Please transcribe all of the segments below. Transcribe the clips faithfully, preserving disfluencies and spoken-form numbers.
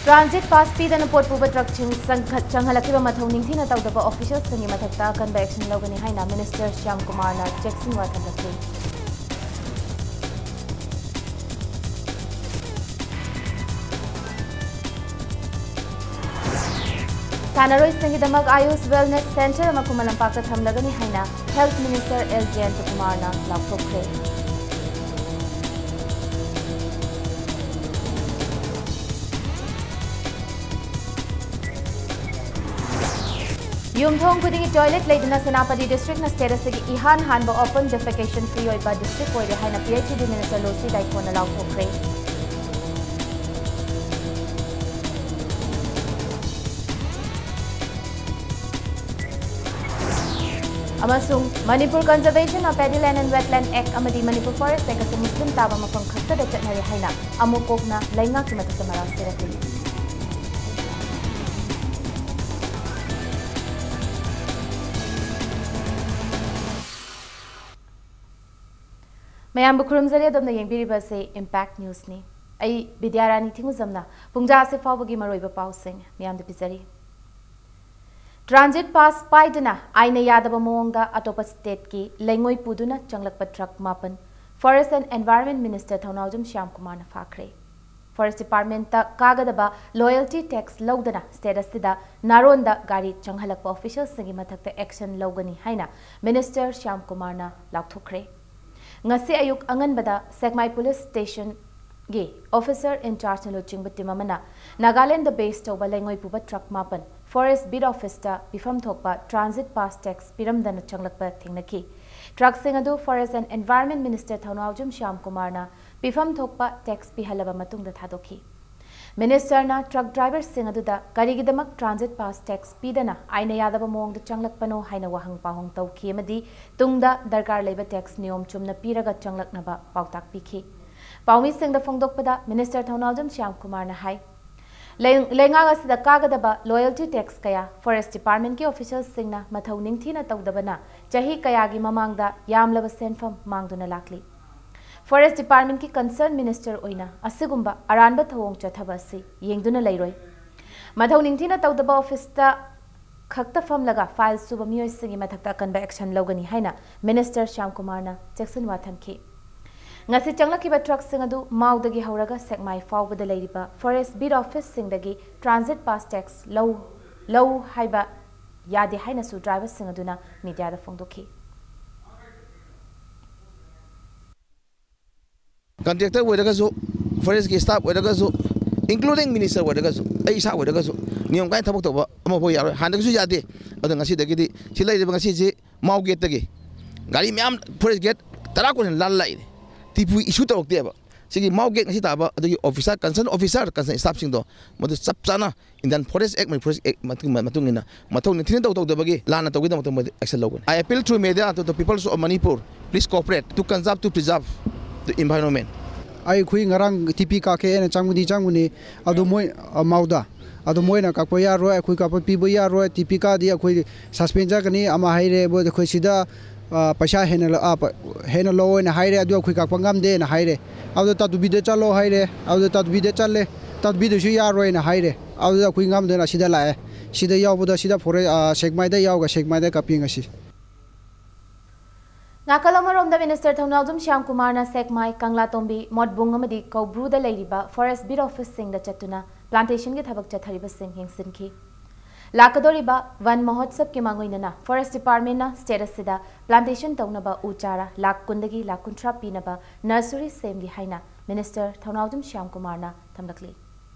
Transit pass ꯄꯤꯗꯅ ꯄꯣꯠ ꯄꯨꯕ ꯇ꯭ꯔꯛꯁꯤꯡ ꯆꯪꯈꯠ-, ꯆꯪꯍꯜꯂꯛꯈꯤꯕ ꯃꯊꯧ ꯅꯤꯡꯊꯤꯅ ꯇꯧꯗꯕ ꯑꯣꯐꯤꯁꯤꯌꯦꯜꯁꯤꯡꯒꯤ ꯃꯊꯛꯇ ꯑꯀꯟꯕ ꯑꯦꯛꯁꯟ ꯂꯧꯒꯅꯤ ꯍꯥꯏꯅ ꯃꯤꯅꯤꯁꯇꯔ ꯁ꯭ꯌꯥꯝ ꯀꯨꯃꯥꯔꯅ ꯆꯦꯛꯁꯤꯟꯋꯥ ꯊꯝꯂꯛꯂꯤ꯫ ꯁꯥꯟꯅꯔꯣꯏꯁꯤꯡꯒꯤꯗꯃꯛ ꯑꯥꯌꯨꯁ ꯋꯦꯜꯅꯦꯁ ꯁꯦꯟꯇꯔ ꯑꯃ ꯈꯨꯃꯟ ꯂꯝꯄꯥꯛꯇ ꯊꯝꯂꯒꯅꯤ ꯍꯥꯏꯅ ꯍꯦꯜꯊ ꯃꯤꯅꯤꯁꯇꯔ ꯑꯦꯜ ꯖꯌꯟꯇ ꯀꯨꯃꯥꯔꯅ ꯂꯥꯎꯊꯣꯛꯈ꯭ꯔꯦ꯫ ꯌꯨꯝꯊꯣꯡ ꯈꯨꯗꯤꯡꯒꯤ ꯇꯣꯏꯂꯦꯠ ꯂꯩꯗꯨꯅ ꯁꯦꯅꯥꯄꯇꯤ ꯗꯤꯁꯇ꯭ꯔꯤꯛꯅ ꯁ꯭ꯇꯦꯠ ꯑꯁꯤꯒꯤ ꯏꯍꯥꯟ ꯍꯥꯟꯕ ꯑꯣꯄꯟ ꯗꯤꯐꯦꯀꯦꯁꯟ ꯐ꯭ꯔꯤ ꯑꯣꯏꯕ ꯗꯤꯁꯇ꯭ꯔꯤꯛ ꯑꯣꯏꯔꯦ ꯍꯥꯏꯅ ꯄꯤ ꯑꯩꯆ ꯏ ꯗꯤ ꯃꯤꯅꯤꯁꯇꯔ ꯂꯣꯁꯤ ꯗꯥꯏꯀꯣꯟꯅ ꯂꯥꯎꯊꯣꯛꯈ꯭ꯔꯦ꯫ ꯑꯃꯁꯨꯡ Manipur Conservation of Paddy Land and Wetland Act ꯑꯃꯗꯤ Manipur Forest Act ꯑꯁꯤ ꯃꯨꯁꯂꯤꯝ ꯇꯥꯕ ꯃꯐꯝ ꯈꯛꯇꯗ ꯆꯠꯅꯔꯤ ꯍꯥꯏꯅ ꯑꯃꯨꯛ ꯀꯣꯛꯅ ꯂꯩꯉꯥꯛꯀꯤ ꯃꯊꯛꯇ ꯃꯔꯥꯜ ꯁꯤꯔꯛꯂꯤ꯫ ꯃꯌꯥꯝꯕꯨ ꯈꯨꯔꯨꯝꯖꯔꯤ, ꯑꯗꯣꯝꯅ ꯌꯦꯡꯕꯤꯔꯤꯕ ꯑꯁꯤ Impact Newsꯅꯤ꯫ ꯑꯩ ꯕꯤꯗ꯭ꯌꯥꯔꯥꯅꯤ ꯊꯤꯡꯉꯨꯖꯝꯅ ꯄꯨꯡꯖꯥ ꯑꯁꯤ ꯐꯥꯎꯕꯒꯤ ꯃꯔꯨꯑꯣꯏꯕ ꯄꯥꯎꯁꯤꯡ ꯃꯌꯥꯝꯗ ꯄꯤꯖꯔꯤ꯫ ꯇ꯭ꯔꯥꯟꯖꯤꯠ ꯄꯥꯁ ꯄꯥꯏꯗꯨꯅ ꯑꯥꯏꯟꯅ ꯌꯥꯗꯕ ꯃꯑꯣꯡꯗ ꯑꯇꯣꯞꯄ ꯁ꯭ꯇꯦꯠꯀꯤ ꯂꯩꯉꯣꯏ ꯄꯨꯗꯨꯅ ꯆꯪꯂꯛꯄ ꯇ꯭ꯔꯛ ꯃꯥꯄꯟ Forest and Environment Minister ꯊꯧꯅꯥꯎꯖꯝ ꯁ꯭ꯌꯥꯝ ꯀꯨꯃꯥꯔꯅ ꯐꯥꯈ꯭ꯔꯦ꯫ ꯐꯣꯔꯦꯁ ꯗꯤꯄꯥꯔꯠꯃꯦꯟꯠꯇ ꯀꯥꯒꯗꯕ ꯂꯣꯌꯦꯜꯇꯤ ꯇꯦꯛꯁ ꯂꯧꯗꯅ ꯁ꯭ꯇꯦꯠ ꯑꯁꯤꯗ ꯅꯥꯔꯣꯟꯗ ꯒꯥꯔꯤ ꯆꯪꯍꯜꯂꯛꯄ ꯑꯣꯐꯤꯁꯤꯌꯦꯜꯁꯤꯡꯒꯤ ꯃꯊꯛꯇ ꯑꯦꯛꯁꯟ ꯂꯧꯒꯅꯤ ꯍꯥꯏꯅ ꯃꯤꯅꯤꯁꯇꯔ ꯁ꯭ꯌꯥꯝ ꯀꯨꯃꯥꯔꯅ ꯂꯥꯎꯊꯣꯛꯈ꯭ꯔꯦ꯫ ꯉꯁꯤ ꯑꯌꯨꯛ ꯑꯉꯟꯕꯗ ꯁꯦꯛꯃꯥꯏ ꯄꯨꯂꯤꯁ ꯁ꯭ꯇꯦꯁꯟꯒꯤ ꯑꯣꯐꯤꯁꯔ ꯏꯟꯆꯥꯔꯖꯅ ꯂꯨꯆꯤꯡꯕ ꯇꯤꯝ ꯑꯃꯅ ꯅꯥꯒꯥꯂꯦꯟꯗ ꯕꯦꯁ ꯇꯧꯕ ꯂꯩꯉꯣꯏ ꯄꯨꯕ ꯇ꯭ꯔꯛ ꯃꯥꯄꯟ ꯐꯣꯔꯦꯁ ꯕꯤꯠ ꯑꯣꯐꯤꯁꯇ ꯄꯤꯐꯝ ꯊꯣꯛꯄ ꯇ꯭ꯔꯥꯟꯖꯤꯠ ꯄꯥꯁ ꯇꯦꯛꯁ ꯄꯤꯔꯝꯗꯅ ꯆꯪꯂꯛꯄ ꯊꯦꯡꯅꯈꯤ꯫ ꯇ꯭ꯔꯛꯁꯤꯡ ꯑꯗꯨ forest and environment minister Thounaojam Shyam ꯀꯨꯃꯥꯔꯅ ꯄꯤꯐꯝ ꯊꯣꯛꯄ ꯇꯦꯛꯁ ꯄꯤꯍꯜꯂꯕ ꯃꯇꯨꯡꯗ ꯊꯥꯗꯣꯛꯈꯤ꯫ ꯃꯤꯅꯤꯁꯇꯔꯅ ꯇ꯭ꯔꯛ ꯗ꯭ꯔꯥꯏꯚꯔꯁꯤꯡ ꯑꯗꯨꯗ ꯀꯔꯤꯒꯤꯗꯃꯛ ꯇ꯭ꯔꯥꯟꯖꯤꯠ ꯄꯥꯁ ꯇꯦꯛꯁ ꯄꯤꯗꯅ ꯑꯥꯏꯟꯅ ꯌꯥꯗꯕ ꯃꯑꯣꯡꯗ ꯆꯪꯂꯛꯄꯅꯣ ꯍꯥꯏꯅ ꯋꯥꯍꯪ ꯄꯥꯎꯍꯪ ꯇꯧꯈꯤ ꯑꯃꯗꯤ ꯇꯨꯡꯗ ꯗꯔꯀꯥꯔ ꯂꯩꯕ ꯇꯦꯛꯁ ꯅꯤꯌꯣꯝ ꯆꯨꯝꯅ ꯄꯤꯔꯒ ꯆꯪꯂꯛꯅꯕ ꯄꯥꯎꯇꯥꯛ ꯄꯤꯈꯤ꯫ ꯄꯥꯎꯃꯤꯁꯤꯡꯗ ꯐꯣꯡꯗꯣꯛꯄꯗ ꯃꯤꯅꯤꯁꯇꯔ ꯊꯧꯅꯥꯎꯖꯝ ꯁ꯭ꯌꯥꯝ ꯀꯨꯃꯥꯔꯅ ꯍꯥꯏ, ꯂꯩ-, ꯂꯩꯉꯥꯛ ꯑꯁꯤꯗ ꯀꯥꯒꯗꯕ ꯂꯣꯌꯦꯜꯇꯤ ꯇꯦꯛꯁ ꯀꯌꯥ ꯐꯣꯔꯦꯁ ꯗꯤꯄꯥꯔꯠꯃꯦꯟꯠꯀꯤ ꯑꯣꯐꯤꯁꯤꯌꯦꯜꯁꯤꯡꯅ ꯃꯊꯧ ꯅꯤꯡꯊꯤꯅ ꯇꯧꯗꯕꯅ ꯆꯍꯤ ꯀꯌꯥꯒꯤ ꯃꯃꯥꯡꯗ ꯌꯥꯝꯂꯕ ꯁꯦꯟꯐꯝ ꯃꯥꯡꯗꯨꯅ ꯂꯥꯛꯂꯤ꯫ ꯐꯣꯔꯦꯁ ꯗꯤꯄꯥꯔꯠꯃꯦꯟꯠꯀꯤ ꯀꯟꯁꯔꯟ ꯃꯤꯅꯤꯁꯇꯔ ꯑꯣꯏꯅ ꯑꯁꯤꯒꯨꯝꯕ ꯑꯔꯥꯟꯕ ꯊꯧꯑꯣꯡ ꯆꯠꯊꯕ ꯑꯁꯤ ꯌꯦꯡꯗꯨꯅ ꯂꯩꯔꯣꯏ꯫ ꯃꯊꯧ ꯅꯤꯡꯊꯤꯅ ꯇꯧꯗꯕ ꯑꯣꯐꯤꯁꯇ ꯈꯛꯇ ꯐꯝꯂꯒ ꯐꯥꯏꯜ ꯁꯨꯕ ꯃꯤꯑꯣꯏꯁꯤꯡꯒꯤ ꯃꯊꯛꯇ ꯑꯀꯟꯕ ꯑꯦꯛꯁꯟ ꯂꯧꯒꯅꯤ ꯍꯥꯏꯅ ꯃꯤꯅꯤꯁꯇꯔ ꯁ꯭ꯌꯥꯝ ꯀꯨꯃꯥꯔꯅ ꯆꯦꯛꯁꯤꯟꯋꯥ ꯊꯝꯈꯤ꯫ ꯉꯁꯤ ꯆꯪꯂꯛꯈꯤꯕ ꯇ꯭ꯔꯛꯁꯤꯡ ꯑꯗꯨ ꯃꯥꯎꯗꯒꯤ ꯍꯧꯔꯒ ꯁꯦꯛꯃꯥꯏ ꯐꯥꯎꯕꯗ ꯂꯩꯔꯤꯕ ꯐꯣꯔꯦꯁ ꯕꯤꯠ ꯑꯣꯐꯤꯁꯁꯤꯡꯗꯒꯤ ꯇ꯭ꯔꯥꯟꯖꯤꯠ ꯄꯥꯁ ꯇꯦꯛꯁ ꯂꯧ ꯂꯧ ꯍꯥꯏꯕ ꯌꯥꯗꯦ ꯍꯥꯏꯅꯁꯨ ꯗ꯭ꯔꯥꯏꯚꯔꯁꯤꯡ ꯑꯗꯨꯅ ꯃꯤꯗꯤꯌꯥꯗ ꯐꯣꯡꯗꯣꯛꯈꯤ꯫ ꯀꯟꯇ꯭ꯔꯦꯛꯇꯔ ꯑꯣꯏꯔꯒꯁꯨ, ꯐꯣꯔꯦꯁꯀꯤ ꯁ꯭ꯇꯥꯐ ꯑꯣꯏꯔꯒꯁꯨ, ꯏꯟꯀ꯭ꯂꯨꯗꯤꯡ ꯃꯤꯅꯤꯁꯇꯔ ꯑꯣꯏꯔꯒꯁꯨ, ꯑꯩ ꯏꯁꯥ ꯑꯣꯏꯔꯒꯁꯨ ꯅꯤꯌꯣꯝ ꯀꯥꯏꯅ ꯊꯕꯛ ꯇꯧꯕ ꯑꯃꯐꯥꯎ ꯌꯥꯔꯣꯏ꯫ ꯍꯥꯟꯅꯗꯒꯤꯁꯨ ꯌꯥꯗꯦ꯫ ꯑꯗꯣ ꯉꯁꯤꯗꯒꯤꯗꯤ ꯁꯤ ꯂꯩꯔꯤꯕ ꯉꯁꯤꯁꯤ ꯃꯥꯎ ꯒꯦꯠꯇꯒꯤ ꯒꯥꯔꯤ ꯃꯌꯥꯝ, ꯐꯣꯔꯦꯁ ꯒꯦꯠ ꯇꯔꯥ ꯀꯨꯟ ꯍꯦꯟꯅ ꯂꯥꯜꯂ ꯂꯥꯛꯏꯅꯦ꯫ ꯇꯤꯄꯨ ꯏꯁꯨ ꯇꯧꯔꯛꯇꯦꯕ꯫ ꯁꯤꯒꯤ ꯃꯥꯎ ꯒꯦꯠ ꯉꯁꯤ ꯇꯥꯕ ꯑꯗꯨꯒꯤ ꯑꯣꯐꯤꯁꯥꯔ, ꯀꯟꯁꯔꯟ ꯑꯣꯐꯤꯁꯥꯔ, ꯀꯟꯁꯔꯟ ꯁ꯭ꯇꯥꯐꯁꯤꯡꯗꯣ ꯃꯗꯨ ꯆꯞ ꯆꯥꯅ Indian Forest Act, Manipur Forest Act ꯃꯇꯨꯡ, ꯃꯇꯨꯡ ꯏꯟꯅ ꯃꯊꯧ ꯅꯤꯡꯊꯤꯅ ꯇꯧ ꯇꯧꯗꯕꯒꯤ ꯂꯥꯟꯅ ꯇꯧꯒꯤꯗꯃꯛꯇ ꯃꯣꯏꯗ action ꯂꯧꯒꯅꯤ꯫ I appeal through media to the peoples of Manipur, please cooperate to conserve, to preserve the environment. ꯑꯩꯈꯣꯏ ꯉꯔꯥꯡ ꯇꯤ ꯄꯤ ꯀꯛꯀꯦ ꯍꯥꯏꯅ ꯆꯪꯕꯗꯤ ꯆꯪꯕꯅꯤ, ꯑꯗꯨ ꯃꯣꯏ, ꯑ, ꯃꯥꯎꯗ꯫ ꯑꯗꯨ ꯃꯣꯏꯅ ꯀꯛꯄ ꯌꯥꯔꯣꯏ, ꯑꯩꯈꯣꯏ ꯀꯛꯄ ꯄꯤꯕ ꯌꯥꯔꯣꯏ, ꯇꯤ ꯄꯤ ꯀꯛꯑꯗꯤ ꯑꯩꯈꯣꯏ ꯁꯁꯄꯦꯟ ꯆꯠꯀꯅꯤ ꯑꯃ ꯍꯥꯏꯔꯦ꯫ ꯃꯣꯏꯗ ꯑꯩꯈꯣꯏ ꯁꯤꯗ, ꯑ, ꯄꯩꯁꯥ ꯍꯦꯟꯅ ꯂ-, ꯑ, ꯄ-, ꯍꯦꯟꯅ ꯂꯧꯑꯣꯅ ꯍꯥꯏꯔꯦ, ꯑꯗꯨ ꯑꯩꯈꯣꯏ ꯀꯛꯄ ꯉꯝꯗꯦꯅ ꯍꯥꯏꯔꯦ꯫ ꯑꯗꯨꯗ ꯇꯥꯗꯨꯕꯤꯗ ꯆꯠꯂꯣ ꯍꯥꯏꯔꯦ, ꯑꯗꯨꯗ ꯇꯥꯗꯨꯕꯤꯗ ꯆꯠꯂꯦ, ꯇꯥꯗꯨꯕꯤꯗꯁꯨ ꯌꯥꯔꯣꯏꯅ ꯍꯥꯏꯔꯦ꯫ ꯑꯗꯨꯗ ꯑꯩꯈꯣꯏ ꯉꯝꯗꯅ ꯁꯤꯗ ꯂꯥꯛꯑꯦ꯫ ꯁꯤꯗ ꯌꯥꯎꯕꯗ ꯁꯤꯗ ꯐꯣꯔꯦ-, ꯑ, ꯁꯦꯛꯃꯥꯏꯗ ꯌꯥꯎꯒ ꯁꯦꯛꯃꯥꯏꯗ ꯀꯛꯄꯤ ꯉꯁꯤ꯫ ꯅꯥꯀꯜ ꯑꯃꯔꯣꯝꯗ ꯃꯤꯅꯤꯁꯇꯔ ꯊꯧꯅꯥꯎꯖꯝ ꯁ꯭ꯌꯥꯝ ꯀꯨꯃꯥꯔꯅ ꯁꯦꯛꯃꯥꯏ, ꯀꯪꯂꯥꯇꯣꯝꯕꯤ, ꯃꯣꯠꯕꯨꯡ ꯑꯃꯗꯤ ꯀꯧꯕ꯭ꯔꯨꯗ ꯂꯩꯔꯤꯕ ꯐꯣꯔꯦꯁ ꯕꯤꯠ ꯑꯣꯐꯤꯁꯁꯤꯡꯗ ꯆꯠꯇꯨꯅ ꯄ꯭ꯂꯥꯟꯇꯦꯁꯟꯒꯤ ꯊꯕꯛ ꯆꯠꯊꯔꯤꯕꯁꯤꯡ ꯌꯦꯡꯁꯤꯟꯈꯤ꯫ ꯂꯥꯛꯀꯗꯧꯔꯤꯕ ꯋꯟ ꯃꯍꯣꯠꯁꯕꯀꯤ ꯃꯥꯡꯑꯣꯏꯅꯅ ꯐꯣꯔꯦꯁ ꯗꯤꯄꯥꯔꯠꯃꯦꯟꯠꯅ ꯁ꯭ꯇꯦꯠ ꯑꯁꯤꯗ ꯄ꯭ꯂꯥꯟꯇꯦꯁꯟ ꯇꯧꯅꯕ ꯎ ꯆꯥꯔꯥ ꯂꯥꯈ ꯀꯨꯟꯗꯒꯤ ꯂꯥꯈ ꯀꯨꯟꯊ꯭ꯔꯥ ꯄꯤꯅꯕ ꯅꯔꯁꯔꯤ ꯁꯦꯝꯂꯤ ꯍꯥꯏꯅ ꯃꯤꯅꯤꯁꯇꯔ ꯊꯧꯅꯥꯎꯖꯝ ꯁ꯭ꯌꯥꯝ ꯀꯨꯃꯥꯔꯅ ꯊꯝꯂꯛꯂꯤ꯫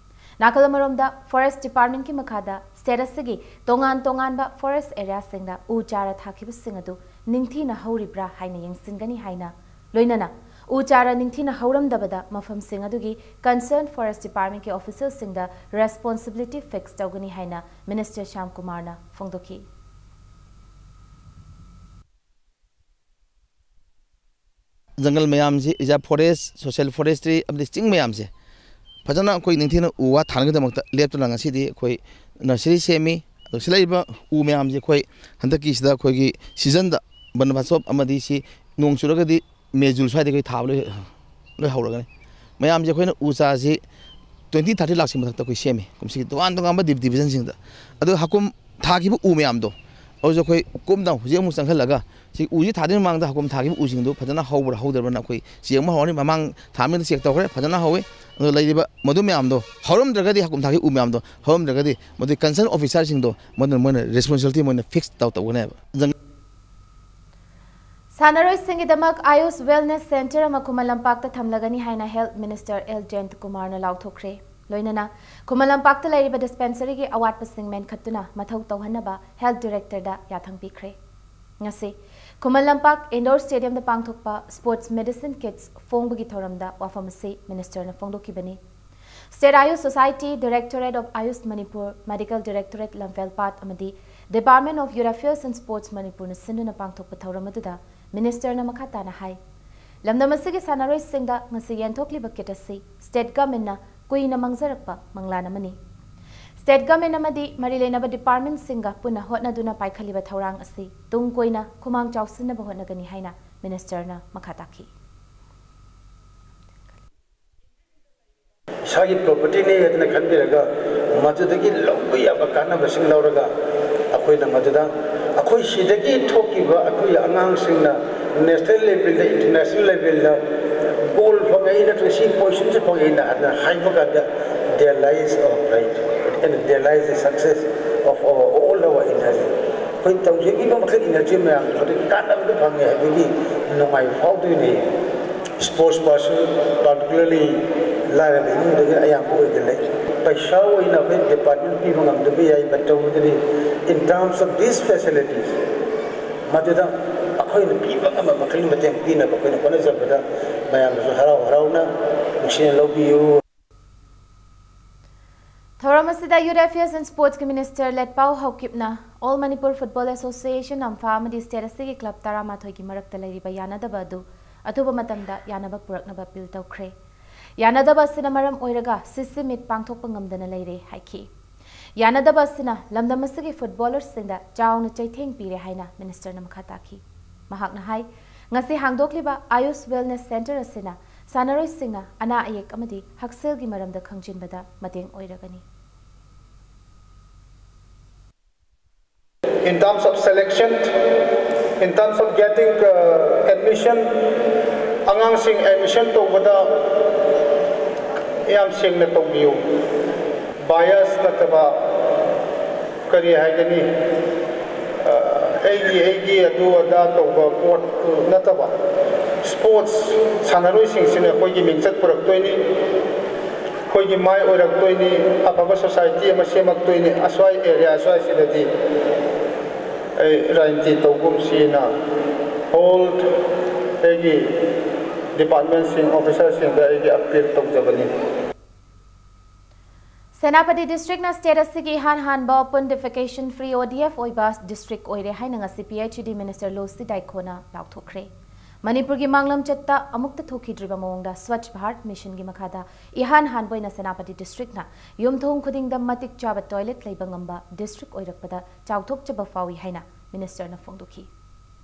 ꯅꯥꯀꯜ ꯑꯃꯔꯣꯝꯗ ꯐꯣꯔꯦꯁ ꯗꯤꯄꯥꯔꯠꯃꯦꯟꯠꯀꯤ ꯃꯈꯥꯗ ꯁ꯭ꯇꯦꯠ ꯑꯁꯤꯒꯤ ꯇꯣꯉꯥꯟ ꯇꯣꯉꯥꯟꯕ ꯐꯣꯔꯦꯁ ꯑꯦꯔꯤꯌꯥꯁꯤꯡꯗ ꯎ ꯆꯥꯔꯥ ꯊꯥꯈꯤꯕꯁꯤꯡ ꯑꯗꯨ ꯅꯤꯡꯊꯤꯅ ꯍꯧꯔꯤꯕ꯭ꯔꯥ ꯍꯥꯏꯅ ꯌꯦꯡꯁꯤꯟꯒꯅꯤ ꯍꯥꯏꯅ, ꯂꯣꯏꯅꯅ ꯎ ꯆꯥꯔꯥ ꯅꯤꯡꯊꯤꯅ ꯍꯧꯔꯝꯗꯕꯗ ꯃꯐꯝꯁꯤꯡ ꯑꯗꯨꯒꯤ ꯀꯟꯁꯔꯟ ꯐꯣꯔꯦꯁ ꯗꯤꯄꯥꯔꯠꯃꯦꯟꯠꯀꯤ ꯑꯣꯐꯤꯁꯤꯌꯦꯜꯁꯤꯡꯗ ꯔꯦꯁꯄꯣꯟꯁꯤꯕꯤꯂꯤꯇꯤ ꯐꯤꯛꯁ ꯇꯧꯒꯅꯤ ꯍꯥꯏꯅ ꯃꯤꯅꯤꯁꯇꯔ ꯁ꯭ꯌꯥꯝ ꯀꯨꯃꯥꯔꯅ ꯐꯣꯡꯗꯣꯛꯈꯤ꯫ ꯖꯪꯒꯜ ꯃꯌꯥꯝꯁꯤ, ꯔꯤꯖꯥꯔꯚ ꯐꯣꯔꯦꯁ, ꯁꯣꯁꯤꯌꯦꯜ ꯐꯣꯔꯦꯁꯇ꯭ꯔꯤ ꯑꯃꯗꯤ ꯆꯤꯡ ꯃꯌꯥꯝꯁꯦ ꯐꯖꯅ ꯑꯩꯈꯣꯏ ꯅꯤꯡꯊꯤꯅ ꯎ ꯋꯥ ꯊꯥꯅꯕꯒꯤꯗꯃꯛꯇ ꯂꯦꯞꯇꯨꯅ ꯉꯁꯤꯗꯤ ꯑꯩꯈꯣꯏ ꯅꯔꯁꯔꯤ ꯁꯦꯝꯃꯤ꯫ ꯑꯗꯣ ꯁꯤ ꯂꯩꯔꯤꯕ ꯎ ꯃꯌꯥꯝꯁꯦ ꯑꯩꯈꯣꯏ ꯍꯟꯗꯛꯀꯤꯁꯤꯗ ꯑꯩꯈꯣꯏꯒꯤ ꯁꯤꯖꯟꯗ ꯕꯟ ꯃꯍꯣꯠꯁꯕ ꯑꯃꯗꯤ ꯁꯤ ꯅꯣꯡ ꯆꯨꯔꯒꯗꯤ ꯃꯦ ꯖꯨꯟ ꯁ꯭ꯋꯥꯏꯗ ꯑꯩꯈꯣꯏ ꯊꯥꯕ ꯂꯣꯏ ꯂꯣꯏ ꯍꯧꯔꯒꯅꯤ꯫ ꯃꯌꯥꯝꯁꯦ ꯑꯩꯈꯣꯏꯅ ꯎ ꯆꯥꯁꯤ ꯇ꯭ꯋꯦꯟꯇꯤ ꯊꯥꯔꯇꯤ ꯂꯥꯛꯁꯤ ꯃꯊꯛꯇ ꯑꯩꯈꯣꯏ ꯁꯦꯝꯃꯤ ꯀꯨꯝꯁꯤꯒꯤ ꯇꯣꯉꯥꯟ ꯇꯣꯉꯥꯟꯕ ꯗꯤꯕꯤꯖꯟꯁꯤꯡꯗ꯫ ꯑꯗꯨ ꯍꯀꯨꯝ ꯊꯥꯈꯤꯕ ꯎ ꯃꯌꯥꯝꯗꯣ ꯍꯧꯖꯤꯛ ꯑꯩꯈꯣꯏ ꯀꯨꯝꯗ ꯍꯧꯖꯤꯛ ꯑꯃꯨꯛ ꯆꯪꯁꯤꯜꯂꯒ ꯁꯤ ꯎꯁꯤ ꯊꯥꯗ꯭ꯔꯤꯉꯩ ꯃꯃꯥꯡꯗ ꯍꯀꯨꯝ ꯊꯥꯈꯤꯕ ꯎꯁꯤꯡꯗꯣ ꯐꯖꯅ ꯍꯧꯕ꯭ꯔꯥ ꯍꯧꯗꯕ꯭ꯔꯅ ꯑꯩꯈꯣꯏ ꯆꯦꯛ ꯑꯃ ꯍꯧꯔꯅꯤ꯫ ꯃꯃꯥꯡ ꯊꯥ ꯑꯃꯗ ꯆꯦꯛ ꯇꯧꯈ꯭ꯔꯦ, ꯐꯖꯅ ꯍꯧꯋꯤ꯫ ꯑꯗꯣ ꯂꯩꯔꯤꯕ ꯃꯗꯨ ꯃꯌꯥꯝꯗꯣ ꯍꯧꯔꯝꯗ꯭ꯔꯒꯗꯤ, ꯍꯀꯨꯝ ꯊꯥꯈꯤꯕ ꯎ ꯃꯌꯥꯝꯗꯣ ꯍꯧꯔꯝꯗ꯭ꯔꯒꯗꯤ ꯃꯗꯨꯒꯤ ꯀꯟꯁꯔꯟ ꯑꯣꯐꯤꯁꯥꯔꯁꯤꯡꯗꯣ ꯃꯣꯏꯅ ꯃꯣꯏꯅ ꯔꯦꯁꯄꯣꯟꯁꯤꯕꯤꯂꯤꯇꯤ ꯃꯣꯏꯅ ꯐꯤꯛꯁ ꯇꯧ ꯇꯧꯒꯅꯦꯕ꯫ ꯁꯥꯟꯅꯔꯣꯏꯁꯤꯡꯒꯤꯗꯃꯛ ꯑꯥꯌꯨꯁ ꯋꯦꯜꯅꯦꯁ ꯁꯦꯟꯇꯔ ꯑꯃ ꯈꯨꯃꯟ ꯂꯝꯄꯥꯛꯇ ꯊꯝꯂꯒꯅꯤ ꯍꯥꯏꯅ ꯍꯦꯜꯊ ꯃꯤꯅꯤꯁꯇꯔ ꯑꯦꯜ ꯖꯌꯟꯇ ꯀꯨꯃꯥꯔꯅ ꯂꯥꯎꯊꯣꯛꯈ꯭ꯔꯦ꯫ ꯂꯣꯏꯅꯅ ꯈꯨꯃꯟ ꯂꯝꯄꯥꯛꯇ ꯂꯩꯔꯤꯕ ꯗꯤꯁꯄꯦꯟꯁꯔꯤꯒꯤ ꯑꯋꯥꯠꯄꯁꯤꯡ ꯃꯦꯟꯈꯠꯇꯨꯅ ꯃꯊꯧ ꯇꯧꯍꯟꯅꯕ ꯍꯦꯜꯊ ꯗꯤꯔꯦꯛꯇꯔꯗ ꯌꯥꯊꯪ ꯄꯤꯈ꯭ꯔꯦ꯫ ꯉꯁꯤ ꯈꯨꯃꯟ ꯂꯝꯄꯥꯛ ꯏꯟꯗꯣꯔ ꯁ꯭ꯇꯦꯗꯤꯌꯝꯗ ꯄꯥꯡꯊꯣꯛꯄ ꯁ꯭ꯄꯣꯔꯠꯁ ꯃꯦꯗꯤꯁꯤꯟ ꯀꯤꯠꯁ ꯐꯣꯡꯕꯒꯤ ꯊꯧꯔꯝꯗ ꯋꯥꯐꯝ ꯑꯁꯤ ꯃꯤꯅꯤꯁꯇꯔꯅ ꯐꯣꯡꯗꯣꯛꯈꯤꯕꯅꯤ꯫ State AYUSH society, directorate of AYUSH Manipur, medical directorate Lamphelpat ꯑꯃꯗꯤ department of youth affairs and sports ꯃꯅꯤꯄꯨꯔꯅ ꯁꯤꯟꯗꯨꯅ ꯄꯥꯡꯊꯣꯛꯄ ꯊꯧꯔꯝ ꯑꯗꯨꯗ ꯃꯤꯅꯤꯁꯇꯔꯅ ꯃꯈꯥ ꯇꯥꯅ ꯍꯥꯏ, ꯂꯝꯗꯝ ꯑꯁꯤꯒꯤ ꯁꯥꯟꯅꯔꯣꯏꯁꯤꯡꯗ ꯉꯁꯤ ꯌꯦꯟꯊꯣꯛꯂꯤꯕ ꯀꯤꯠ ꯑꯁꯤ ꯁ꯭ꯇꯦꯠ ꯒꯃꯦꯟꯅ ꯀꯨꯏꯅ ꯃꯥꯡꯖꯔꯛꯄ ꯃꯪꯂꯥꯟ ꯑꯃꯅꯤ꯫ ꯁ꯭ꯇꯦꯠ ꯒꯃꯦꯟ ꯑꯃꯗꯤ ꯃꯔꯤ ꯂꯩꯅꯕ ꯗꯤꯄꯥꯔꯠꯃꯦꯟꯠꯁꯤꯡꯒ ꯄꯨꯟꯅ ꯍꯣꯠꯅꯗꯨꯅ ꯄꯥꯏꯈꯠꯂꯤꯕ ꯊꯧꯔꯥꯡ ꯑꯁꯤ ꯇꯨꯡ ꯀꯣꯏꯅ ꯈꯨꯃꯥꯡ ꯆꯥꯎꯁꯤꯟꯅꯕ ꯍꯣꯠꯅꯒꯅꯤ ꯍꯥꯏꯅ ꯃꯤꯅꯤꯁꯇꯔꯅ ꯃꯈꯥ ꯇꯥꯈꯤ꯫ ꯏꯁꯥꯒꯤ ꯄ꯭ꯔꯣꯄꯔꯇꯤꯅꯤ ꯍꯥꯏꯗꯅ ꯈꯟꯕꯤꯔꯒ ꯃꯗꯨꯗꯒꯤ ꯂꯧꯕ ꯌꯥꯕ ꯀꯥꯟꯅꯕꯁꯤꯡ ꯂꯧꯔꯒ ꯑꯩꯈꯣꯏꯅ ꯃꯗꯨꯗ ꯑꯩꯈꯣꯏ ꯁꯤꯗꯒꯤ ꯊꯣꯛꯈꯤꯕ ꯑꯩꯈꯣꯏꯒꯤ ꯑꯉꯥꯡꯁꯤꯡꯅ ꯅꯦꯁꯅꯦꯜ ꯂꯦꯚꯦꯜꯗ, ꯏꯟꯇꯔꯅꯦꯁꯅꯦꯜ ꯂꯦꯚꯦꯜꯗ ꯒꯣꯜ ꯐꯪꯉꯛꯏ ꯅꯠꯇ꯭ꯔꯒ ꯁꯤ ꯄꯣꯖꯤꯁꯟꯁꯤ ꯐꯪꯉꯛꯏꯅ ꯍꯥꯏꯗꯅ ꯍꯥꯏꯕ ꯀꯥꯟꯗ there lies our pride and there lies the success of our all our energy꯫ ꯑꯩꯈꯣꯏ ꯇꯧꯖꯈꯤꯕ ꯃꯈꯩ ꯏꯅꯔꯖꯤ ꯃꯌꯥꯝꯗꯣ ꯍꯧꯖꯤꯛ ꯀꯥꯟꯅꯕꯗꯣ ꯐꯪꯉꯦ ꯍꯥꯏꯕꯒꯤ ꯅꯨꯡꯉꯥꯏꯕ ꯐꯥꯎꯗꯣꯏꯅꯦ꯫ ꯏꯁꯄꯣꯔꯠꯁ ꯄꯥꯔꯁꯟ, ꯄꯥꯔꯇꯤꯀꯨꯂꯔꯂꯤ ꯂꯥꯏꯔꯕ ꯏꯃꯨꯡꯗꯒꯤ ꯑꯌꯥꯝꯕ ꯑꯣꯏꯒꯜꯂꯦ꯫ ꯄꯩꯁꯥ ꯑꯣꯏꯅ ꯑꯩꯈꯣꯏ ꯗꯤꯄꯥꯔꯠꯃꯦꯟ ꯄꯤꯕ ꯉꯝꯗꯕ ꯌꯥꯏ, but ꯇꯧꯕꯗꯗꯤ in terms of these facilities ꯃꯗꯨꯗ ꯑꯩꯈꯣꯏꯅ ꯄꯤꯕ ꯉꯝꯕ ꯃꯈꯩ ꯃꯇꯦꯡ ꯄꯤꯅꯕ ꯑꯩꯈꯣꯏꯅ ꯍꯣꯠꯅꯖꯕꯗ ꯃꯌꯥꯝꯅꯁꯨ ꯍꯔꯥꯎ ꯍꯔꯥꯎꯅ ꯅꯨꯡꯁꯤꯅ ꯂꯧꯕꯤꯌꯨ꯫ ꯊꯧꯔꯝ ꯑꯁꯤꯗ ꯌꯨꯠ ꯑꯦꯐꯤꯌꯔꯁ ꯑꯦꯟ ꯁ꯭ꯄꯣꯔꯠꯁꯀꯤ ꯃꯤꯅꯤꯁꯇꯔ ꯂꯦꯠꯄꯥꯎ ꯍꯥꯎꯀꯤꯞꯅ all Manipur football association, AMFA, ꯑꯃꯗꯤ ꯁ꯭ꯇꯦꯠ ꯑꯁꯤꯒꯤ ꯀ꯭ꯂꯕ ꯇꯔꯥꯃꯥꯊꯣꯏꯒꯤ ꯃꯔꯛꯇ ꯂꯩꯔꯤꯕ ꯌꯥꯅꯗꯕ ꯑꯗꯨ ꯑꯊꯨꯕ ꯃꯇꯝꯗ ꯌꯥꯅꯕ ꯄꯨꯔꯛꯅꯕ ꯑꯄꯤꯜ ꯇꯧꯈ꯭ꯔꯦ꯫ ꯌꯥꯅꯗꯕ ꯑꯁꯤꯅ ꯃꯔꯝ ꯑꯣꯏꯔꯒ ꯁꯤꯁꯤ ꯃꯤꯠ ꯄꯥꯡꯊꯣꯛꯄ ꯉꯝꯗꯅ ꯂꯩꯔꯦ ꯍꯥꯏꯈꯤ꯫ ꯌꯥꯅꯗꯕ ꯑꯁꯤꯅ ꯂꯝꯗꯝ ꯑꯁꯤꯒꯤ ꯐꯨꯠꯕꯣꯂꯔꯁꯤꯡꯗ ꯆꯥꯎꯅ ꯆꯩꯊꯦꯡ ꯄꯤꯔꯦ ꯍꯥꯏꯅ ꯃꯤꯅꯤꯁꯇꯔꯅ ꯃꯈꯥ ꯇꯥꯈꯤ꯫ ꯃꯍꯥꯛꯅ ꯍꯥꯏ, ꯉꯁꯤ ꯍꯥꯡꯗꯣꯛꯂꯤꯕ ꯑꯥꯌꯨꯁ ꯋꯦꯜꯅꯦꯁ ꯁꯦꯟꯇꯔ ꯑꯁꯤꯅ ꯁꯥꯟꯅꯔꯣꯏꯁꯤꯡꯅ ꯑꯅꯥ ꯑꯌꯦꯛ ꯑꯃꯗꯤ ꯍꯛꯁꯦꯜꯒꯤ ꯃꯔꯝꯗ ꯈꯪꯖꯤꯟꯕꯗ ꯃꯇꯦꯡ ꯑꯣꯏꯔꯒꯅꯤ꯫ In terms of selection, in terms of getting uh, admission, ꯑꯉꯥꯡꯁꯤꯡ admission ꯇꯧꯕꯗ ꯌꯥꯝ ꯁꯦꯡꯅ ꯇꯧꯕꯤꯌꯨ꯫ Bias ꯅꯠꯇꯕ, ꯀꯔꯤ ꯍꯥꯏꯒꯅꯤ, ꯑ, ꯑꯩꯒꯤ ꯑꯩꯒꯤ ꯑꯗꯨ ꯑꯗꯥ ꯇꯧꯕ ꯄꯣꯠ ꯅꯠꯇꯕ, sports ꯁꯥꯟꯅꯔꯣꯏꯁꯤꯡꯁꯤꯅ ꯑꯩꯈꯣꯏꯒꯤ ꯃꯤꯡꯆꯠ ꯄꯨꯔꯛꯇꯣꯏꯅꯤ, ꯑꯩꯈꯣꯏꯒꯤ ꯃꯥꯏ ꯑꯣꯏꯔꯛꯇꯣꯏꯅꯤ, ꯑꯐꯕ society ꯑꯃ ꯁꯦꯝꯃꯛꯇꯣꯏꯅꯤ꯫ ꯑꯁ꯭ꯋꯥꯏ area ꯑꯁ꯭ꯋꯥꯏꯁꯤꯗꯗꯤ ꯑꯩ ꯔꯥꯖꯅꯤꯇꯤ ꯇꯧꯒꯨꯝꯁꯤꯅ all ꯑꯩꯒꯤ departmentꯁꯤꯡ officerꯁꯤꯡꯗ ꯑꯩꯒꯤ appeal ꯇꯧꯖꯕꯅꯤ꯫ ꯁꯦꯅꯥꯄꯇꯤ districtꯅ state ꯑꯁꯤꯒꯤ ꯏꯍꯥꯟ ꯍꯥꯟꯕ open defecation free ODF ꯑꯣꯏꯕ district ꯑꯣꯏꯔꯦ ꯍꯥꯏꯅ ꯉꯁꯤ PHED minister ꯂꯣꯁꯤ ꯗꯥꯏꯈꯣꯅ ꯂꯥꯎꯊꯣꯛꯈ꯭ꯔꯦ꯫ ꯃꯅꯤꯄꯨꯔꯒꯤ ꯃꯥꯡꯂꯝꯆꯠꯇ ꯑꯃꯨꯛꯇ ꯊꯣꯛꯈꯤꯗ꯭ꯔꯤꯕ ꯃꯑꯣꯡꯗ Swachh Bharat Missionꯒꯤ ꯃꯈꯥꯗ ꯏꯍꯥꯟ ꯍꯥꯟꯕ ꯑꯣꯏꯅ ꯁꯦꯅꯥꯄꯇꯤ districtꯅ ꯌꯨꯝꯊꯣꯡ ꯈꯨꯗꯤꯡꯗ ꯃꯇꯤꯛ ꯆꯥꯕ toilet ꯂꯩꯕ ꯉꯝꯕ district ꯑꯣꯏꯔꯛꯄꯗ ꯆꯥꯎꯊꯣꯛꯆꯕ ꯐꯥꯎꯏ ꯍꯥꯏꯅ ministerꯅ ꯐꯣꯡꯗꯣꯛꯈꯤ꯫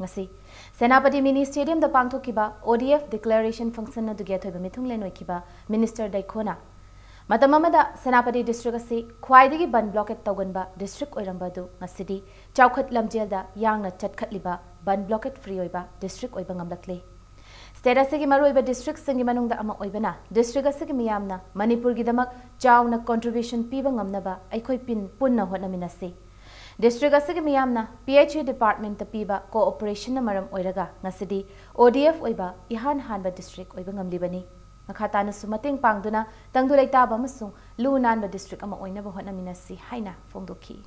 ꯉꯁꯤ ꯁꯦꯅꯥꯄꯇꯤ mini stadiumꯗ ꯄꯥꯡꯊꯣꯛꯈꯤꯕ ODF declaration function ꯑꯗꯨꯒꯤ ꯑꯊꯣꯏꯕ ꯃꯤꯊꯨꯡꯂꯦꯟ ꯑꯣꯏꯈꯤꯕ minister ꯗꯥꯏꯈꯣꯅ ꯃꯇꯝ ꯑꯃꯗ ꯁꯦꯅꯥꯄꯇꯤ district ꯑꯁꯤ ꯈ꯭ꯋꯥꯏꯗꯒꯤ ꯕꯟ blockade ꯇꯧꯒꯟꯕ district ꯑꯣꯏꯔꯝꯕ ꯑꯗꯨ ꯉꯁꯤꯗꯤ ꯆꯥꯎꯈꯠ ꯂꯝꯖꯦꯜꯗ ꯌꯥꯡꯅ ꯆꯠꯈꯠꯂꯤꯕ ꯕꯟ blockade free ꯑꯣꯏꯕ district ꯑꯣꯏꯕ ꯉꯝꯂꯛꯂꯦ꯫ State ꯑꯁꯤꯒꯤ ꯃꯔꯨꯑꯣꯏꯕ districtꯁꯤꯡꯒꯤ ꯃꯅꯨꯡꯗ ꯑꯃ ꯑꯣꯏꯕꯅ district ꯑꯁꯤꯒꯤ ꯃꯤꯌꯥꯝꯅ ꯃꯅꯤꯄꯨꯔꯒꯤꯗꯃꯛ ꯆꯥꯎꯅ contribution ꯄꯤꯕ ꯉꯝꯅꯕ ꯑꯩꯈꯣꯏ ꯄꯤꯟ-, ꯄꯨꯟꯅ ꯍꯣꯠꯅꯃꯤꯟꯅꯁꯤ꯫ District ꯑꯁꯤꯒꯤ ꯃꯤꯌꯥꯝꯅ PHE departmentꯇ ꯄꯤꯕ cooperationꯅ ꯃꯔꯝ ꯑꯣꯏꯔꯒ ꯉꯁꯤꯗꯤ ODF ꯑꯣꯏꯕ ꯏꯍꯥꯟ ꯍꯥꯟꯕ district ꯑꯣꯏꯕ ꯉꯝꯂꯤꯕꯅꯤ꯫ ꯃꯈꯥ ꯇꯥꯅꯁꯨ ꯃꯇꯦꯡ ꯄꯥꯡꯗꯨꯅ ꯇꯪꯗꯨ ꯂꯩꯇꯥꯕ ꯑꯃꯁꯨꯡ ꯂꯨ ꯅꯥꯟꯕ district ꯑꯃ ꯑꯣꯏꯅꯕ ꯍꯣꯠꯅꯃꯤꯟꯅꯁꯤ ꯍꯥꯏꯅ ꯐꯣꯡꯗꯣꯛꯈꯤ꯫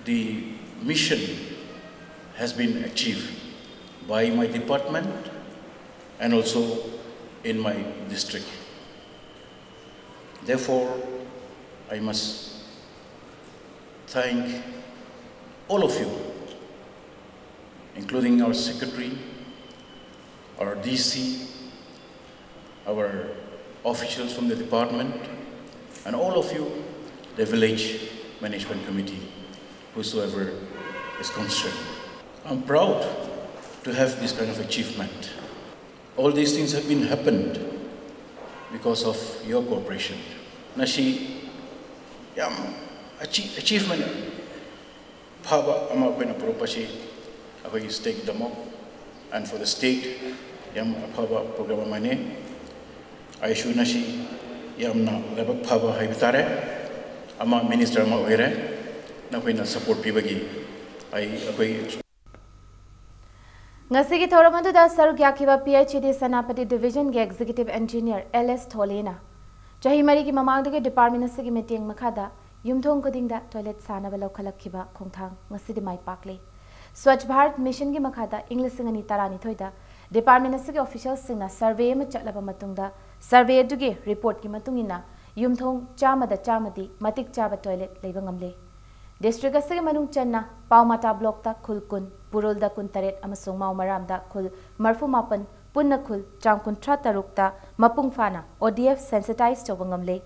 The mission has been achieved by my department and also in my district. Therefore, I must thank all of you, including our secretary, our D C, our officials from the department, and all of you, the village management committee. whosoever is concerned. I'm proud to have this kind of achievement. All these things have been happened because of your cooperation. ꯉꯁꯤ ꯌꯥꯝ ꯑꯦꯆꯤꯞꯃꯦꯟ ꯐꯕ ꯑꯃ ꯑꯩꯈꯣꯏꯅ ꯄꯨꯔꯛꯄꯁꯤ ꯑꯩꯈꯣꯏꯒꯤ ꯁ꯭ꯇꯦꯠꯀꯤꯗꯃꯛ and for the state ꯌꯥꯝ ꯑꯐꯕ programme ꯑꯃꯅꯤ꯫ ꯑꯩꯁꯨ ꯉꯁꯤ ꯌꯥꯝꯅ ꯂꯥꯏꯕꯛ ꯐꯕ ꯍꯥꯏꯕ ꯇꯥꯔꯦ, ꯑꯃ ꯃꯤꯅꯤꯁꯇꯔ ꯑꯃ ꯑꯣꯏꯔꯦ꯫ ꯅꯈꯣꯏꯅ ꯁꯄꯣꯔꯠ ꯄꯤꯕꯒꯤ ꯑꯩ ꯑꯩꯈꯣꯏ ꯉꯁꯤꯒꯤ ꯊꯧꯔꯝ ꯑꯗꯨꯗ ꯁꯔꯨꯛ ꯌꯥꯈꯤꯕ ꯄꯤ ꯑꯩꯆ ꯏ ꯗꯤ ꯁꯦꯅꯥꯄꯇꯤ ꯗꯤꯚꯤꯖꯟꯒꯤ ꯑꯦꯛꯖꯤꯀ꯭ꯌꯨꯇꯤꯚ ꯏꯟꯖꯤꯅꯤꯌꯔ ꯑꯦꯜ ꯑꯦꯁ ꯊꯣꯂꯦꯅ ꯆꯍꯤ ꯃꯔꯤꯒꯤ ꯃꯃꯥꯡꯗꯒꯤ ꯗꯤꯄꯥꯔꯠꯃꯦꯟ ꯑꯁꯤꯒꯤ ꯃꯤꯠꯌꯦꯡ ꯃꯈꯥꯗ ꯌꯨꯝꯊꯣꯡ ꯈꯨꯗꯤꯡꯗ ꯇꯣꯏꯂꯦꯠ ꯁꯥꯅꯕ ꯂꯧꯈꯠꯂꯛꯈꯤꯕ ꯈꯣꯡꯊꯥꯡ ꯉꯁꯤꯗꯤ ꯃꯥꯏ ꯄꯥꯛꯂꯦ꯫ ꯁ꯭ꯋꯥꯆ ꯚꯥꯔꯠ ꯃꯤꯁꯟꯒꯤ ꯃꯈꯥꯗ ꯏꯪ ꯂꯤꯁꯤꯡ ꯑꯅꯤ ꯇꯔꯥꯅꯤꯊꯣꯏꯗ ꯗꯤꯄꯥꯔꯠꯃꯦꯟ ꯑꯁꯤꯒꯤ ꯑꯣꯐꯤꯁꯤꯌꯦꯜꯁꯤꯡꯅ ꯁꯔꯚꯦ ꯑꯃ ꯆꯠꯂꯕ ꯃꯇꯨꯡꯗ ꯁꯔꯚꯦ ꯑꯗꯨꯒꯤ ꯔꯤꯄꯣꯔꯠꯀꯤ ꯃꯇꯨꯡ ꯏꯟꯅ ꯌꯨꯝꯊꯣꯡ ꯆꯥꯝꯃꯗ ꯆꯥꯝꯃꯗꯤ ꯃꯇꯤꯛ ꯆꯥꯕ ꯇꯣꯏꯂꯦꯠ ꯂꯩꯕ ꯉꯝꯂꯦ꯫ ꯗꯤꯁꯇ꯭ꯔꯤꯛ ꯑꯁꯤꯒꯤ ꯃꯅꯨꯡ ꯆꯟꯅ ꯄꯥꯎꯃꯥꯇꯥ ꯕ꯭ꯂꯣꯛꯇ ꯈꯨꯜ ꯀꯨꯟ, ꯄꯨꯔꯨꯜꯗ ꯀꯨꯟꯇꯔꯦꯠ ꯑꯃꯁꯨꯡ ꯃꯥꯎ ꯃꯔꯥꯝꯗ ꯈꯨꯜ ꯃꯔꯐꯨ ꯃꯥꯄꯟ, ꯄꯨꯟꯅ ꯈꯨꯜ ꯆꯥꯝ ꯀꯨꯟꯊ꯭ꯔꯥ ꯇꯔꯨꯛꯇ ꯃꯄꯨꯡ ꯐꯥꯅ ꯑꯣ ꯗꯤ ꯑꯦꯐ ꯁꯦꯟꯁꯤꯇꯥꯏꯖ ꯇꯧꯕ ꯉꯝꯂꯦ꯫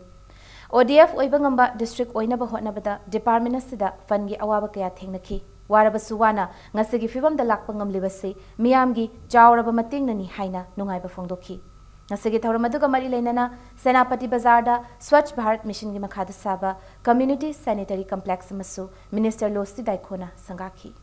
ꯑꯣ ꯗꯤ ꯑꯦꯐ ꯑꯣꯏꯕ ꯉꯝꯕ ꯗꯤꯁꯇ꯭ꯔꯤꯛ ꯑꯣꯏꯅꯕ ꯍꯣꯠꯅꯕꯗ ꯗꯤꯄꯥꯔꯠꯃꯦꯟ ꯑꯁꯤꯗ ꯐꯟꯒꯤ ꯑꯋꯥꯕ ꯀꯌꯥ ꯊꯦꯡꯅꯈꯤ꯫ ꯋꯥꯔꯕꯁꯨ ꯋꯥꯅ ꯉꯁꯤꯒꯤ ꯐꯤꯚꯝꯗ ꯂꯥꯛꯄ ꯉꯝꯂꯤꯕꯁꯤ ꯃꯤꯌꯥꯝꯒꯤ ꯆꯥꯎꯔꯕ ꯃꯇꯦꯡꯅꯅꯤ ꯍꯥꯏꯅ ꯅꯨꯡꯉꯥꯏꯕ ꯐꯣꯡꯗꯣꯛꯈꯤ꯫ ꯉꯁꯤꯒꯤ ꯊꯧꯔꯝ ꯑꯗꯨꯒ ꯃꯔꯤ ꯂꯩꯅꯅ ꯁꯦꯅꯥꯄꯇꯤ ꯕꯖꯥꯔꯗ ꯁ꯭ꯋꯥꯆ ꯚꯥꯔꯠ ꯃꯤꯁꯟꯒꯤ ꯃꯈꯥꯗ ꯁꯥꯕ ꯀꯝꯃ꯭ꯌꯨꯅꯤꯇꯤ ꯁꯦꯅꯤꯇꯔꯤ ꯀꯝꯄ꯭ꯂꯦꯛꯁ ꯑꯃꯁꯨ ꯃꯤꯅꯤꯁꯇꯔ ꯂꯣꯁꯤ ꯗꯥꯏꯈꯣꯅ ꯁꯪꯒꯥꯈꯤ꯫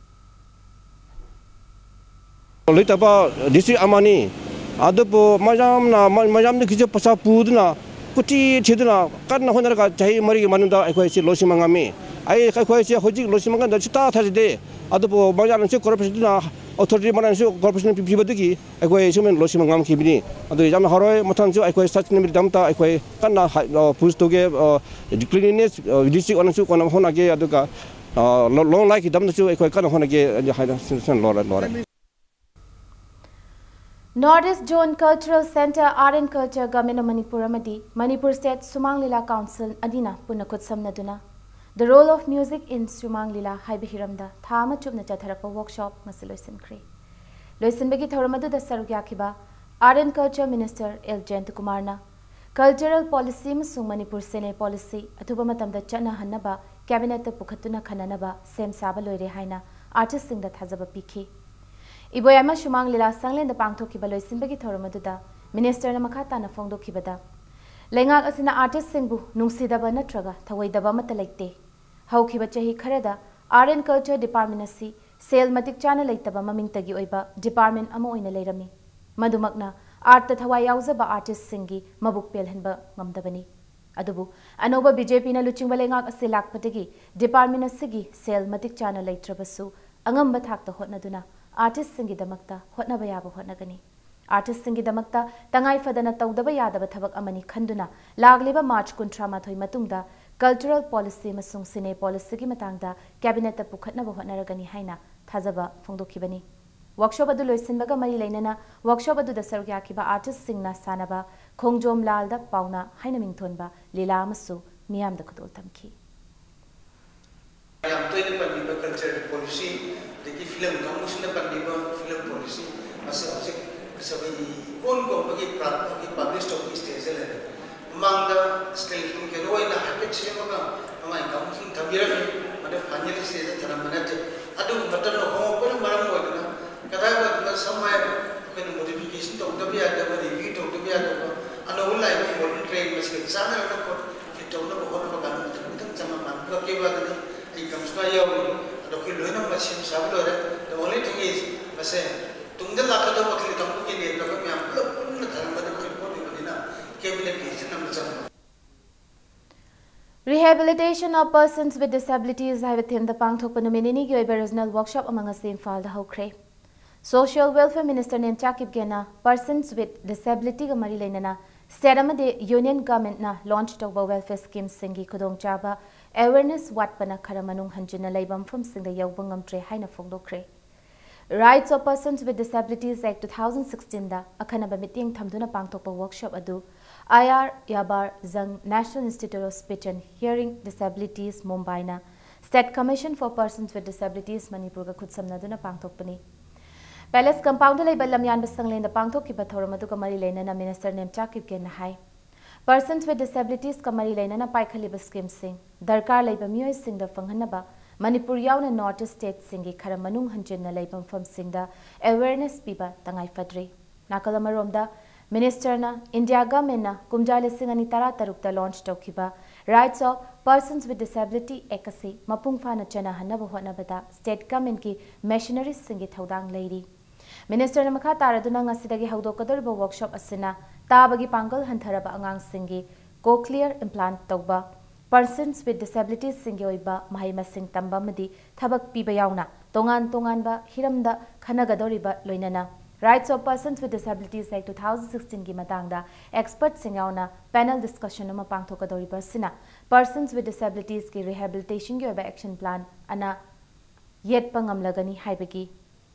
ꯂꯩꯇꯕ ꯗꯤꯁꯇ꯭ꯔꯤꯛ ꯑꯃꯅꯤ꯫ ꯑꯗꯨꯕꯨ ꯃꯌꯥꯝꯅ ꯃ- ꯃꯌꯥꯝꯗꯒꯤꯁꯨ ꯄꯩꯁꯥ ꯄꯨꯗꯨꯅ ꯀꯣꯆꯤ ꯊꯤꯗꯨꯅ ꯀꯟꯅ ꯍꯣꯠꯅꯔꯒ ꯆꯍꯤ ꯃꯔꯤꯒꯤ ꯃꯅꯨꯡꯗ ꯑꯩꯈꯣꯏꯁꯤ ꯂꯣꯏꯁꯤꯟꯕ ꯉꯝꯃꯤ꯫ ꯑꯩ ꯑꯩꯈꯣꯏꯁꯤ ꯍꯧꯖꯤꯛ ꯂꯣꯏꯁꯤꯟꯕ ꯉꯝꯗ ꯁꯨꯡꯊꯥ ꯊꯥꯖꯗꯦ꯫ ꯑꯗꯨꯕꯨ ꯃꯌꯥꯝꯅꯁꯨ ꯀꯣꯔꯄꯣꯔꯦꯁꯟꯗꯨꯅ ꯑꯣꯊꯣꯔꯤꯇꯤ ꯃꯌꯥꯝꯅꯁꯨ ꯀꯣꯔꯄꯣꯔꯦꯁꯟ ꯄꯤꯕꯗꯒꯤ ꯑꯩꯈꯣꯏ ꯁꯨꯃꯥꯏꯅ ꯂꯣꯏꯁꯤꯟꯕ ꯉꯝꯈꯤꯕꯅꯤ꯫ ꯑꯗꯨ ꯌꯥꯝꯅ ꯍꯔꯥꯎꯋꯦ꯫ ꯃꯊꯪꯁꯨ ꯑꯩꯈꯣꯏ ꯁꯆꯤꯟꯕꯤꯗꯃꯛꯇ ꯑꯩꯈꯣꯏ ꯀꯟꯅ ꯍꯥꯏ- ꯑ, ꯄꯨꯁ ꯇꯧꯒꯦ꯫ ꯑ, ꯀ꯭ꯂꯤꯅꯤꯅꯦꯁ, ꯑ, ꯗꯤꯁꯇ꯭ꯔꯤꯛ ꯑꯣꯏꯅꯁꯨ ꯀꯟꯅ ꯍꯣꯠꯅꯒꯦ꯫ ꯑꯗꯨꯒ ꯑ, ꯂꯣ- ꯂꯣꯡ ꯂꯥꯏꯐꯀꯤꯗꯃꯛꯇꯁꯨ ꯑꯩꯈꯣꯏ ꯀꯟꯅ ꯍꯣꯠꯅꯒꯦ ꯍꯥꯏꯅ ꯁꯤꯟ- ꯁꯤꯟ ꯂꯣꯏꯔꯦ ꯂꯣꯏꯔꯦ꯫ North East Zone Cultural Centre, Art and Culture, Government of Manipur ꯑꯃꯗꯤ ꯃꯅꯤꯄꯨꯔ ꯁ꯭ꯇꯦꯠ ꯁꯨꯃꯥꯡ ꯂꯤꯂꯥ ꯀꯥꯎꯟꯁꯤꯜ ꯑꯅꯤꯅ ꯄꯨꯟꯅ ꯈꯨꯠꯁꯝꯅꯗꯨꯅ The Role of Music in ꯁꯨꯃꯥꯡ ꯂꯤꯂꯥ ꯍꯥꯏꯕ ꯍꯤꯔꯝꯗ ꯊꯥ ꯑꯃ ꯆꯨꯞꯅ ꯆꯠꯊꯔꯛꯄ ꯋꯥꯔꯛꯁꯣꯞ ꯉꯁꯤ ꯂꯣꯏꯁꯤꯟꯈ꯭ꯔꯦ꯫ ꯂꯣꯏꯁꯤꯟꯕꯒꯤ ꯊꯧꯔꯝ ꯑꯗꯨꯗ ꯁꯔꯨꯛ ꯌꯥꯈꯤꯕ Art and Culture Minister L ꯖꯌꯟꯇꯀꯨꯃꯥꯔꯅ ꯀꯜꯆꯔꯦꯜ ꯄꯣꯂꯤꯁꯤ ꯑꯃꯁꯨꯡ ꯃꯅꯤꯄꯨꯔ ꯁꯦꯅꯦ ꯄꯣꯂꯤꯁꯤ ꯑꯊꯨꯕ ꯃꯇꯝꯗ ꯆꯠꯅꯍꯟꯅꯕ ꯀꯦꯕꯤꯅꯦꯠꯇ ꯄꯨꯈꯠꯇꯨꯅ ꯈꯟꯅꯅꯕ ꯁꯦꯝ ꯁꯥꯕ ꯂꯣꯏꯔꯦ ꯍꯥꯏꯅ ꯑꯥꯔꯇꯤꯁꯁꯤꯡꯗ ꯊꯥꯖꯕ ꯄꯤꯈꯤ꯫ ꯏꯕꯣꯌꯥꯏꯃ ꯁꯨꯃꯥꯡ ꯂꯤꯂꯥ ꯁꯪꯂꯦꯟꯗ ꯄꯥꯡꯊꯣꯛꯈꯤꯕ ꯂꯣꯏꯁꯤꯟꯕꯒꯤ ꯊꯧꯔꯝ ꯑꯗꯨꯗ ꯃꯤꯅꯤꯁꯇꯔꯅ ꯃꯈꯥ ꯇꯥꯅ ꯐꯣꯡꯗꯣꯛꯈꯤꯕꯗ, ꯂꯩꯉꯥꯛ ꯑꯁꯤꯅ ꯑꯥꯔꯇꯤꯁꯁꯤꯡꯕꯨ ꯅꯨꯡꯁꯤꯗꯕ ꯅꯠꯇ꯭ꯔꯒ ꯊꯧꯑꯣꯏꯗꯕ ꯑꯃꯠꯇ ꯂꯩꯇꯦ꯫ ꯍꯧꯈꯤꯕ ꯆꯍꯤ ꯈꯔꯗ Art and Culture Department ꯑꯁꯤ ꯁꯦꯜ ꯃꯇꯤꯛ ꯆꯥꯅ ꯂꯩꯇꯕ ꯃꯃꯤꯡꯇꯒꯤ ꯑꯣꯏꯕ department ꯑꯃ ꯑꯣꯏꯅ ꯂꯩꯔꯝꯃꯤ꯫ ꯃꯗꯨꯃꯛꯅ artꯇ ꯊꯋꯥꯏ ꯌꯥꯎꯖꯕ ꯑꯥꯔꯇꯤꯁꯁꯤꯡꯒꯤ ꯃꯕꯨꯛ ꯄꯦꯜꯍꯟꯕ ꯉꯝꯗꯕꯅꯤ꯫ ꯑꯗꯨꯕꯨ ꯑꯅꯧꯕ BJPꯅ ꯂꯨꯆꯤꯡꯕ ꯂꯩꯉꯥꯛ ꯑꯁꯤ ꯂꯥꯛꯄꯗꯒꯤ department ꯑꯁꯤꯒꯤ ꯁꯦꯜ ꯃꯇꯤꯛ ꯆꯥꯅ ꯂꯩꯇ꯭ꯔꯕꯁꯨ ꯑꯉꯝꯕ ꯊꯥꯛꯇ ꯍꯣꯠꯅꯗꯨꯅ ꯑꯥꯔꯇꯤꯁꯁꯤꯡꯒꯤꯗꯃꯛꯇ ꯍꯣꯠꯅꯕ ꯌꯥꯕ ꯍꯣꯠꯅꯒꯅꯤ꯫ ꯑꯥꯔꯇꯤꯁꯁꯤꯡꯒꯤꯗꯃꯛꯇ ꯇꯉꯥꯏ ꯐꯗꯅ ꯇꯧꯗꯕ ꯌꯥꯗꯕ ꯊꯕꯛ ꯑꯃꯅꯤ ꯈꯟꯗꯨꯅ ꯂꯥꯛꯂꯤꯕ ꯃꯥꯔꯆ ꯀꯨꯟꯊ꯭ꯔꯥ ꯃꯥꯊꯣꯏ ꯃꯇꯨꯡꯗ cultural policy ꯑꯃꯁꯨꯡ cine policyꯒꯤ ꯃꯇꯥꯡꯗ ꯀꯦꯕꯤꯅꯦꯠꯇ ꯄꯨꯈꯠꯅꯕ ꯍꯣꯠꯅꯔꯒꯅꯤ ꯍꯥꯏꯅ ꯊꯥꯖꯕ ꯐꯣꯡꯗꯣꯛꯈꯤꯕꯅꯤ꯫ Workshop ꯑꯗꯨ ꯂꯣꯏꯁꯤꯟꯕꯒ ꯃꯔꯤ ꯂꯩꯅꯅ workshop ꯑꯗꯨꯗ ꯁꯔꯨꯛ ꯌꯥꯈꯤꯕ ꯑꯥꯔꯇꯤꯁꯁꯤꯡꯅ ꯁꯥꯟꯅꯕ ꯈꯣꯡꯖꯣꯝ ꯂꯥꯜꯗ ꯄꯥꯎꯅ ꯍꯥꯏꯅ ꯃꯤꯡꯊꯣꯟꯕ ꯂꯤꯂꯥ ꯑꯃꯁꯨ ꯃꯤꯌꯥꯝꯗ ꯈꯨꯗꯣꯜ ꯇꯝꯈꯤ꯫ ꯌꯥꯝ ꯇꯣꯏꯅ ꯄꯟꯕꯤꯕ culture policy, ꯑꯗꯒꯤ film ꯀꯥꯡꯕꯨꯁꯤꯅ ꯄꯟꯕꯤꯕ film policy, ꯃꯁꯤ ꯍꯧꯖꯤꯛ ꯑꯩꯈꯣꯏꯒꯤ ꯏꯀꯣꯟ ꯀꯣꯟꯕꯒꯤ ꯄ꯭ꯔꯥ-, ꯑꯩꯈꯣꯏꯒꯤ publish ꯇꯧꯕꯒꯤ stageꯇ ꯂꯩꯔꯦ꯫ ꯃꯃꯥꯡꯗ skeleton ꯀꯩꯅꯣ ꯑꯣꯏꯅ ꯍꯥꯏꯐꯦꯠ ꯁꯦꯝꯃꯒ ꯃꯃꯥꯏ ꯀꯥꯡꯕꯨꯁꯤꯡ ꯊꯝꯕꯤꯔꯝꯃꯤ, ꯃꯗꯨ final stageꯇ ꯊꯝꯂꯝꯕ ꯅꯠꯇꯦ꯫ ꯑꯗꯨꯒꯤ ꯃꯇꯝꯗ ꯍꯣꯡꯂꯛꯄꯅ ꯃꯔꯝ ꯑꯣꯏꯗꯨꯅ ꯀꯗꯥꯏ ꯋꯥꯏꯗꯅ ꯁꯝ ꯍꯥꯏꯔ ꯑꯩꯈꯣꯏꯅ modification ꯇꯧꯗꯕ ꯌꯥꯗꯕ, review ꯇꯧꯗꯕ ꯌꯥꯗꯕ, ꯑꯅꯧꯕ ꯂꯥꯛꯏꯕ modern trend ꯃꯁꯤꯒ ꯆꯥꯟꯅꯔꯒ ꯄꯣꯠ fit ꯇꯧꯅꯕ ꯍꯣꯠꯅꯕ ꯀꯥꯟꯗ ꯃꯇꯝ ꯈꯤꯇꯪ ꯆꯪꯕ ꯃꯥꯟꯕ ꯀꯦꯕ ꯑꯗꯨꯅꯤ꯫ ꯑꯩ ꯀꯝꯁꯨꯀꯥ ꯌꯥꯎꯔꯤ꯫ ꯑꯗꯣ ꯑꯩꯈꯣꯏ ꯂꯣꯏꯅꯃꯛ ꯁꯦꯝ ꯁꯥꯕ ꯂꯣꯏꯔꯦ꯫ The only thing is, ꯃꯁꯦ ꯇꯨꯡꯗ ꯂꯥꯛꯀꯗꯧꯕ ꯑꯩꯈꯣꯏ ꯀꯥꯡꯕꯨꯒꯤ ꯂꯦꯞꯂꯒ ꯃꯌꯥꯝ ꯄꯨꯂꯞ ꯄꯨꯟꯅ ꯊꯥꯔꯝꯒꯗꯕ ꯑꯩꯈꯣꯏ ꯄꯣꯠ ꯑꯣꯏꯕꯅꯤꯅ cabinet decision ꯑꯃ ꯆꯪꯕ꯫ Rehabilitation of Persons with Disabilities ꯍꯥꯏꯕ themeꯗ ꯄꯥꯡꯊꯣꯛꯄ ꯅꯨꯃꯤꯠ ꯅꯤꯅꯤꯒꯤ ꯑꯣꯏꯕ regional workshop ꯑꯃ ꯉꯁꯤ ꯏꯝꯐꯥꯜꯗ ꯍꯧꯈ꯭ꯔꯦ꯫ Social Welfare Minister Nemcha ꯀꯤꯞꯒꯦꯅ persons with disabilityꯒ ꯃꯔꯤ ꯂꯩꯅꯅ state ꯑꯃꯗꯤ union governmentꯅ launch ꯇꯧꯕ welfare schemeꯁꯤꯡꯒꯤ ꯈꯨꯗꯣꯡꯆꯥꯕ awareness ꯋꯥꯠꯄꯅ ꯈꯔ ꯃꯅꯨꯡ ꯍꯟꯖꯤꯟꯅ ꯂꯩꯕ ꯃꯐꯝꯁꯤꯡꯗ ꯌꯧꯕ ꯉꯝꯗ꯭ꯔꯦ ꯍꯥꯏꯅ ꯐꯣꯡꯗꯣꯛꯈ꯭ꯔꯦ꯫ Rights of Persons with Disabilities Act two thousand sixteenꯗ ꯑꯈꯟꯅꯕ ꯃꯤꯠꯌꯦꯡ ꯊꯝꯗꯨꯅ ꯄꯥꯡꯊꯣꯛꯄ workshop ꯑꯗꯨ ꯑꯥꯏ ꯑꯥꯔ ꯌꯥꯕꯥꯔ ꯖꯪ National Institute of Speech and Hearing Disabilities ꯃꯨꯝꯕꯥꯏꯅ State Commission for Persons with Disabilities ꯃꯅꯤꯄꯨꯔꯒ ꯈꯨꯠꯁꯝꯅꯗꯨꯅ ꯄꯥꯡꯊꯣꯛꯄꯅꯤ꯫ Palace compoundꯗ ꯂꯩꯕ ꯂꯝꯌꯥꯟꯕ ꯁꯪꯂꯦꯟꯗ ꯄꯥꯡꯊꯣꯛꯈꯤꯕ ꯊꯧꯔꯝ ꯑꯗꯨꯒ ꯃꯔꯤ ꯂꯩꯅꯅ Minister Nemcha ꯀꯤꯞꯒꯦꯅ high, Persons with disabilities ꯀ ꯃꯔꯤ ꯂꯩꯅꯅ ꯄꯥꯏꯈꯠꯂꯤꯕ ꯁ꯭ꯀꯤꯝꯁꯤꯡ ꯗꯔꯀꯥꯔ ꯂꯩꯕ ꯃꯤꯑꯣꯏꯁꯤꯡꯗ ꯐꯪꯍꯟꯅꯕ ꯃꯅꯤꯄꯨꯔ ꯌꯥꯎꯅ ꯅꯣꯔꯠ ꯏꯁ ꯁ꯭ꯇꯦꯠꯁꯤꯡꯒꯤ ꯈꯔ ꯃꯅꯨꯡ ꯍꯟꯖꯤꯟꯅ ꯂꯩꯕ ꯃꯐꯝꯁꯤꯡꯗ ꯑꯦꯋꯦꯔꯅꯦꯁ ꯄꯤꯕ ꯇꯉꯥꯏ ꯐꯗ꯭ꯔꯤ꯫ ꯅꯥꯀꯜ ꯑꯃꯔꯣꯝꯗ, ꯃꯤꯅꯤꯁꯇꯔꯅ ꯏꯟꯗꯤꯌꯥ ꯒꯚꯔꯟꯃꯦꯟꯠꯅ ꯀꯨꯝꯖꯥ ꯂꯤꯁꯤꯡ ꯑꯅꯤ ꯇꯔꯥ ꯇꯔꯨꯛꯇ ꯂꯣꯟꯆ ꯇꯧꯈꯤꯕ Rights of Persons with Disability Act ꯑꯁꯤ ꯃꯄꯨꯡ ꯐꯥꯅ ꯆꯠꯅꯍꯟꯅꯕ ꯍꯣꯠꯅꯕꯗ ꯁ꯭ꯇꯦꯠ ꯒꯚꯔꯟꯃꯦꯟꯠꯀꯤ ꯃꯦꯁꯤꯅꯔꯤꯁꯤꯡꯒꯤ ꯊꯧꯗꯥꯡ ꯂꯩꯔꯤ꯫ ꯃꯤꯅꯤꯁꯇꯔꯅ ꯃꯈꯥ ꯇꯥꯔꯗꯨꯅ ꯉꯁꯤꯗꯒꯤ ꯍꯧꯗꯣꯛꯀꯗꯧꯔꯤꯕ ꯋꯥꯔꯛꯁꯣꯞ ꯑꯁꯤꯅ ꯇꯥꯕꯒꯤ ꯄꯥꯡꯒꯜ ꯍꯟꯊꯔꯕ ꯑꯉꯥꯡꯁꯤꯡꯒꯤ ꯀꯣꯀ꯭ꯂꯤꯌꯔ ꯏꯝꯄ꯭ꯂꯥꯟꯠ ꯇꯧꯕ, Persons with Disabilitiesꯁꯤꯡꯒꯤ ꯑꯣꯏꯕ ꯃꯍꯩ ꯃꯁꯤꯡ ꯇꯝꯕ ꯑꯃꯗꯤ ꯊꯕꯛ ꯄꯤꯕ ꯌꯥꯎꯅ ꯇꯣꯉꯥꯟ ꯇꯣꯉꯥꯟꯕ ꯍꯤꯔꯝꯗ ꯈꯟꯅꯒꯗꯧꯔꯤꯕ, ꯂꯣꯏꯅꯅ Rights of Persons with Disabilities Act two thousand sixteenꯒꯤ ꯃꯇꯥꯡꯗ ꯑꯦꯛꯁꯄꯔꯠꯁꯤꯡ ꯌꯥꯎꯅ ꯄꯦꯅꯦꯜ ꯗꯤꯁꯀꯁꯟ ꯑꯃ ꯄꯥꯡꯊꯣꯛꯀꯗꯧꯔꯤꯕ ꯑꯁꯤꯅ Persons with Disabilitiesꯀꯤ rehabilitationꯒꯤ ꯑꯣꯏꯕ action plan ꯑꯅ ꯌꯦꯠꯄ ꯉꯝꯂꯒꯅꯤ ꯍꯥꯏꯕꯒꯤ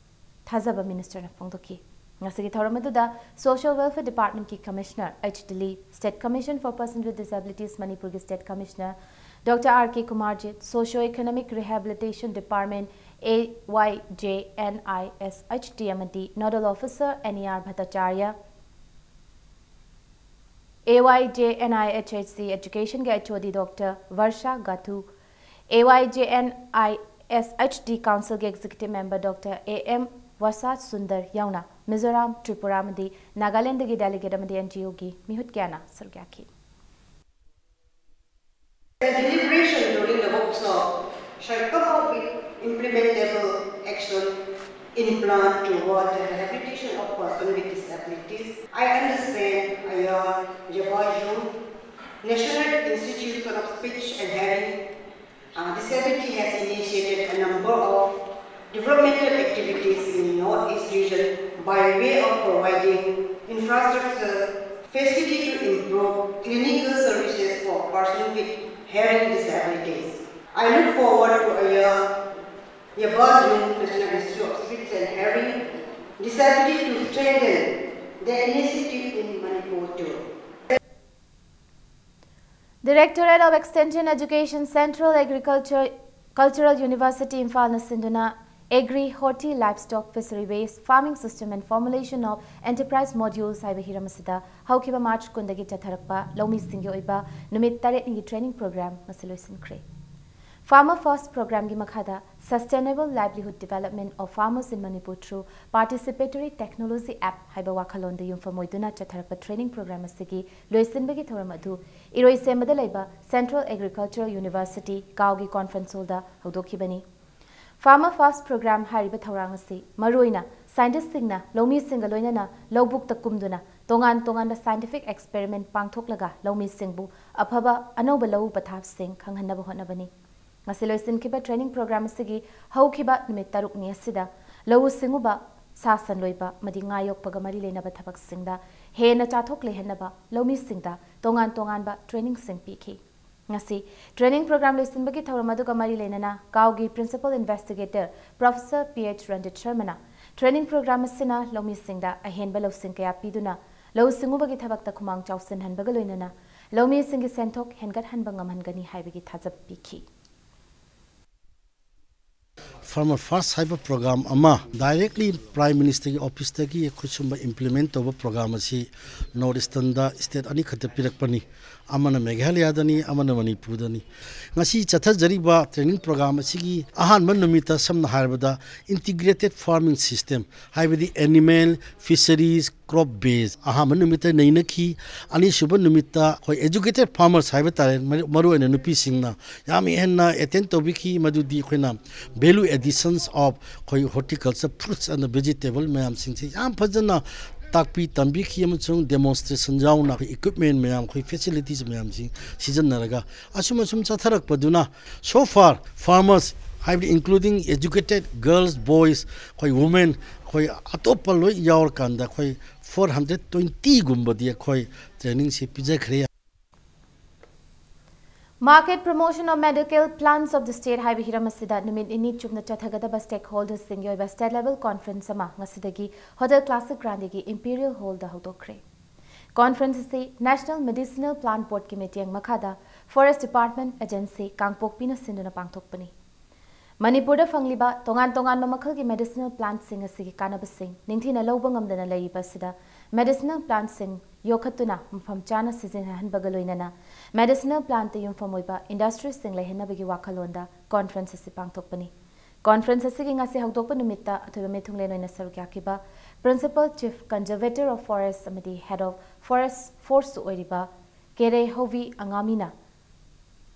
ꯊꯥꯖꯕ ꯃꯤꯅꯤꯁꯇꯔꯅ ꯐꯣꯡꯗꯣꯛꯈꯤ꯫ ꯉꯁꯤꯒꯤ ꯊꯧꯔꯝ ꯑꯗꯨꯗ Social Welfare Departmentꯀꯤ commissioner H Dilip, State Commission for Persons with Disabilities ꯃꯅꯤꯄꯨꯔꯒꯤ state commissioner doctor R K Kumarjit, Socio Economic Rehabilitation Department, A Y J N I S H D ꯑꯃꯗꯤ nodal officer N E R Bhattacharya, A Y J N I H H D Educationꯒꯤ H O D doctor Varsha ꯒꯥꯊꯨ, A Y J N I S H D Councilꯒꯤ Executive Member doctor A M ꯋꯁꯥ Sundar ꯌꯥꯎꯅ ꯃꯤꯖꯣꯔꯥꯝ, ꯇ꯭ꯔꯤꯄꯨꯔꯥ ꯑꯃꯗꯤ ꯅꯥꯒꯥꯂꯦꯟꯗꯒꯤ delegate ꯑꯃꯗꯤ and G ꯑꯣꯒꯤ ꯃꯤꯍꯨꯠ ꯀꯌꯥꯅ ꯁꯔꯨꯛ ꯌꯥꯈꯤ꯫ The deliberation during the workshop shall come up with implementable action in plan toward the rehabilitation of persons with disabilities. I understand Ayar Yabaju, National Institution of Speech and Hearing, uh, Disability has initiated a number of developmental activities in Northeast region by way of providing infrastructure facility to improve clinical services for persons with hearing disabilities. I look forward to Ayar Yabaju National Institute of Speech and Hearing Disability to strengthen their initiative in Manipur too. Directorate of Extension Education, Central Agriculture, Cultural University, ꯏꯝꯐꯥꯜꯅ ꯁꯤꯟꯗꯨꯅ Agri Horti Livestock Fishery Waste Farming System and Formulation of Enterprise Modules ꯍꯥꯏꯕ ꯍꯤꯔꯝ ꯑꯁꯤꯗ ꯍꯧꯈꯤꯕ March ꯀꯨꯟꯗꯒꯤ ꯆꯠꯊꯔꯛꯄ ꯂꯧꯃꯤꯁꯤꯡꯒꯤ ꯑꯣꯏꯕ ꯅꯨꯃꯤꯠ ꯇꯔꯦꯠꯅꯤꯒꯤ training program ꯉꯁꯤ ꯂꯣꯏꯁꯤꯟꯈ꯭ꯔꯦ꯫ Farmer First Programꯒꯤ ꯃꯈꯥꯗ Sustainable Livelihood Development of Farmers in Manipur through Participatory Technology App ꯍꯥꯏꯕ ꯋꯥꯈꯜꯂꯣꯟꯗ ꯌꯨꯝꯐꯝ ꯑꯣꯏꯗꯨꯅ ꯆꯠꯊꯔꯛꯄ training program ꯑꯁꯤꯒꯤ ꯂꯣꯏꯁꯤꯟꯕꯒꯤ ꯊꯧꯔꯝ ꯑꯗꯨ ꯏꯔꯣꯏꯁꯦꯝꯕꯗ ꯂꯩꯕ Central Agricultural University ꯀꯥꯎꯒꯤ conference hallꯗ ꯍꯧꯗꯣꯛꯈꯤꯕꯅꯤ꯫ Farmer First Program ꯍꯥꯏꯔꯤꯕ ꯊꯧꯔꯥꯡ ꯑꯁꯤ ꯃꯔꯨꯑꯣꯏꯅ scientistꯁꯤꯡꯅ ꯂꯧꯃꯤꯁꯤꯡꯒ ꯂꯣꯏꯅꯅ ꯂꯧꯕꯨꯛꯇ ꯀꯨꯝꯗꯨꯅ ꯇꯣꯉꯥꯟ ꯇꯣꯉꯥꯟꯕ scientific experiment ꯄꯥꯡꯊꯣꯛꯂꯒ ꯂꯧꯃꯤꯁꯤꯡꯕꯨ ꯑꯐꯕ ꯑꯅꯧꯕ ꯂꯧꯎ ꯄꯊꯥꯞꯁꯤꯡ ꯈꯪꯍꯟꯅꯕ ꯍꯣꯠꯅꯕꯅꯤ꯫ ꯉꯁꯤ ꯂꯣꯏꯁꯤꯟꯈꯤꯕ training program ꯑꯁꯤꯒꯤ ꯍꯧꯈꯤꯕ ꯅꯨꯃꯤꯠ ꯇꯔꯨꯛꯅꯤ ꯑꯁꯤꯗ ꯂꯧꯎ ꯁꯤꯡꯎꯕ, ꯁꯥ ꯁꯟ ꯂꯣꯏꯕ ꯑꯃꯗꯤ ꯉꯥ ꯌꯣꯛꯄꯒ ꯃꯔꯤ ꯂꯩꯅꯕ ꯊꯕꯛꯁꯤꯡꯗ ꯍꯦꯟꯅ ꯆꯥꯊꯣꯛ ꯂꯩꯍꯟꯅꯕ ꯂꯧꯃꯤꯁꯤꯡꯗ ꯇꯣꯉꯥꯟ ꯇꯣꯉꯥꯟꯕ trainingꯁꯤꯡ ꯄꯤꯈꯤ꯫ ꯉꯁꯤ training program ꯂꯣꯏꯁꯤꯟꯕꯒꯤ ꯊꯧꯔꯝ ꯑꯗꯨꯒ ꯃꯔꯤ ꯂꯩꯅꯅ ꯀꯥꯎꯒꯤ Principal Investigator Professor P H Ranjit ꯁꯔꯃꯅ training program ꯑꯁꯤꯅ ꯂꯧꯃꯤꯁꯤꯡꯗ ꯑꯍꯦꯟꯕ ꯂꯧꯁꯤꯡ ꯀꯌꯥ ꯄꯤꯗꯨꯅ ꯂꯧꯎ ꯁꯤꯡꯎꯕꯒꯤ ꯊꯕꯛꯇ ꯈꯨꯃꯥꯡ ꯆꯥꯎꯁꯤꯟꯍꯟꯕꯒ ꯂꯣꯏꯅꯅ ꯂꯧꯃꯤꯁꯤꯡꯒꯤ ꯁꯦꯟꯊꯣꯛ ꯍꯦꯟꯒꯠꯍꯟꯕ ꯉꯝꯍꯟꯒꯅꯤ ꯍꯥꯏꯕꯒꯤ ꯊꯥꯖꯕ ꯄꯤꯈꯤ꯫ Farmer First ꯍꯥꯏꯕ program ꯑꯃ directly Prime Ministerꯒꯤ officeꯇꯒꯤ ꯑꯩꯈꯣꯏ ꯁꯨꯝꯕ implement ꯇꯧꯕ program ꯑꯁꯤ North Easternꯗ state ꯑꯅꯤꯈꯛꯇ ꯄꯤꯔꯛꯄꯅꯤ꯫ ꯑꯃꯅ ꯃꯦꯘꯥꯂꯌꯥꯗꯅꯤ, ꯑꯃꯅ ꯃꯅꯤꯄꯨꯔꯗꯅꯤ꯫ ꯉꯁꯤ ꯆꯠꯊꯖꯔꯤꯕ training program ꯑꯁꯤꯒꯤ ꯑꯍꯥꯟꯕ ꯅꯨꯃꯤꯠꯇ ꯁꯝꯅ ꯍꯥꯏꯔꯕꯗ integrated farming system ꯍꯥꯏꯕꯗꯤ animal, fisheries, crop base ꯑꯍꯥꯟꯕ ꯅꯨꯃꯤꯠꯇ ꯅꯩꯅꯈꯤ꯫ ꯑꯅꯤꯁꯨꯕ ꯅꯨꯃꯤꯠꯇ ꯑꯩꯈꯣꯏ educated farmers ꯍꯥꯏꯕ ꯇꯥꯔꯦ, ꯃꯔꯨ- ꯃꯔꯨꯑꯣꯏꯅ ꯅꯨꯄꯤꯁꯤꯡꯅ ꯌꯥꯝ ꯍꯦꯟꯅ attend ꯇꯧꯕꯤꯈꯤ꯫ ꯃꯗꯨꯗꯤ ꯑꯩꯈꯣꯏꯅ value additions of ꯑꯩꯈꯣꯏ horticulture fruits and vegetable ꯃꯌꯥꯝꯁꯤꯡꯁꯦ ꯌꯥꯝ ꯐꯖꯅ ꯇꯥꯛꯄꯤ ꯇꯝꯕꯤꯈꯤ ꯑꯃꯁꯨꯡ demonstration ꯌꯥꯎꯅ ꯑꯩꯈꯣꯏ equipment ꯃꯌꯥꯝ, ꯑꯩꯈꯣꯏ facilities ꯃꯌꯥꯝꯁꯤꯡ ꯁꯤꯖꯤꯟꯅꯔꯒ ꯑꯁꯨꯝ ꯑꯁꯨꯝ ꯆꯠꯊꯔꯛꯄꯗꯨꯅ so far farmers ꯍꯥꯏꯕꯗꯤ including educated girls, boys, ꯑꯩꯈꯣꯏ women, ꯑꯩꯈꯣꯏ ꯑꯇꯣꯞꯄ ꯂꯣꯏ ꯌꯥꯎꯔꯀꯥꯟꯗ ꯑꯩꯈꯣꯏ four hundred twenty ꯒꯨꯝꯕꯗꯤ ꯑꯩꯈꯣꯏ trainingꯁꯤ ꯄꯤꯖꯈ꯭ꯔꯦ꯫ Market Promotion of Medical Plants of the State ꯍꯥꯏꯕ ꯍꯤꯔꯝ ꯑꯁꯤꯗ ꯅꯨꯃꯤꯠ ꯅꯤꯅꯤ ꯆꯨꯞꯅ ꯆꯠꯊꯒꯗꯕ stakeholdersꯁꯤꯡꯒꯤ ꯑꯣꯏꯕ state level conference ꯑꯃ ꯉꯁꯤꯗꯒꯤ Hotel Classic Grandeꯒꯤ Imperial Hallꯗ ꯍꯧꯗꯣꯛꯈ꯭ꯔꯦ꯫ Conference ꯑꯁꯤ National Medicinal Plant Boardꯀꯤ ꯃꯤꯠꯌꯦꯡ ꯃꯈꯥꯗ Forest Department Agency ꯀꯥꯡꯄꯣꯛꯄꯤꯅ ꯁꯤꯟꯗꯨꯅ ꯄꯥꯡꯊꯣꯛꯄꯅꯤ꯫ ꯃꯅꯤꯄꯨꯔꯗ ꯐꯪꯂꯤꯕ ꯇꯣꯉꯥꯟ ꯇꯣꯉꯥꯟꯕ ꯃꯈꯜꯒꯤ medicinal plantꯁꯤꯡ ꯑꯁꯤꯒꯤ ꯀꯥꯟꯅꯕꯁꯤꯡ ꯅꯤꯡꯊꯤꯅ ꯂꯧꯕ ꯉꯝꯗꯅ ꯂꯩꯔꯤꯕ ꯑꯁꯤꯗ medicinal plantꯁꯤꯡ ꯌꯣꯛꯈꯠꯇꯨꯅ ꯃꯐꯝ ꯆꯥꯅ ꯁꯤꯖꯤꯟꯅꯍꯟꯕꯒ ꯂꯣꯏꯅꯅ medicinal plantꯇ ꯌꯨꯝꯐꯝ ꯑꯣꯏꯕ industryꯁꯤꯡ ꯂꯩꯍꯟꯅꯕꯒꯤ ꯋꯥꯈꯜꯂꯣꯟꯗ conference ꯑꯁꯤ ꯄꯥꯡꯊꯣꯛꯄꯅꯤ꯫ Conference ꯑꯁꯤꯒꯤ ꯉꯁꯤ ꯍꯧꯗꯣꯛꯄ ꯅꯨꯃꯤꯠꯇ ꯑꯊꯣꯏꯕ ꯃꯤꯊꯨꯡꯂꯦꯟ ꯑꯣꯏꯅ ꯁꯔꯨꯛ ꯌꯥꯈꯤꯕ Principal Chief Conservator of Forest ꯑꯃꯗꯤ Head of Forest Forceꯁꯨ ꯑꯣꯏꯔꯤꯕ ꯀꯦꯔꯦ ꯍꯧꯕꯤ ꯑꯉꯥꯃꯤꯅ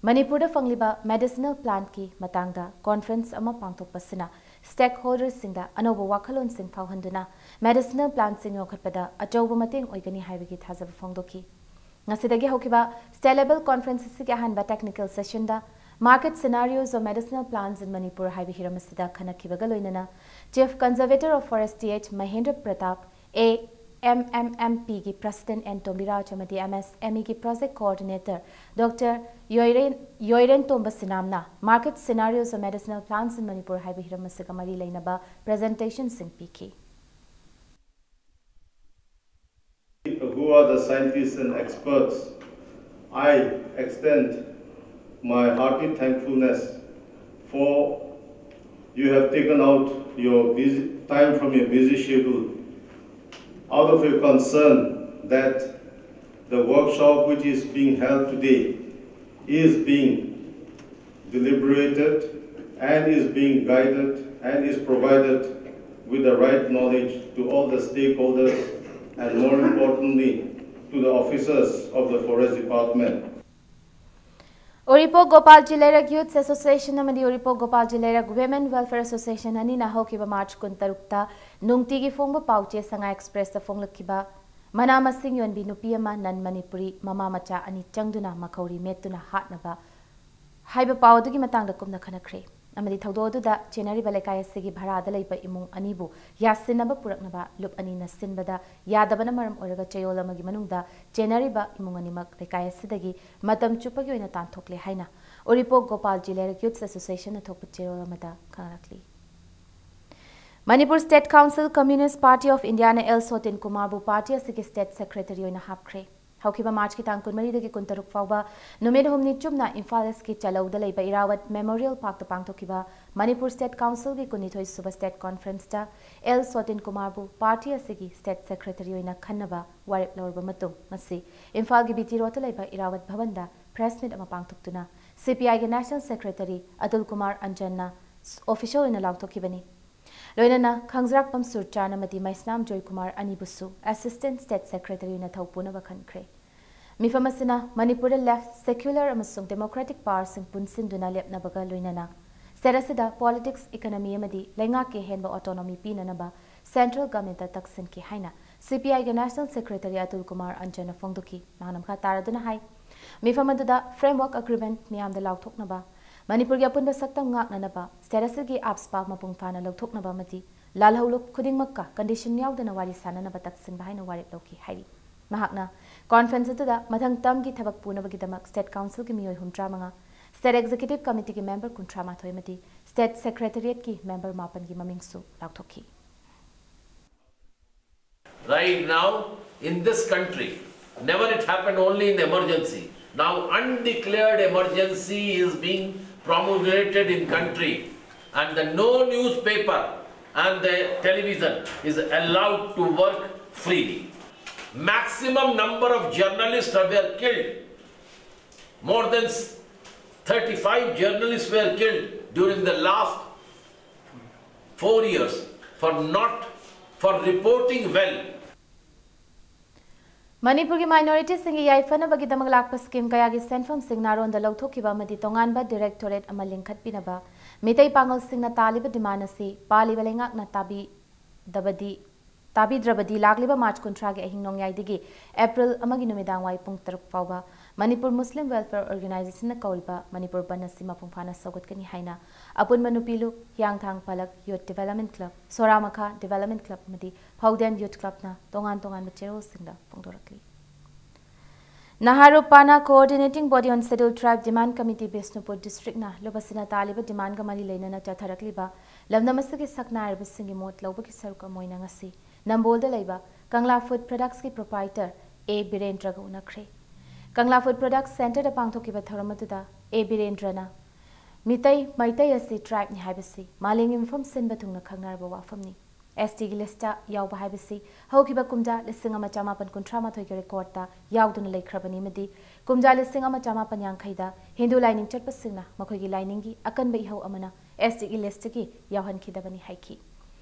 ꯃꯅꯤꯄꯨꯔꯗ ꯐꯪꯂꯤꯕ medicinal plantꯀꯤ ꯃꯇꯥꯡꯗ conference ꯑꯃ ꯄꯥꯡꯊꯣꯛꯄꯁꯤꯅ stakeholderꯁꯤꯡꯗ ꯑꯅꯧꯕ ꯋꯥꯈꯜꯂꯣꯟꯁꯤꯡ ꯐꯥꯎꯍꯟꯗꯨꯅ medicinal plantꯁꯤꯡ ꯌꯣꯛꯈꯠꯄꯗ ꯑꯆꯧꯕ ꯃꯇꯦꯡ ꯑꯣꯏꯒꯅꯤ ꯍꯥꯏꯕꯒꯤ ꯊꯥꯖꯕ ꯐꯣꯡꯗꯣꯛꯈꯤ꯫ ꯉꯁꯤꯗꯒꯤ ꯍꯧꯈꯤꯕ state level conference ꯑꯁꯤꯒꯤ ꯑꯍꯥꯟꯕ technical sessionꯗ Market Scenarios of Medicinal Plants in Manipur ꯍꯥꯏꯕ ꯍꯤꯔꯝ ꯑꯁꯤꯗ ꯈꯟꯅꯈꯤꯕꯒ ꯂꯣꯏꯅꯅ Chief Conservator of Forest th Mahendra Pratap, A M M M Pꯒꯤ President N ꯇꯣꯝꯕꯤꯔꯥꯖ ꯑꯃꯗꯤ M S M Eꯒꯤ Project Coordinator Doctor ꯌꯣꯏꯔꯦꯟ ꯌꯣꯏꯔꯦꯟ Tomba ꯁꯤꯅꯥꯝꯅ Market Scenarios of Medicinal Plants in Manipur ꯍꯥꯏꯕ ꯍꯤꯔꯝ ꯑꯁꯤꯒ ꯃꯔꯤ ꯂꯩꯅꯕ presentationꯁꯤꯡ ꯄꯤꯈꯤ꯫ Who are the scientists and experts, I extend my hearty thankfulness for you have taken out your busy time from your busy schedule out of your concern that the workshop which is being held today is being deliberated and is being guided and is provided with the right knowledge to all the stakeholders and more importantly to the officers of the Forest Department. ꯎꯔꯤꯄꯣꯛ ꯒꯣꯄꯥꯜꯖꯤ ꯂꯩꯔꯛ Youths Association ꯑꯃꯗꯤ ꯎꯔꯤꯄꯣꯛ ꯒꯣꯄꯥꯜꯖꯤ ꯂꯩꯔꯛ Women Welfare Association ꯑꯅꯤꯅ ꯍꯧꯈꯤꯕ March ꯀꯨꯟꯇꯔꯨꯛꯇ ꯅꯨꯡꯇꯤꯒꯤ ꯐꯣꯡꯕ ꯄꯥꯎꯆꯦ ꯁꯉꯥꯏ Expressꯇ ꯐꯣꯡꯂꯛꯈꯤꯕ ꯃꯅꯥ ꯃꯁꯤꯡ ꯌꯣꯟꯕꯤ ꯅꯨꯄꯤ ꯑꯃ non Manipuri ꯃꯃꯥ ꯃꯆꯥ ꯑꯅꯤ ꯆꯪꯗꯨꯅ ꯃꯈꯧꯔꯤ ꯃꯦꯠꯇꯨꯅ ꯍꯥꯠꯅꯕ ꯍꯥꯏꯕ ꯄꯥꯎ ꯑꯗꯨꯒꯤ ꯃꯇꯥꯡꯗ ꯀꯨꯞꯅ ꯈꯟꯅꯈ꯭ꯔꯦ ꯑꯃꯗꯤ ꯊꯧꯗꯣꯛ ꯑꯗꯨꯗ ꯆꯦꯟꯅꯔꯤꯕ ꯂꯩꯀꯥꯏ ꯑꯁꯤꯒꯤ ꯚꯔꯥꯗ ꯂꯩꯕ ꯏꯃꯨꯡ ꯑꯅꯤꯕꯨ ꯌꯥꯁꯤꯟꯅꯕ ꯄꯨꯔꯛꯅꯕ ꯂꯨꯞ ꯑꯅꯤꯅ ꯁꯤꯟꯕꯗ ꯌꯥꯗꯕꯅ ꯃꯔꯝ ꯑꯣꯏꯔꯒ ꯆꯌꯣꯜ ꯑꯃꯒꯤ ꯃꯅꯨꯡꯗ ꯆꯦꯟꯅꯔꯤꯕ ꯏꯃꯨꯡ ꯑꯅꯤꯃꯛ ꯂꯩꯀꯥꯏ ꯑꯁꯤꯗꯒꯤ ꯃꯇꯝ ꯆꯨꯞꯄꯒꯤ ꯑꯣꯏꯅ ꯇꯥꯟꯊꯣꯛꯂꯦ ꯍꯥꯏꯅ ꯎꯔꯤꯄꯣꯛ ꯒꯣꯄꯥꯜꯖꯤ ꯂꯩꯔꯛ Youths Associationꯅ ꯊꯣꯛꯄ ꯆꯦꯔꯣꯜ ꯑꯃꯗ ꯈꯪꯂꯛꯂꯤ꯫ Manipur State Council Communist Party of Indiaꯅ ꯑꯦꯜ ꯁꯣꯇꯤꯟ ꯀꯨꯃꯥꯔꯕꯨ party ꯑꯁꯤꯒꯤ state secretary ꯑꯣꯏꯅ ꯍꯥꯞꯈ꯭ꯔꯦ꯫ ꯍꯧꯈꯤꯕ ꯃꯥꯔꯆꯀꯤ ꯇꯥꯡ ꯀꯨꯟꯃꯔꯤꯗꯒꯤ ꯀꯨꯟꯇꯔꯨꯛ ꯐꯥꯎꯕ ꯅꯨꯃꯤꯠ ꯍꯨꯝꯅꯤ ꯆꯨꯞꯅ ꯏꯝꯐꯥꯜ ꯏꯁꯀꯤ ꯆꯂꯧꯗ ꯂꯩꯕ ꯏꯔꯥꯋꯠ ꯃꯦꯃꯣꯔꯤꯌꯦꯜ ꯄꯥꯔꯛꯇ ꯄꯥꯡꯊꯣꯛꯈꯤꯕ ꯃꯅꯤꯄꯨꯔ ꯁ꯭ꯇꯦꯠ ꯀꯥꯎꯟꯁꯤꯜꯒꯤ ꯀꯨꯟꯅꯤꯊꯣꯏ ꯁꯨꯕ ꯁ꯭ꯇꯦꯠ ꯀꯣꯟꯐꯔꯦꯟꯁꯇ ꯑꯦꯜ ꯁꯣꯇꯤꯟ ꯀꯨꯃꯥꯔꯕꯨ ꯄꯥꯔꯇꯤ ꯑꯁꯤꯒꯤ ꯁ꯭ꯇꯦꯠ ꯁꯦꯀ꯭ꯔꯦꯇꯔꯤ ꯑꯣꯏꯅ ꯈꯟꯅꯕ ꯋꯥꯔꯦꯞ ꯂꯧꯔꯕ ꯃꯇꯨꯡ, ꯉꯁꯤ ꯏꯝꯐꯥꯜꯒꯤ ꯕꯤ ꯇꯤ ꯔꯣꯗꯇ ꯂꯩꯕ ꯏꯔꯥꯋꯠ ꯚꯕꯟꯗ ꯄ꯭ꯔꯦꯁ ꯃꯤꯠ ꯑꯃ ꯄꯥꯡꯊꯣꯛꯇꯨꯅ ꯁꯤ ꯄꯤ ꯑꯥꯏꯒꯤ national secretary Atul Kumar ꯑꯟꯖꯟꯅ official ꯑꯣꯏꯅ ꯂꯥꯎꯊꯣꯛꯈꯤꯕꯅꯤ꯫ ꯂꯣꯏꯅꯅ ꯈꯪꯖ꯭ꯔꯥꯛꯄꯝ ꯁꯨꯔꯆꯥꯟ ꯑꯃꯗꯤ ꯃꯩꯁꯅꯥꯝ ꯖꯣꯏꯀꯨꯃꯥꯔ ꯑꯅꯤꯕꯨꯁꯨ ꯑꯦꯁꯤꯁꯇꯦꯟꯠ ꯁ꯭ꯇꯦꯠ ꯁꯦꯀ꯭ꯔꯦꯇꯔꯤ ꯑꯣꯏꯅ ꯊꯧ ꯄꯨꯅꯕ ꯈꯟꯈ꯭ꯔꯦ꯫ ꯃꯤꯐꯝ ꯑꯁꯤꯅ ꯃꯅꯤꯄꯨꯔꯗ ꯂꯦꯐꯠ, ꯁꯦꯀ꯭ꯌꯨꯂꯔ ꯑꯃꯁꯨꯡ ꯗꯦꯃꯣꯀ꯭ꯔꯦꯇꯤꯛ ꯄꯥꯋꯔꯁꯤꯡ ꯄꯨꯟꯁꯤꯟꯗꯨꯅ ꯂꯦꯞꯅꯕꯒ ꯂꯣꯏꯅꯅ ꯁ꯭ꯇꯦꯠ ꯑꯁꯤꯗ ꯄꯣꯂꯤꯇꯤꯛꯁ, ꯏꯀꯣꯅꯣꯃꯤ ꯑꯃꯗꯤ ꯂꯩꯉꯥꯛꯀꯤ ꯑꯍꯦꯟꯕ ꯑꯣꯇꯣꯅꯣꯃꯤ ꯄꯤꯅꯅꯕ ꯁꯦꯟꯇ꯭ꯔꯦꯜ ꯒꯚꯔꯟꯃꯦꯟꯠꯇ ꯇꯛꯁꯤꯟꯈꯤ ꯍꯥꯏꯅ ꯁꯤ ꯄꯤ ꯑꯥꯏꯒꯤ ꯅꯦꯁꯅꯦꯜ ꯁꯦꯀ꯭ꯔꯦꯇꯔꯤ ꯑꯇꯨꯜ ꯀꯨꯃꯥꯔ ꯑꯟꯖꯟꯅ ꯐꯣꯡꯗꯣꯛꯈꯤ꯫ ꯃꯍꯥꯛꯅ ꯃꯈꯥ ꯇꯥꯔꯗꯨꯅ ꯍꯥꯏ, ꯃꯤꯐꯝ ꯑꯗꯨꯗ ꯐ꯭ꯔꯦꯝꯋꯥꯔꯛ ꯑꯦꯒ꯭ꯔꯤꯃꯦꯟꯠ ꯃꯤꯌꯥꯝꯗ ꯂꯥꯎꯊꯣꯛꯅꯕ, ꯃꯅꯤꯄꯨꯔꯒꯤ ꯑꯄꯨꯟꯕ ꯁꯛꯇꯝ ꯉꯥꯛꯅꯅꯕ, ꯁ꯭ꯇꯦꯠ ꯑꯁꯤꯒꯤ ꯑꯞꯁꯄꯥ ꯃꯄꯨꯡ ꯐꯥꯅ ꯂꯧꯊꯣꯛꯅꯕ ꯑꯃꯗꯤ ꯂꯥꯜꯍꯧꯂꯨꯞ ꯈꯨꯗꯤꯡꯃꯛꯀ ꯀꯟꯗꯤꯁꯟ ꯌꯥꯎꯗꯅ ꯋꯥꯔꯤ ꯁꯥꯅꯅꯕ ꯇꯛꯁꯤꯟꯕ ꯍꯥꯏꯅ ꯋꯥꯔꯦꯞ ꯂꯧꯈꯤ ꯍꯥꯏꯔꯤ꯫ ꯃꯍꯥꯛꯅ ꯀꯣꯟꯐꯔꯦꯟꯁ ꯑꯗꯨꯗ ꯃꯊꯪ ꯇꯔꯝꯒꯤ ꯊꯕꯛ ꯄꯨꯅꯕꯒꯤꯗꯃꯛ ꯁ꯭ꯇꯦꯠ ꯀꯥꯎꯟꯁꯤꯜꯒꯤ ꯃꯤꯑꯣꯏ ꯍꯨꯝꯗ꯭ꯔꯥ ꯃꯉꯥ, ꯁ꯭ꯇꯦꯠ ꯑꯦꯛꯖꯤꯀ꯭ꯌꯨꯇꯤꯚ ꯀꯃꯤꯇꯤꯒꯤ ꯃꯦꯝꯕꯔ ꯀꯨꯟꯊ꯭ꯔꯥ ꯃꯥꯊꯣꯏ ꯑꯃꯗꯤ ꯁ꯭ꯇꯦꯠ ꯁꯦꯀ꯭ꯔꯦꯇꯔꯤꯌꯦꯠꯀꯤ ꯃꯦꯝꯕꯔ ꯃꯥꯄꯟꯒꯤ ꯃꯃꯤꯡꯁꯨ ꯂꯥꯎꯊꯣꯛꯈꯤ꯫ Right now, in this country, never it happened only in emergency. Now, undeclared emergency is being promulgated in country, and the no newspaper and the television is allowed to work freely. Maximum number of journalists were killed. More than thirty-five journalists were killed during the last four years for not, for reporting well. ꯃꯅꯤꯄꯨꯔꯒꯤ ꯃꯥꯏꯅꯣꯔꯤꯇꯤꯁꯤꯡꯒꯤ ꯌꯥꯏꯐꯅꯕꯒꯤꯗꯃꯛ ꯂꯥꯛꯄ scheme ꯀꯌꯥꯒꯤ ꯁꯦꯟꯐꯝꯁꯤꯡ ꯅꯥꯔꯣꯟꯗ ꯂꯧꯊꯣꯛꯈꯤꯕ ꯑꯃꯗꯤ ꯇꯣꯉꯥꯟꯕ directorate ꯑꯃ ꯂꯤꯡꯈꯠꯄꯤꯅꯕ ꯃꯤꯇꯩ ꯄꯥꯉꯜꯁꯤꯡꯅ ꯇꯥꯜꯂꯤꯕ ꯗꯤꯃꯥꯟ ꯑꯁꯤ ꯄꯥꯜꯂꯤꯕ ꯂꯩꯉꯥꯛꯅ ꯇꯥꯕꯤꯗꯕꯗꯤ, ꯇꯥꯕꯤꯗ꯭ꯔꯕꯗꯤ ꯂꯥꯛꯂꯤꯕ ꯃꯥꯔꯆ ꯀꯨꯟꯊ꯭ꯔꯥꯒꯤ ꯑꯍꯤꯡ ꯅꯣꯡꯌꯥꯏꯗꯒꯤ ꯑꯦꯄ꯭ꯔꯤꯜ ꯑꯃꯒꯤ ꯅꯨꯃꯤꯗꯥꯡ ꯋꯥꯏ ꯄꯨꯡ ꯇꯔꯨꯛ ꯐꯥꯎꯕ ꯃꯅꯤꯄꯨꯔ ꯃꯨꯁꯂꯤꯝ ꯋꯦꯜꯐꯤꯌꯔ ꯑꯣꯔꯒꯅꯥꯏꯖꯦꯁꯟꯅ ꯀꯧꯔꯤꯕ ꯃꯅꯤꯄꯨꯔ ꯕꯟ ꯑꯁꯤ ꯃꯄꯨꯡ ꯐꯥꯅ ꯁꯧꯒꯠꯀꯅꯤ ꯍꯥꯏꯅ ꯑꯄꯨꯟꯕ ꯅꯨꯄꯤ ꯂꯨꯞ, ꯍꯤꯌꯥꯡꯊꯥꯡ ꯄꯂꯛ ꯌꯨꯠ ꯗꯤꯚꯦꯂꯞꯃꯦꯟꯠ ꯀ꯭ꯂꯕ, ꯁꯣꯔꯥꯃꯈꯥ ꯗꯤꯚꯦꯂꯞꯃꯦꯟꯠ ꯀ꯭ꯂꯕ ꯑꯃꯗꯤ ꯐꯧꯗꯦꯝ ꯌꯨꯠ ꯀ꯭ꯂꯕꯅ ꯇꯣꯉꯥꯟ ꯇꯣꯉꯥꯟꯕ ꯆꯦꯔꯣꯜꯁꯤꯡꯗ ꯐꯣꯡꯗꯣꯔꯛꯂꯤ꯫ ꯅꯍꯥꯔꯨ ꯄꯥꯅꯥ Coordinating Body on Scheduled Tribe Demand Committee Bishnupur ꯗꯤꯁꯇ꯭ꯔꯤꯛꯅ ꯂꯨꯞ ꯑꯁꯤꯅ ꯇꯥꯜꯂꯤꯕ ꯗꯤꯃꯥꯟꯒ ꯃꯔꯤ ꯂꯩꯅꯅ ꯆꯠꯊꯔꯛꯂꯤꯕ ꯂꯝꯗꯝ ꯑꯁꯤꯒꯤ ꯁꯛꯅꯥꯏꯔꯕꯁꯤꯡꯒꯤ ꯃꯣꯠ ꯂꯧꯕꯒꯤ ꯁꯔꯨꯛ ꯑꯃ ꯑꯣꯏꯅ ꯉꯁꯤ ꯅꯝꯕꯣꯜꯗ ꯂꯩꯕ ꯀꯪꯂꯥ ꯐꯨꯗ ꯄ꯭ꯔꯗꯛꯁꯀꯤ ꯄ꯭ꯔꯣꯄꯥꯏꯇꯔ ꯑꯦ ꯕꯤꯔꯦꯟꯗ꯭ꯔꯒ ꯎꯅꯈ꯭ꯔꯦ꯫ ꯀꯪꯂꯥ ꯐꯨꯗ ꯄ꯭ꯔꯣꯗꯛꯁ ꯁꯦꯟꯇꯔꯗ ꯄꯥꯡꯊꯣꯛꯈꯤꯕ ꯊꯧꯔꯝ ꯑꯗꯨꯗ ꯑꯦ ꯕꯤꯔꯦꯟꯗ꯭ꯔꯅ ꯃꯤꯇꯩ, ꯃꯩꯇꯩ ꯑꯁꯤ ꯇ꯭ꯔꯥꯏꯕꯅꯤ ꯍꯥꯏꯕꯁꯤ ꯃꯥꯂꯦꯝꯒꯤ ꯃꯐꯝ ꯁꯤꯟꯕ ꯊꯨꯡꯅ ꯈꯪꯅꯔꯕ ꯋꯥꯐꯝꯅꯤ꯫ ꯑꯦꯁ ꯇꯤꯒꯤ ꯂꯤꯁꯇ ꯌꯥꯎꯕ ꯍꯥꯏꯕꯁꯤ ꯍꯧꯈꯤꯕ ꯀꯨꯝꯖꯥ ꯂꯤꯁꯤꯡ ꯑꯃ ꯆꯃꯥꯄꯟ ꯀꯨꯟꯊ꯭ꯔꯥ ꯃꯥꯊꯣꯏꯒꯤ ꯔꯦꯀꯣꯔꯗꯇ ꯌꯥꯎꯗꯨꯅ ꯂꯩꯈ꯭ꯔꯕꯅꯤ ꯑꯃꯗꯤ ꯀꯨꯝꯖꯥ ꯂꯤꯁꯤꯡ ꯑꯃ ꯆꯃꯥꯄꯟ ꯌꯥꯡꯈꯩꯗ ꯍꯤꯟꯗꯨ ꯂꯥꯏꯅꯤꯡ ꯆꯠꯄꯁꯤꯡꯅ ꯃꯈꯣꯏꯒꯤ ꯂꯥꯏꯅꯤꯡꯒꯤ ꯑꯀꯟꯕ ꯏꯍꯧ ꯑꯃꯅ ꯑꯦꯁ ꯇꯤꯒꯤ ꯂꯤꯁꯇꯒꯤ ꯌꯥꯎꯍꯟꯈꯤꯗꯕꯅꯤ ꯍꯥꯏꯈꯤ꯫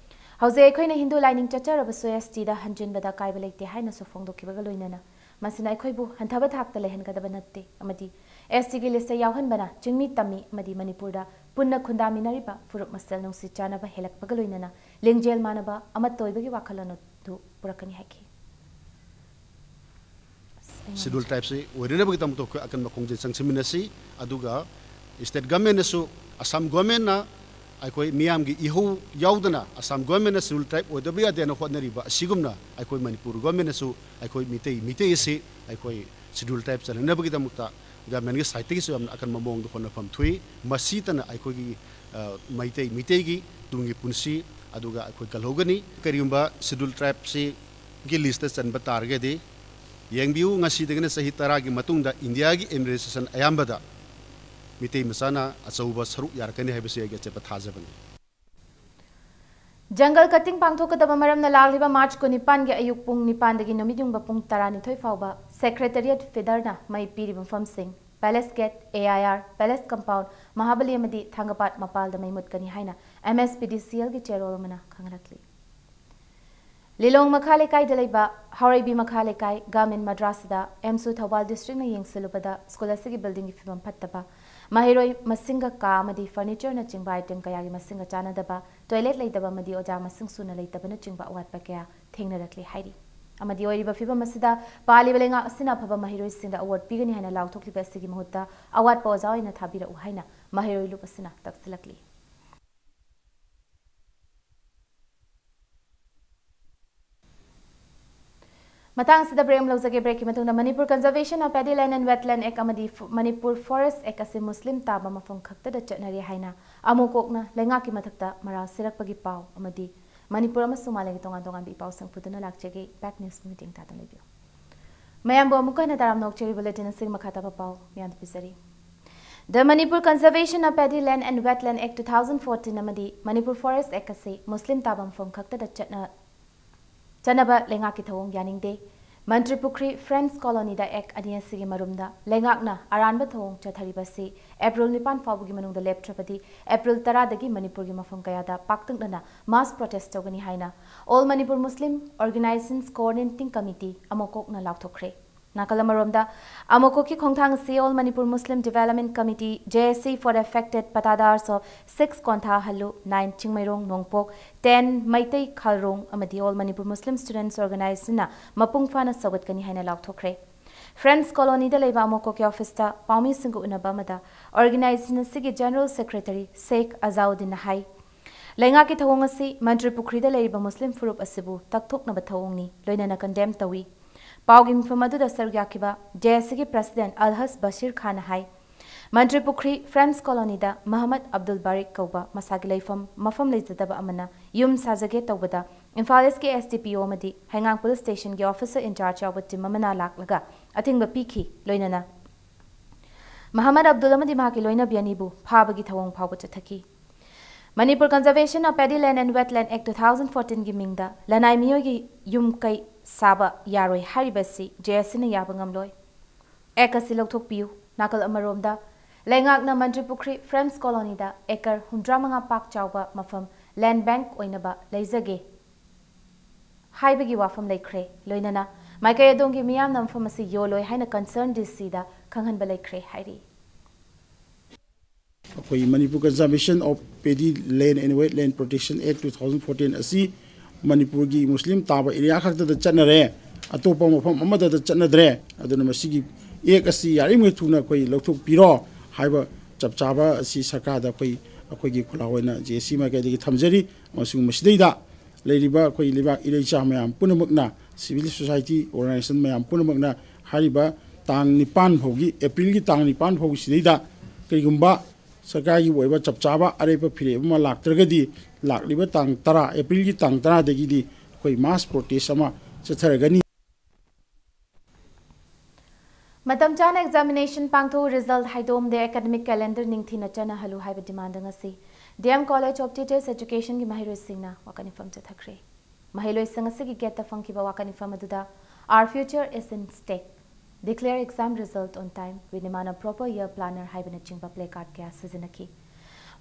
ꯍꯧꯖꯤꯛ ꯑꯩꯈꯣꯏꯅ ꯍꯤꯟꯗꯨ ꯂꯥꯏꯅꯤꯡ ꯆꯠꯆꯔꯕꯁꯨ ꯑꯦꯁ ꯇꯤꯗ ꯍꯟꯖꯤꯟꯕꯗ ꯑꯀꯥꯏꯕ ꯂꯩꯇꯦ ꯍꯥꯏꯅꯁꯨ ꯐꯣꯡꯗꯣꯛꯈꯤꯕꯒ ꯂꯣꯏꯅꯅ ꯃꯁꯤꯅ ꯑꯩꯈꯣꯏꯕꯨ ꯍꯟꯊꯕ ꯊꯥꯛꯇ ꯂꯩꯍꯟꯒꯗꯕ ꯅꯠꯇꯦ ꯑꯃꯗꯤ ꯑꯦꯁ ꯇꯤꯒꯤ ꯂꯤꯁꯇ ꯌꯥꯎꯍꯟꯕꯅ ꯆꯤꯡꯃꯤ ꯇꯝꯃꯤ ꯑꯃꯗꯤ ꯃꯅꯤꯄꯨꯔꯗ ꯄꯨꯟꯅ ꯈꯨꯟꯗꯥꯃꯤꯟꯅꯔꯤꯕ ꯐꯨꯔꯨꯞ ꯃꯁꯦꯜ ꯅꯨꯡꯁꯤ ꯆꯥꯟꯅꯕ ꯍꯦꯜꯂꯛꯄꯒ ꯂꯣꯏꯅꯅ ꯂꯤꯡꯖꯦꯜ ꯃꯥꯟꯅꯕ ꯑꯃꯠꯇ ꯑꯣꯏꯕꯒꯤ ꯋꯥꯈꯜꯂꯣꯟ ꯑꯗꯨ ꯄꯨꯔꯛꯀꯅꯤ ꯍꯥꯏꯈꯤ꯫ ꯁꯦꯗ꯭ꯌꯨꯜ ꯇ꯭ꯔꯥꯏꯕꯁꯤ ꯑꯣꯏꯅꯅꯕꯒꯤꯗꯃꯛꯇ ꯑꯩꯈꯣꯏ ꯑꯀꯟꯕ ꯈꯣꯡꯖꯦꯜ ꯆꯪꯁꯤꯟꯃꯤꯟꯅꯁꯤ꯫ ꯑꯗꯨꯒ ꯁ꯭ꯇꯦꯠ ꯒꯚꯔꯟꯃꯦꯟꯅꯁꯨ, ꯑꯁꯥꯝ ꯒꯚꯔꯟꯃꯦꯟꯅ ꯑꯩꯈꯣꯏ ꯃꯤꯌꯥꯝꯒꯤ ꯏꯍꯧ ꯌꯥꯎꯗꯅ ꯑꯁꯥꯝ ꯒꯚꯔꯟꯃꯦꯟꯅ ꯁꯦꯗ꯭ꯌꯨꯜ ꯇ꯭ꯔꯥꯏꯕ ꯑꯣꯏꯗꯕ ꯌꯥꯗꯦꯅ ꯍꯣꯠꯅꯔꯤꯕ ꯑꯁꯤꯒꯨꯝꯅ ꯑꯩꯈꯣꯏ ꯃꯅꯤꯄꯨꯔ ꯒꯚꯔꯟꯃꯦꯟꯅꯁꯨ ꯑꯩꯈꯣꯏ ꯃꯤꯇꯩ, ꯃꯤꯇꯩ ꯑꯁꯤ ꯑꯩꯈꯣꯏ ꯁꯦꯗ꯭ꯌꯨꯜ ꯇ꯭ꯔꯥꯏꯕ ꯆꯜꯍꯟꯅꯕꯒꯤꯗꯃꯛꯇ ꯒꯚꯔꯟꯃꯦꯟꯒꯤ ꯁꯥꯏꯠꯇꯒꯤꯁꯨ ꯌꯥꯝꯅ ꯑꯀꯟꯕ ꯃꯑꯣꯡꯗ ꯍꯣꯠꯅꯐꯝ ꯊꯣꯛꯏ꯫ ꯃꯁꯤꯇꯅ ꯑꯩꯈꯣꯏꯒꯤ, ꯑ, ꯃꯩꯇꯩ, ꯃꯤꯇꯩꯒꯤ ꯇꯨꯡꯒꯤ ꯄꯨꯟꯁꯤ, ꯑꯗꯨꯒ ꯑꯩꯈꯣꯏ ꯀꯜꯍꯧꯒꯅꯤ꯫ ꯀꯔꯤꯒꯨꯝꯕ ꯁꯦꯗ꯭ꯌꯨꯜ ꯇ꯭ꯔꯥꯏꯕꯁꯤꯒꯤ ꯂꯤꯁꯇ ꯆꯟꯕ ꯇꯥꯔꯒꯗꯤ, ꯌꯦꯡꯕꯤꯌꯨ, ꯉꯁꯤꯗꯒꯤꯅ ꯆꯍꯤ ꯇꯔꯥꯒꯤ ꯃꯇꯨꯡꯗ ꯏꯟꯗꯤꯌꯥꯒꯤ ꯑꯦꯗꯃꯤꯅꯤꯁꯇ꯭ꯔꯦꯁꯟ ꯑꯌꯥꯝꯕꯗ ꯃꯤꯇꯩ ꯃꯆꯥꯅ ꯑꯆꯧꯕ ꯁꯔꯨꯛ ꯌꯥꯔꯛꯀꯅꯤ ꯍꯥꯏꯕꯁꯤ ꯑꯩꯒꯤ ꯑꯆꯦꯠꯄ ꯊꯥꯖꯕꯅꯤ꯫ ꯖꯪꯒꯜ ꯀꯠꯇꯤꯡ ꯄꯥꯡꯊꯣꯛꯀꯗꯕ ꯃꯔꯝꯅ ꯂꯥꯛꯂꯤꯕ ꯃꯥꯔꯆ ꯀꯨꯟꯅꯤꯄꯥꯟꯒꯤ ꯑꯌꯨꯛ ꯄꯨꯡ ꯅꯤꯄꯥꯟꯗꯒꯤ ꯅꯨꯃꯤꯠ ꯌꯨꯡꯕ ꯄꯨꯡ ꯇꯔꯥꯅꯤꯊꯣꯏ ꯐꯥꯎꯕ ꯁꯦꯀ꯭ꯔꯦꯇꯔꯤꯌꯦꯠ ꯐꯤꯗꯔꯅ ꯃꯩ ꯄꯤꯔꯤꯕ ꯃꯐꯝꯁꯤꯡ palace gate, A I R, palace compound, ꯃꯍꯥꯕꯂꯤ ꯑꯃꯗꯤ ꯊꯥꯡꯒꯄꯥꯠ ꯃꯄꯥꯜꯗ ꯃꯩ ꯃꯨꯠꯀꯅꯤ ꯍꯥꯏꯅ ꯑꯦꯝ ꯑꯦꯁ ꯄꯤ ꯗꯤ ꯁꯤ ꯑꯦꯜꯒꯤ ꯆꯦꯔꯣꯜ ꯑꯃꯅ ꯈꯪꯍꯜꯂꯛꯂꯤ꯫ ꯂꯤꯂꯣꯡ ꯃꯈꯥ ꯂꯩꯀꯥꯏꯗ ꯂꯩꯕ ꯍꯥꯎꯔꯩꯕꯤ ꯃꯈꯥ ꯂꯩꯀꯥꯏ ꯒꯥꯃꯤꯟ ꯃꯗ꯭ꯔꯥꯁꯥꯗ ꯑꯦꯝꯁꯨ ꯊꯧꯕꯥꯜ ꯗꯤꯁꯇ꯭ꯔꯤꯛꯅ ꯌꯦꯡꯁꯤꯜꯂꯨꯕꯗ ꯁ꯭ꯀꯨꯜ ꯑꯁꯤꯒꯤ ꯕꯤꯜꯗꯤꯡꯒꯤ ꯐꯤꯕꯝ ꯐꯠꯇꯕ, ꯃꯍꯩꯔꯣꯏ ꯃꯁꯤꯡꯒ ꯀꯥ ꯑꯃꯗꯤ ꯐꯔꯅꯤꯆꯔꯅꯆꯤꯡꯕ ꯑꯥꯏꯇꯦꯝ ꯀꯌꯥꯒꯤ ꯃꯁꯤꯡꯒ ꯆꯥꯟꯅꯗꯕ, ꯇꯣꯏꯂꯦꯠ ꯂꯩꯇꯕ ꯑꯃꯗꯤ ꯑꯣꯖꯥ ꯃꯁꯤꯡ ꯁꯨꯅ ꯂꯩꯇꯕꯅꯆꯤꯡꯕ ꯑꯋꯥꯠꯄ ꯀꯌꯥ ꯊꯦꯡꯅꯔꯛꯂꯤ ꯍꯥꯏꯔꯤ꯫ ꯑꯃꯗꯤ ꯑꯣꯏꯔꯤꯕ ꯐꯤꯕꯝ ꯑꯁꯤꯗ ꯄꯥꯜꯂꯤꯕ ꯂꯩꯉꯥꯛ ꯑꯁꯤꯅ ꯑꯐꯕ ꯃꯍꯩꯔꯣꯏꯁꯤꯡꯗ ꯑꯦꯋꯥꯔꯗ ꯄꯤꯒꯅꯤ ꯍꯥꯏꯅ ꯂꯥꯎꯊꯣꯛꯂꯤꯕ ꯑꯁꯤꯒꯤ ꯃꯍꯨꯠꯇ ꯑꯋꯥꯠꯄ ꯑꯣꯖꯥ ꯑꯣꯏꯅ ꯊꯥꯕꯤꯔꯛꯎ ꯍꯥꯏꯅ ꯃꯍꯩꯔꯣꯏ ꯂꯨꯞ ꯑꯁꯤꯅ ꯇꯛꯁꯤꯜꯂꯛꯂꯤ꯫ ꯃꯇꯥꯡ ꯑꯁꯤꯗ ꯕ꯭ꯔꯦꯛ ꯑꯃ ꯂꯧꯖꯒꯦ꯫ ꯕ꯭ꯔꯦꯛꯀꯤ ꯃꯇꯨꯡꯗ Manipur Conservation of Paddy Land and Wetland Act ꯑꯃꯗꯤ ꯐ-, ꯃꯅꯤꯄꯨꯔ Forest Act ꯑꯁꯤ ꯃꯨꯁꯂꯤꯝ ꯇꯥꯕ ꯃꯐꯝ ꯈꯛꯇꯗ ꯆꯠꯅꯔꯤ ꯍꯥꯏꯅ ꯑꯃꯨꯛ ꯀꯣꯛꯅ ꯂꯩꯉꯥꯛꯀꯤ ꯃꯊꯛꯇ ꯃꯔꯥꯜ ꯁꯤꯔꯛꯄꯒꯤ ꯄꯥꯎ ꯑꯃꯗꯤ ꯃꯅꯤꯄꯨꯔ ꯑꯃꯁꯨꯡ ꯃꯥꯂꯦꯝꯒꯤ ꯇꯣꯉꯥꯟ ꯇꯣꯉꯥꯟꯕ ꯏ ꯄꯥꯎꯁꯤꯡ ꯄꯨꯗꯨꯅ ꯂꯥꯛꯆꯒꯦ꯫ ꯏꯝꯄꯦꯛ ꯅ꯭ꯌꯨꯁ ꯃꯤꯇꯤꯡ ꯇꯥꯗꯨꯅ ꯂꯩꯕꯤꯌꯨ꯫ ꯃꯌꯥꯝꯕꯨ ꯑꯃꯨꯛꯀ ꯍꯟꯅ ꯇꯔꯥꯝꯅ ꯑꯣꯛꯆꯔꯤ꯫ Bulletin ꯑꯁꯤꯒꯤ ꯃꯈꯥ ꯇꯥꯕ ꯄꯥꯎ ꯃꯌꯥꯝꯗ ꯄꯤꯖꯔꯤ꯫ The Manipur Conservation of Paddy Land and Wetland Act two thousand fourteen ꯑꯃꯗꯤ Manipur Forest Act ꯑꯁꯤ ꯃꯨꯁꯂꯤꯝ ꯇꯥꯕ ꯃꯐꯝ ꯈꯛꯇꯗ ꯆꯠꯅ ꯆꯠꯅꯕ ꯂꯩꯉꯥꯛꯀꯤ ꯊꯧꯑꯣꯡ ꯌꯥꯅꯤꯡꯗꯦ꯫ ꯃꯟꯇ꯭ꯔꯤ ꯄꯨꯈ꯭ꯔꯤ Friends Colony ꯗ Act ꯑꯅꯤ ꯑꯁꯤꯒꯤ ꯃꯔꯨꯝꯗ ꯂꯩꯉꯥꯛꯅ ꯑꯔꯥꯟꯕ ꯊꯧꯑꯣꯡ ꯆꯠꯊꯔꯤꯕ ꯑꯁꯤ April ꯅꯤꯄꯥꯟ ꯐꯥꯎꯕꯒꯤ ꯃꯅꯨꯡꯗ ꯂꯦꯞꯇ꯭ꯔꯕꯗꯤ April ꯇꯔꯥꯗꯒꯤ ꯃꯅꯤꯄꯨꯔꯒꯤ ꯃꯐꯝ ꯀꯌꯥꯗ ꯄꯥꯛꯇꯛꯅꯅ mass protest ꯇꯧꯒꯅꯤ ꯍꯥꯏꯅ All Manipur Muslim Organizations Coordinating Committee, ꯑꯃꯣꯀꯣꯛꯅ ꯂꯥꯎꯊꯣꯛꯈ꯭ꯔꯦ꯫ ꯅꯥꯀꯜ ꯑꯃꯔꯣꯝꯗ, ꯑꯃꯣꯀꯣꯛꯀꯤ ꯈꯣꯡꯊꯥꯡ ꯑꯁꯤ All Manipur Muslim Development Committee, J S C, for affected patadars of six Kontha Hallu, nine Chingmeirong Nongpok, ten Meitei Khalrong ꯑꯃꯗꯤ All Manipur Muslim Students Organization ꯅ ꯃꯄꯨꯡ ꯐꯥꯅ ꯁꯧꯒꯠꯀꯅꯤ ꯍꯥꯏꯅ ꯂꯥꯎꯊꯣꯛꯈ꯭ꯔꯦ꯫ Friends Colony ꯗ ꯂꯩꯕ ꯑꯃꯣꯀꯣꯛꯀꯤ office ꯇ ꯄꯥꯎꯃꯤꯁꯤꯡꯒ ꯎꯅꯕ ꯑꯃꯗ organization ꯑꯁꯤꯒꯤ General Secretary Sheikh Azauddin ꯅ ꯍꯥꯏ, ꯂꯩꯉꯥꯛꯀꯤ ꯊꯧꯑꯣꯡ ꯑꯁꯤ ꯃꯟꯇ꯭ꯔꯤ ꯄꯨꯈ꯭ꯔꯤꯗ ꯂꯩꯔꯤꯕ ꯃꯨꯁꯂꯤꯝ ꯐꯨꯔꯨꯞ ꯑꯁꯤꯕꯨ ꯇꯛꯊꯣꯛꯅꯕ ꯊꯧꯑꯣꯡꯅꯤ, ꯂꯣꯏꯅꯅ condemn ꯇꯧꯏ꯫ ꯄꯥꯎꯒꯤ ꯃꯤꯐꯝ ꯑꯗꯨꯗ ꯁꯔꯨꯛ ꯌꯥꯈꯤꯕ J S C ꯒꯤ President Alhaj Bashir Khan ꯅ ꯍꯥꯏ, ꯃꯟꯇ꯭ꯔꯤ ꯄꯨꯈ꯭ꯔꯤ Friends Colony ꯗ ꯃꯍꯃꯗ ꯑꯕꯗꯨꯜ ꯕꯥꯔꯤꯛ ꯀꯧꯕ ꯃꯁꯥꯒꯤ ꯂꯩꯐꯝ ꯃꯐꯝ ꯂꯩꯖꯗꯕ ꯑꯃꯅ ꯌꯨꯝ ꯁꯥꯖꯒꯦ ꯇꯧꯕꯗ ꯏꯝꯐꯥꯜ East ꯀꯤ S D P O ꯑꯃꯗꯤ ꯍꯩꯉꯥꯡ Police Station ꯒꯤ officer in charge ꯌꯥꯎꯕ team ꯑꯃꯅ ꯂꯥꯛꯂꯒ ꯑꯊꯤꯡꯕ ꯄꯤꯈꯤ, ꯂꯣꯏꯅꯅ ꯃꯍꯃꯗ ꯑꯕꯗꯨꯜ ꯑꯃꯗꯤ ꯃꯍꯥꯛꯀꯤ ꯂꯣꯏꯅꯕꯤ ꯑꯅꯤꯕꯨ ꯐꯥꯕꯒꯤ ꯊꯧꯑꯣꯡ ꯐꯥꯎꯕ ꯆꯠꯊꯈꯤ꯫ Manipur Conservation of Paddy Land and Wetland Act two thousand fourteen ꯒꯤ ꯃꯤꯡꯗ ꯂꯅꯥꯏ ꯃꯤꯑꯣꯏꯒꯤ ꯌꯨꯝ ꯀꯩ ꯁꯥꯕ ꯌꯥꯔꯣꯏ ꯍꯥꯏꯔꯤꯕ ꯑꯁꯤ J S C ꯅ ꯌꯥꯕ ꯉꯝꯂꯣꯏ꯫ Act ꯑꯁꯤ ꯂꯧꯊꯣꯛꯄꯤꯌꯨ꯫ ꯅꯥꯀꯜ ꯑꯃꯔꯣꯝꯗ, ꯂꯩꯉꯥꯛꯅ ꯃꯟꯇ꯭ꯔꯤ ꯄꯨꯈ꯭ꯔꯤ Friends Colony ꯗ acre ꯍꯨꯝꯗ꯭ꯔꯥ ꯃꯉꯥ ꯄꯥꯛ ꯆꯥꯎꯕ ꯃꯐꯝ land bank ꯑꯣꯏꯅꯕ ꯂꯩꯖꯒꯦ ꯍꯥꯏꯕꯒꯤ ꯋꯥꯐꯝ ꯂꯩꯈ꯭ꯔꯦ꯫ ꯂꯣꯏꯅꯅ ꯃꯥꯏꯀꯩ ꯑꯗꯣꯝꯒꯤ ꯃꯤꯌꯥꯝꯅ ꯃꯐꯝ ꯑꯁꯤ ꯌꯣꯜꯂꯣꯏ ꯍꯥꯏꯅ concerned D C ꯗ ꯈꯪꯍꯟꯕ ꯂꯩꯈ꯭ꯔꯦ ꯍꯥꯏꯔꯤ꯫ ꯑꯩꯈꯣꯏ Manipur Conservation of Paddy Land and Wetland Protection Act two thousand fourteen ꯑꯁꯤ ꯃꯅꯤꯄꯨꯔꯒꯤ ꯃꯨꯁꯂꯤꯝ ꯇꯥꯕ area ꯈꯛꯇꯗ ꯆꯠꯅꯔꯦ, ꯑꯇꯣꯞꯄ ꯃꯐꯝ ꯑꯃꯗꯗ ꯆꯠꯅꯗ꯭ꯔꯦ꯫ ꯑꯗꯨꯅ ꯃꯁꯤꯒꯤ act ꯑꯁꯤ ꯌꯥꯔꯤꯉꯩ ꯊꯨꯅ ꯑꯩꯈꯣꯏ ꯂꯧꯊꯣꯛꯄꯤꯔꯣ ꯍꯥꯏꯕ ꯆꯞ ꯆꯥꯕ ꯑꯁꯤ ꯁꯔꯀꯥꯔꯗ ꯑꯩꯈꯣꯏ, ꯑꯩꯈꯣꯏꯒꯤ ꯈꯨꯜꯂꯥꯎ ꯑꯣꯏꯅ J S C ꯃꯥꯏꯀꯩꯗꯒꯤ ꯊꯝꯖꯔꯤ꯫ ꯑꯃꯁꯨꯡ ꯃꯁꯤꯗꯩꯗ ꯂꯩꯔꯤꯕ ꯑꯩꯈꯣꯏ ꯂꯩꯕꯥꯛ ꯏꯔꯩꯆꯥ ꯃꯌꯥꯝ ꯄꯨꯝꯅꯃꯛꯅ, civil society organization ꯃꯌꯥꯝ ꯄꯨꯝꯅꯃꯛꯅ ꯍꯥꯏꯔꯤꯕ ꯇꯥꯡ ꯅꯤꯄꯥꯟ ꯐꯥꯎꯒꯤ, April ꯒꯤ ꯇꯥꯡ ꯅꯤꯄꯥꯟ ꯐꯥꯎꯒꯤ ꯁꯤꯗꯩꯗ ꯀꯔꯤꯒꯨꯝꯕ ꯁꯔꯀꯥꯔꯒꯤ ꯑꯣꯏꯕ ꯆꯞ ꯆꯥꯕ ꯑꯔꯦꯞꯄ ꯐꯤꯔꯦꯞ ꯑꯃ ꯂꯥꯛꯇ꯭ꯔꯒꯗꯤ, ꯂꯥꯛꯂꯤꯕ ꯇꯥꯡ ꯇꯔꯥ, April ꯒꯤ ꯇꯥꯡ ꯇꯔꯥꯗꯒꯤꯗꯤ ꯑꯩꯈꯣꯏ mass protest ꯑꯃ ꯆꯠꯊꯔꯒꯅꯤ꯫ ꯃꯇꯝ ꯆꯥꯅ examination ꯄꯥꯡꯊꯣꯛꯎ, result ꯍꯥꯏꯗꯣꯛꯑꯝꯗꯦ, academic calendar ꯅꯤꯡꯊꯤꯅ ꯆꯠꯅꯍꯜꯂꯨ ꯍꯥꯏꯕ demand ꯉꯁꯤ D M College of Teachers Educationꯒꯤ ꯃꯍꯩꯔꯣꯏꯁꯤꯡꯅ ꯋꯥꯀꯠ ꯃꯤꯐꯝ ꯆꯠꯊꯈ꯭ꯔꯦ꯫ ꯃꯍꯩꯔꯣꯏꯁꯤꯡ ꯑꯁꯤꯒꯤ gateꯇ ꯐꯪꯈꯤꯕ ꯋꯥꯀꯠ ꯃꯤꯐꯝ ꯑꯗꯨꯗ "Our future is in stake, declare exam result on time, we demand a proper year planner" ꯍꯥꯏꯕꯅꯆꯤꯡꯕ placard ꯀꯌꯥ ꯁꯤꯖꯤꯟꯅꯈꯤ꯫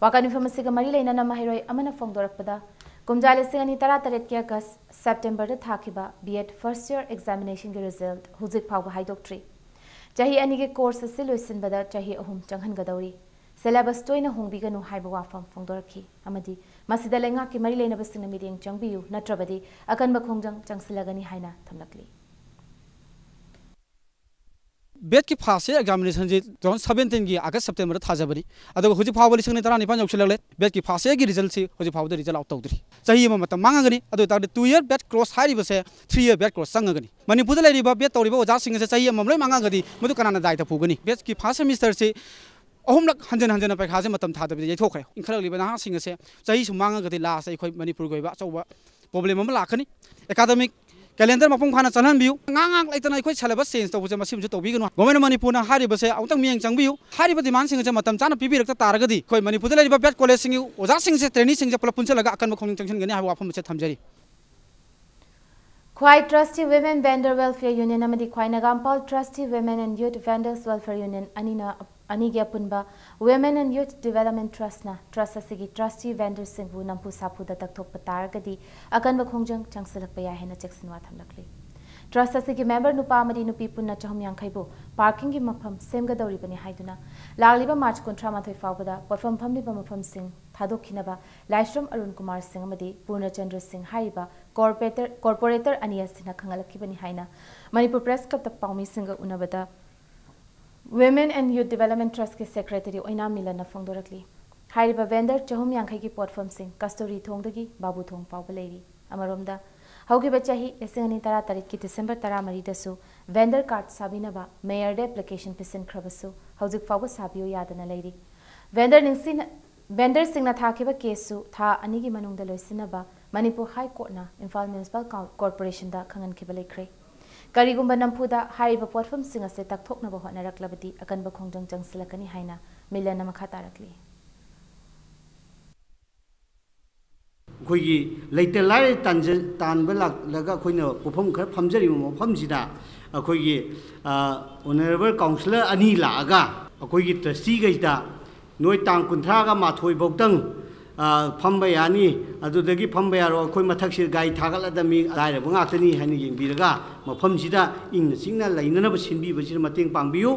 ꯋꯥꯀꯠ ꯃꯤꯐꯝ ꯑꯁꯤꯒ ꯃꯔꯤ ꯂꯩꯅꯅ ꯃꯍꯩꯔꯣꯏ ꯑꯃꯅ ꯐꯣꯡꯗꯣꯔꯛꯄꯗ, ꯀꯨꯝꯖꯥ ꯂꯤꯁꯤꯡ ꯑꯅꯤ ꯇꯔꯥ ꯇꯔꯦꯠꯀꯤ August, Septemberꯗ ꯊꯥꯈꯤꯕ B Ed first year examinationꯒꯤ result ꯍꯧꯖꯤꯛ ꯐꯥꯎꯕ ꯍꯥꯏꯗꯣꯛꯇ꯭ꯔꯤ꯫ ꯆꯍꯤ ꯑꯅꯤꯒꯤ course ꯑꯁꯤ ꯂꯣꯏꯁꯤꯟꯕꯗ ꯆꯍꯤ ꯑꯍꯨꯝ ꯆꯪꯍꯟꯒꯗꯧꯔꯤ꯫ Syllabus ꯇꯣꯏꯅ ꯍꯣꯡꯕꯤꯒꯅꯨ ꯍꯥꯏꯕ ꯋꯥꯐꯝ ꯐꯣꯡꯗꯣꯔꯛꯈꯤ ꯑꯃꯗꯤ ꯃꯁꯤꯗ ꯂꯩꯉꯥꯛꯀꯤ ꯃꯔꯤ ꯂꯩꯅꯕꯁꯤꯡꯅ ꯃꯤꯠꯌꯦꯡ ꯆꯪꯕꯤꯌꯨ, ꯅꯠꯇ꯭ꯔꯕꯗꯤ ꯑꯀꯟꯕ ꯈꯣꯡꯖꯪ ꯆꯪꯁꯤꯜꯂꯒꯅꯤ ꯍꯥꯏꯅ ꯊꯝꯂꯛꯂꯤ꯫ B Edꯀꯤ first year examinationꯁꯤ two thousand seventeenꯒꯤ August, Septemberꯗ ꯊꯥꯖꯕꯅꯤ꯫ ꯑꯗꯨꯒ ꯍꯧꯖꯤꯛ ꯐꯥꯎꯕ ꯂꯤꯁꯤꯡ ꯑꯅꯤ ꯇꯔꯥꯅꯤꯄꯥꯟ ꯌꯧꯁꯤꯜꯂꯛꯂꯦ꯫ B Edꯀꯤ first yearꯒꯤ resultꯁꯤ ꯍꯧꯖꯤꯛ ꯐꯥꯎꯕꯗ result out ꯇꯧꯗ꯭ꯔꯤ꯫ ꯆꯍꯤ ꯑꯃ ꯃꯇꯝ ꯃꯥꯡꯉꯒꯅꯤ꯫ ꯑꯗꯨ ꯑꯣꯏꯇꯥꯔꯗꯤ two year B Ed course ꯍꯥꯏꯔꯤꯕꯁꯦ three year B Ed course ꯆꯪꯉꯒꯅꯤ꯫ ꯃꯅꯤꯄꯨꯔꯗ ꯂꯩꯔꯤꯕ B Ed ꯇꯧꯔꯤꯕ ꯑꯣꯖꯥꯁꯤꯡ ꯑꯁꯦ ꯆꯍꯤ ꯑꯃ ꯂꯣꯏ ꯃꯥꯡꯉꯒꯗꯤ ꯃꯗꯨ ꯀꯅꯥꯅ ꯗꯥꯏꯇ ꯄꯨꯒꯅꯤ? B Edꯀꯤ first semesterꯁꯤ ꯑꯍꯨꯝꯂꯛ ꯍꯟꯖꯤꯟ ꯍꯟꯖꯤꯟꯅ ꯄꯩꯈꯥꯁꯦ ꯃꯇꯝ ꯊꯥꯗꯕꯤꯗ ꯌꯩꯊꯣꯛꯈ꯭ꯔꯦ꯫ ꯏꯟꯈꯠꯂꯛꯂꯤꯕ ꯅꯍꯥꯁꯤꯡ ꯑꯁꯦ ꯆꯍꯤ ꯁꯨꯝ ꯃꯥꯡꯉꯒꯗꯤ last ꯑꯩꯈꯣꯏ ꯃꯅꯤꯄꯨꯔꯒꯤ ꯑꯣꯏꯕ ꯑꯆꯧꯕ problem ꯑꯃ ꯂꯥꯛꯀꯅꯤ꯫ Academic calendar ꯃꯄꯨꯡ ꯐꯥꯅ ꯆꯠꯍꯟꯕꯤꯌꯨ꯫ ꯉꯥꯏꯍꯥꯛ ꯉꯥꯏꯍꯥꯛ ꯂꯩꯇꯅ ꯑꯩꯈꯣꯏ syllabus change ꯇꯧꯕꯁꯦ ꯃꯁꯤꯃꯁꯨ ꯇꯧꯕꯤꯒꯅꯨ꯫ Government of ꯃꯅꯤꯄꯨꯔꯅ ꯍꯥꯏꯔꯤꯕꯁꯦ ꯑꯃꯨꯛꯇꯪ ꯃꯤꯠꯌꯦꯡ ꯆꯪꯕꯤꯌꯨ꯫ ꯍꯥꯏꯔꯤꯕ demandꯁꯤꯡ ꯑꯁꯦ ꯃꯇꯝ ꯆꯥꯅ ꯄꯤꯕꯤꯔꯛꯇ ꯇꯥꯔꯒꯗꯤ ꯑꯩꯈꯣꯏ ꯃꯅꯤꯄꯨꯔꯗ ꯂꯩꯔꯤꯕ B Ed collegeꯁꯤꯡꯒꯤ ꯑꯣꯖꯥꯁꯤꯡꯁꯦ, traineeꯁꯤꯡꯁꯦ ꯄꯨꯂꯞ ꯄꯨꯟꯁꯤꯜꯂꯒ ꯑꯀꯟꯕ ꯈꯣꯡꯖꯪ ꯆꯪꯁꯤꯟꯒꯅꯤ ꯍꯥꯏꯕ ꯋꯥꯐꯝ ꯑꯁꯦ ꯊꯝꯖꯔꯤ꯫ ꯈ꯭ꯋꯥꯏ Trustee Women Vendor Welfare Union ꯑꯃꯗꯤ ꯈ꯭ꯋꯥꯏ ꯅꯥꯒꯥꯝꯄꯥꯜ Trustee Women and Youth Vendors Welfare Union ꯑꯅꯤꯅ, ꯑꯅꯤꯒꯤ ꯑꯄꯨꯟꯕ Women and Youth Development Trustꯅ trust ꯑꯁꯤꯒꯤ trustee vendorꯁꯤꯡꯕꯨ ꯅꯝꯐꯨ ꯁꯥꯐꯨꯗ ꯇꯛꯊꯣꯛꯄ ꯇꯥꯔꯒꯗꯤ ꯑꯀꯟꯕ ꯈꯣꯡꯖꯪ ꯆꯪꯁꯤꯜꯂꯛꯄ ꯌꯥꯏ ꯍꯥꯏꯅ ꯆꯦꯛꯁꯤꯟꯋꯥ ꯊꯝꯂꯛꯂꯤ꯫ Trust ꯑꯁꯤꯒꯤ member ꯅꯨꯄꯥ ꯑꯃꯗꯤ ꯅꯨꯄꯤ ꯄꯨꯟꯅ ꯆꯍꯨꯝ ꯌꯥꯡꯈꯩꯕꯨ parkingꯒꯤ ꯃꯐꯝ ꯁꯦꯝꯒꯗꯧꯔꯤꯕꯅꯤ ꯍꯥꯏꯗꯨꯅ ꯂꯥꯛꯂꯤꯕ March ꯀꯨꯟꯊ꯭ꯔꯥ ꯃꯥꯊꯣꯏ ꯐꯥꯎꯕꯗ ꯄꯣꯠꯐꯝ ꯐꯝꯂꯤꯕ ꯃꯐꯝꯁꯤꯡ ꯊꯥꯗꯣꯛꯈꯤꯅꯕ ꯂꯥꯏꯁ꯭ꯔꯝ ꯑꯔꯨꯟ ꯀꯨꯃꯥꯔ ꯁꯤꯡ ꯑꯃꯗꯤ ꯄꯨꯔꯅꯆꯟꯗ꯭ꯔ ꯁꯤꯡ ꯍꯥꯏꯔꯤꯕ corporator, corporator ꯑꯅꯤ ꯑꯁꯤꯅ ꯈꯪꯍꯜꯂꯛꯈꯤꯕꯅꯤ ꯍꯥꯏꯅ Manipur Press Clubꯇ ꯄꯥꯎꯃꯤꯁꯤꯡꯒ ꯎꯅꯕꯗ Women and Youth Development Trustꯀꯤ Secretary ꯑꯣꯏꯅꯥꯝ ꯃꯤꯂꯟꯅ ꯐꯣꯡꯗꯣꯔꯛꯂꯤ꯫ ꯍꯥꯏꯔꯤꯕ vendor ꯆꯍꯨꯝ ꯌꯥꯡꯈꯩꯒꯤ ꯄꯣꯠꯐꯝꯁꯤꯡ ꯀꯁꯇꯨꯔꯤ ꯊꯣꯡꯗꯒꯤ ꯕꯥꯕꯨ ꯊꯣꯡ ꯐꯥꯎꯕ ꯂꯩꯔꯤ꯫ ꯑꯃꯔꯣꯝꯗ, ꯍꯧꯈꯤꯕ ꯆꯍꯤ ꯂꯤꯁꯤꯡ ꯑꯅꯤ ꯇꯔꯥ ꯇꯔꯦꯠꯀꯤ December ꯇꯔꯥꯃꯔꯤꯗꯁꯨ vendor card ꯁꯥꯕꯤꯅꯕ mayorꯗ application ꯄꯤꯁꯤꯟꯈ꯭ꯔꯕꯁꯨ ꯍꯧꯖꯤꯛ ꯐꯥꯎꯕ ꯁꯥꯕꯤꯌꯨ ꯌꯥꯗꯅ ꯂꯩꯔꯤ꯫ Vendor ꯅꯤꯡꯁꯤꯡ-, vendorꯁꯤꯡꯅ ꯊꯥꯈꯤꯕ caseꯁꯨ ꯊꯥ ꯑꯅꯤꯒꯤ ꯃꯅꯨꯡꯗ ꯂꯣꯏꯁꯤꯟꯅꯕ Manipur High Courtꯅ Imphal Municipal Cor-, Corporationꯗ ꯈꯪꯍꯟꯈꯤꯕ ꯂꯩꯈ꯭ꯔꯦ꯫ ꯀꯔꯤꯒꯨꯝꯕ ꯅꯝꯐꯨꯗ ꯍꯥꯏꯔꯤꯕ ꯄꯣꯠꯐꯝꯁꯤꯡ ꯑꯁꯤ ꯇꯛꯊꯣꯛꯅꯕ ꯍꯣꯠꯅꯔꯛꯂꯕꯗꯤ ꯑꯀꯟꯕ ꯈꯣꯡꯖꯪ ꯆꯪꯁꯤꯜꯂꯛꯀꯅꯤ ꯍꯥꯏꯅ ꯃꯤꯂꯟꯅ ꯃꯈꯥ ꯇꯥꯔꯛꯂꯤ꯫ ꯑꯩꯈꯣꯏꯒꯤ ꯂꯩꯇ ꯂꯥꯏꯔ ꯇꯥꯟꯖ-, ꯇꯥꯟꯕ ꯂꯥꯛꯂꯒ ꯑꯩꯈꯣꯏꯅ ꯄꯣꯠꯐꯝ ꯈꯔ ꯐꯝꯖꯔꯤꯕ ꯃꯐꯝꯁꯤꯗ ꯑꯩꯈꯣꯏꯒꯤ, ꯑ, honourable councillor ꯑꯅꯤ ꯂꯥꯛꯑꯒ ꯑꯩꯈꯣꯏꯒꯤ trusteeꯈꯩꯗ ꯅꯣꯏ ꯇꯥꯡ ꯀꯨꯟꯊ꯭ꯔꯥꯒ ꯃꯥꯊꯣꯏ ꯐꯥꯎꯗꯪ, ꯑ, ꯐꯝꯕ ꯌꯥꯅꯤ, ꯑꯗꯨꯗꯒꯤ ꯐꯝꯕ ꯌꯥꯔꯣꯏ, ꯑꯩꯈꯣꯏ ꯃꯊꯛꯁꯤꯗ ꯒꯥꯔꯤ ꯊꯥꯒꯠꯂꯗꯕꯅꯤ, ꯂꯥꯏꯔꯕ ꯉꯥꯛꯇꯅꯤ ꯍꯥꯏꯅ ꯌꯦꯡꯕꯤꯔꯒ ꯃꯐꯝꯁꯤꯗ ꯏꯪꯅ ꯆꯤꯛꯅ ꯂꯩꯅꯅꯕ ꯁꯤꯟꯕꯤꯕꯁꯤꯗ ꯃꯇꯦꯡ ꯄꯥꯡꯕꯤꯌꯨ꯫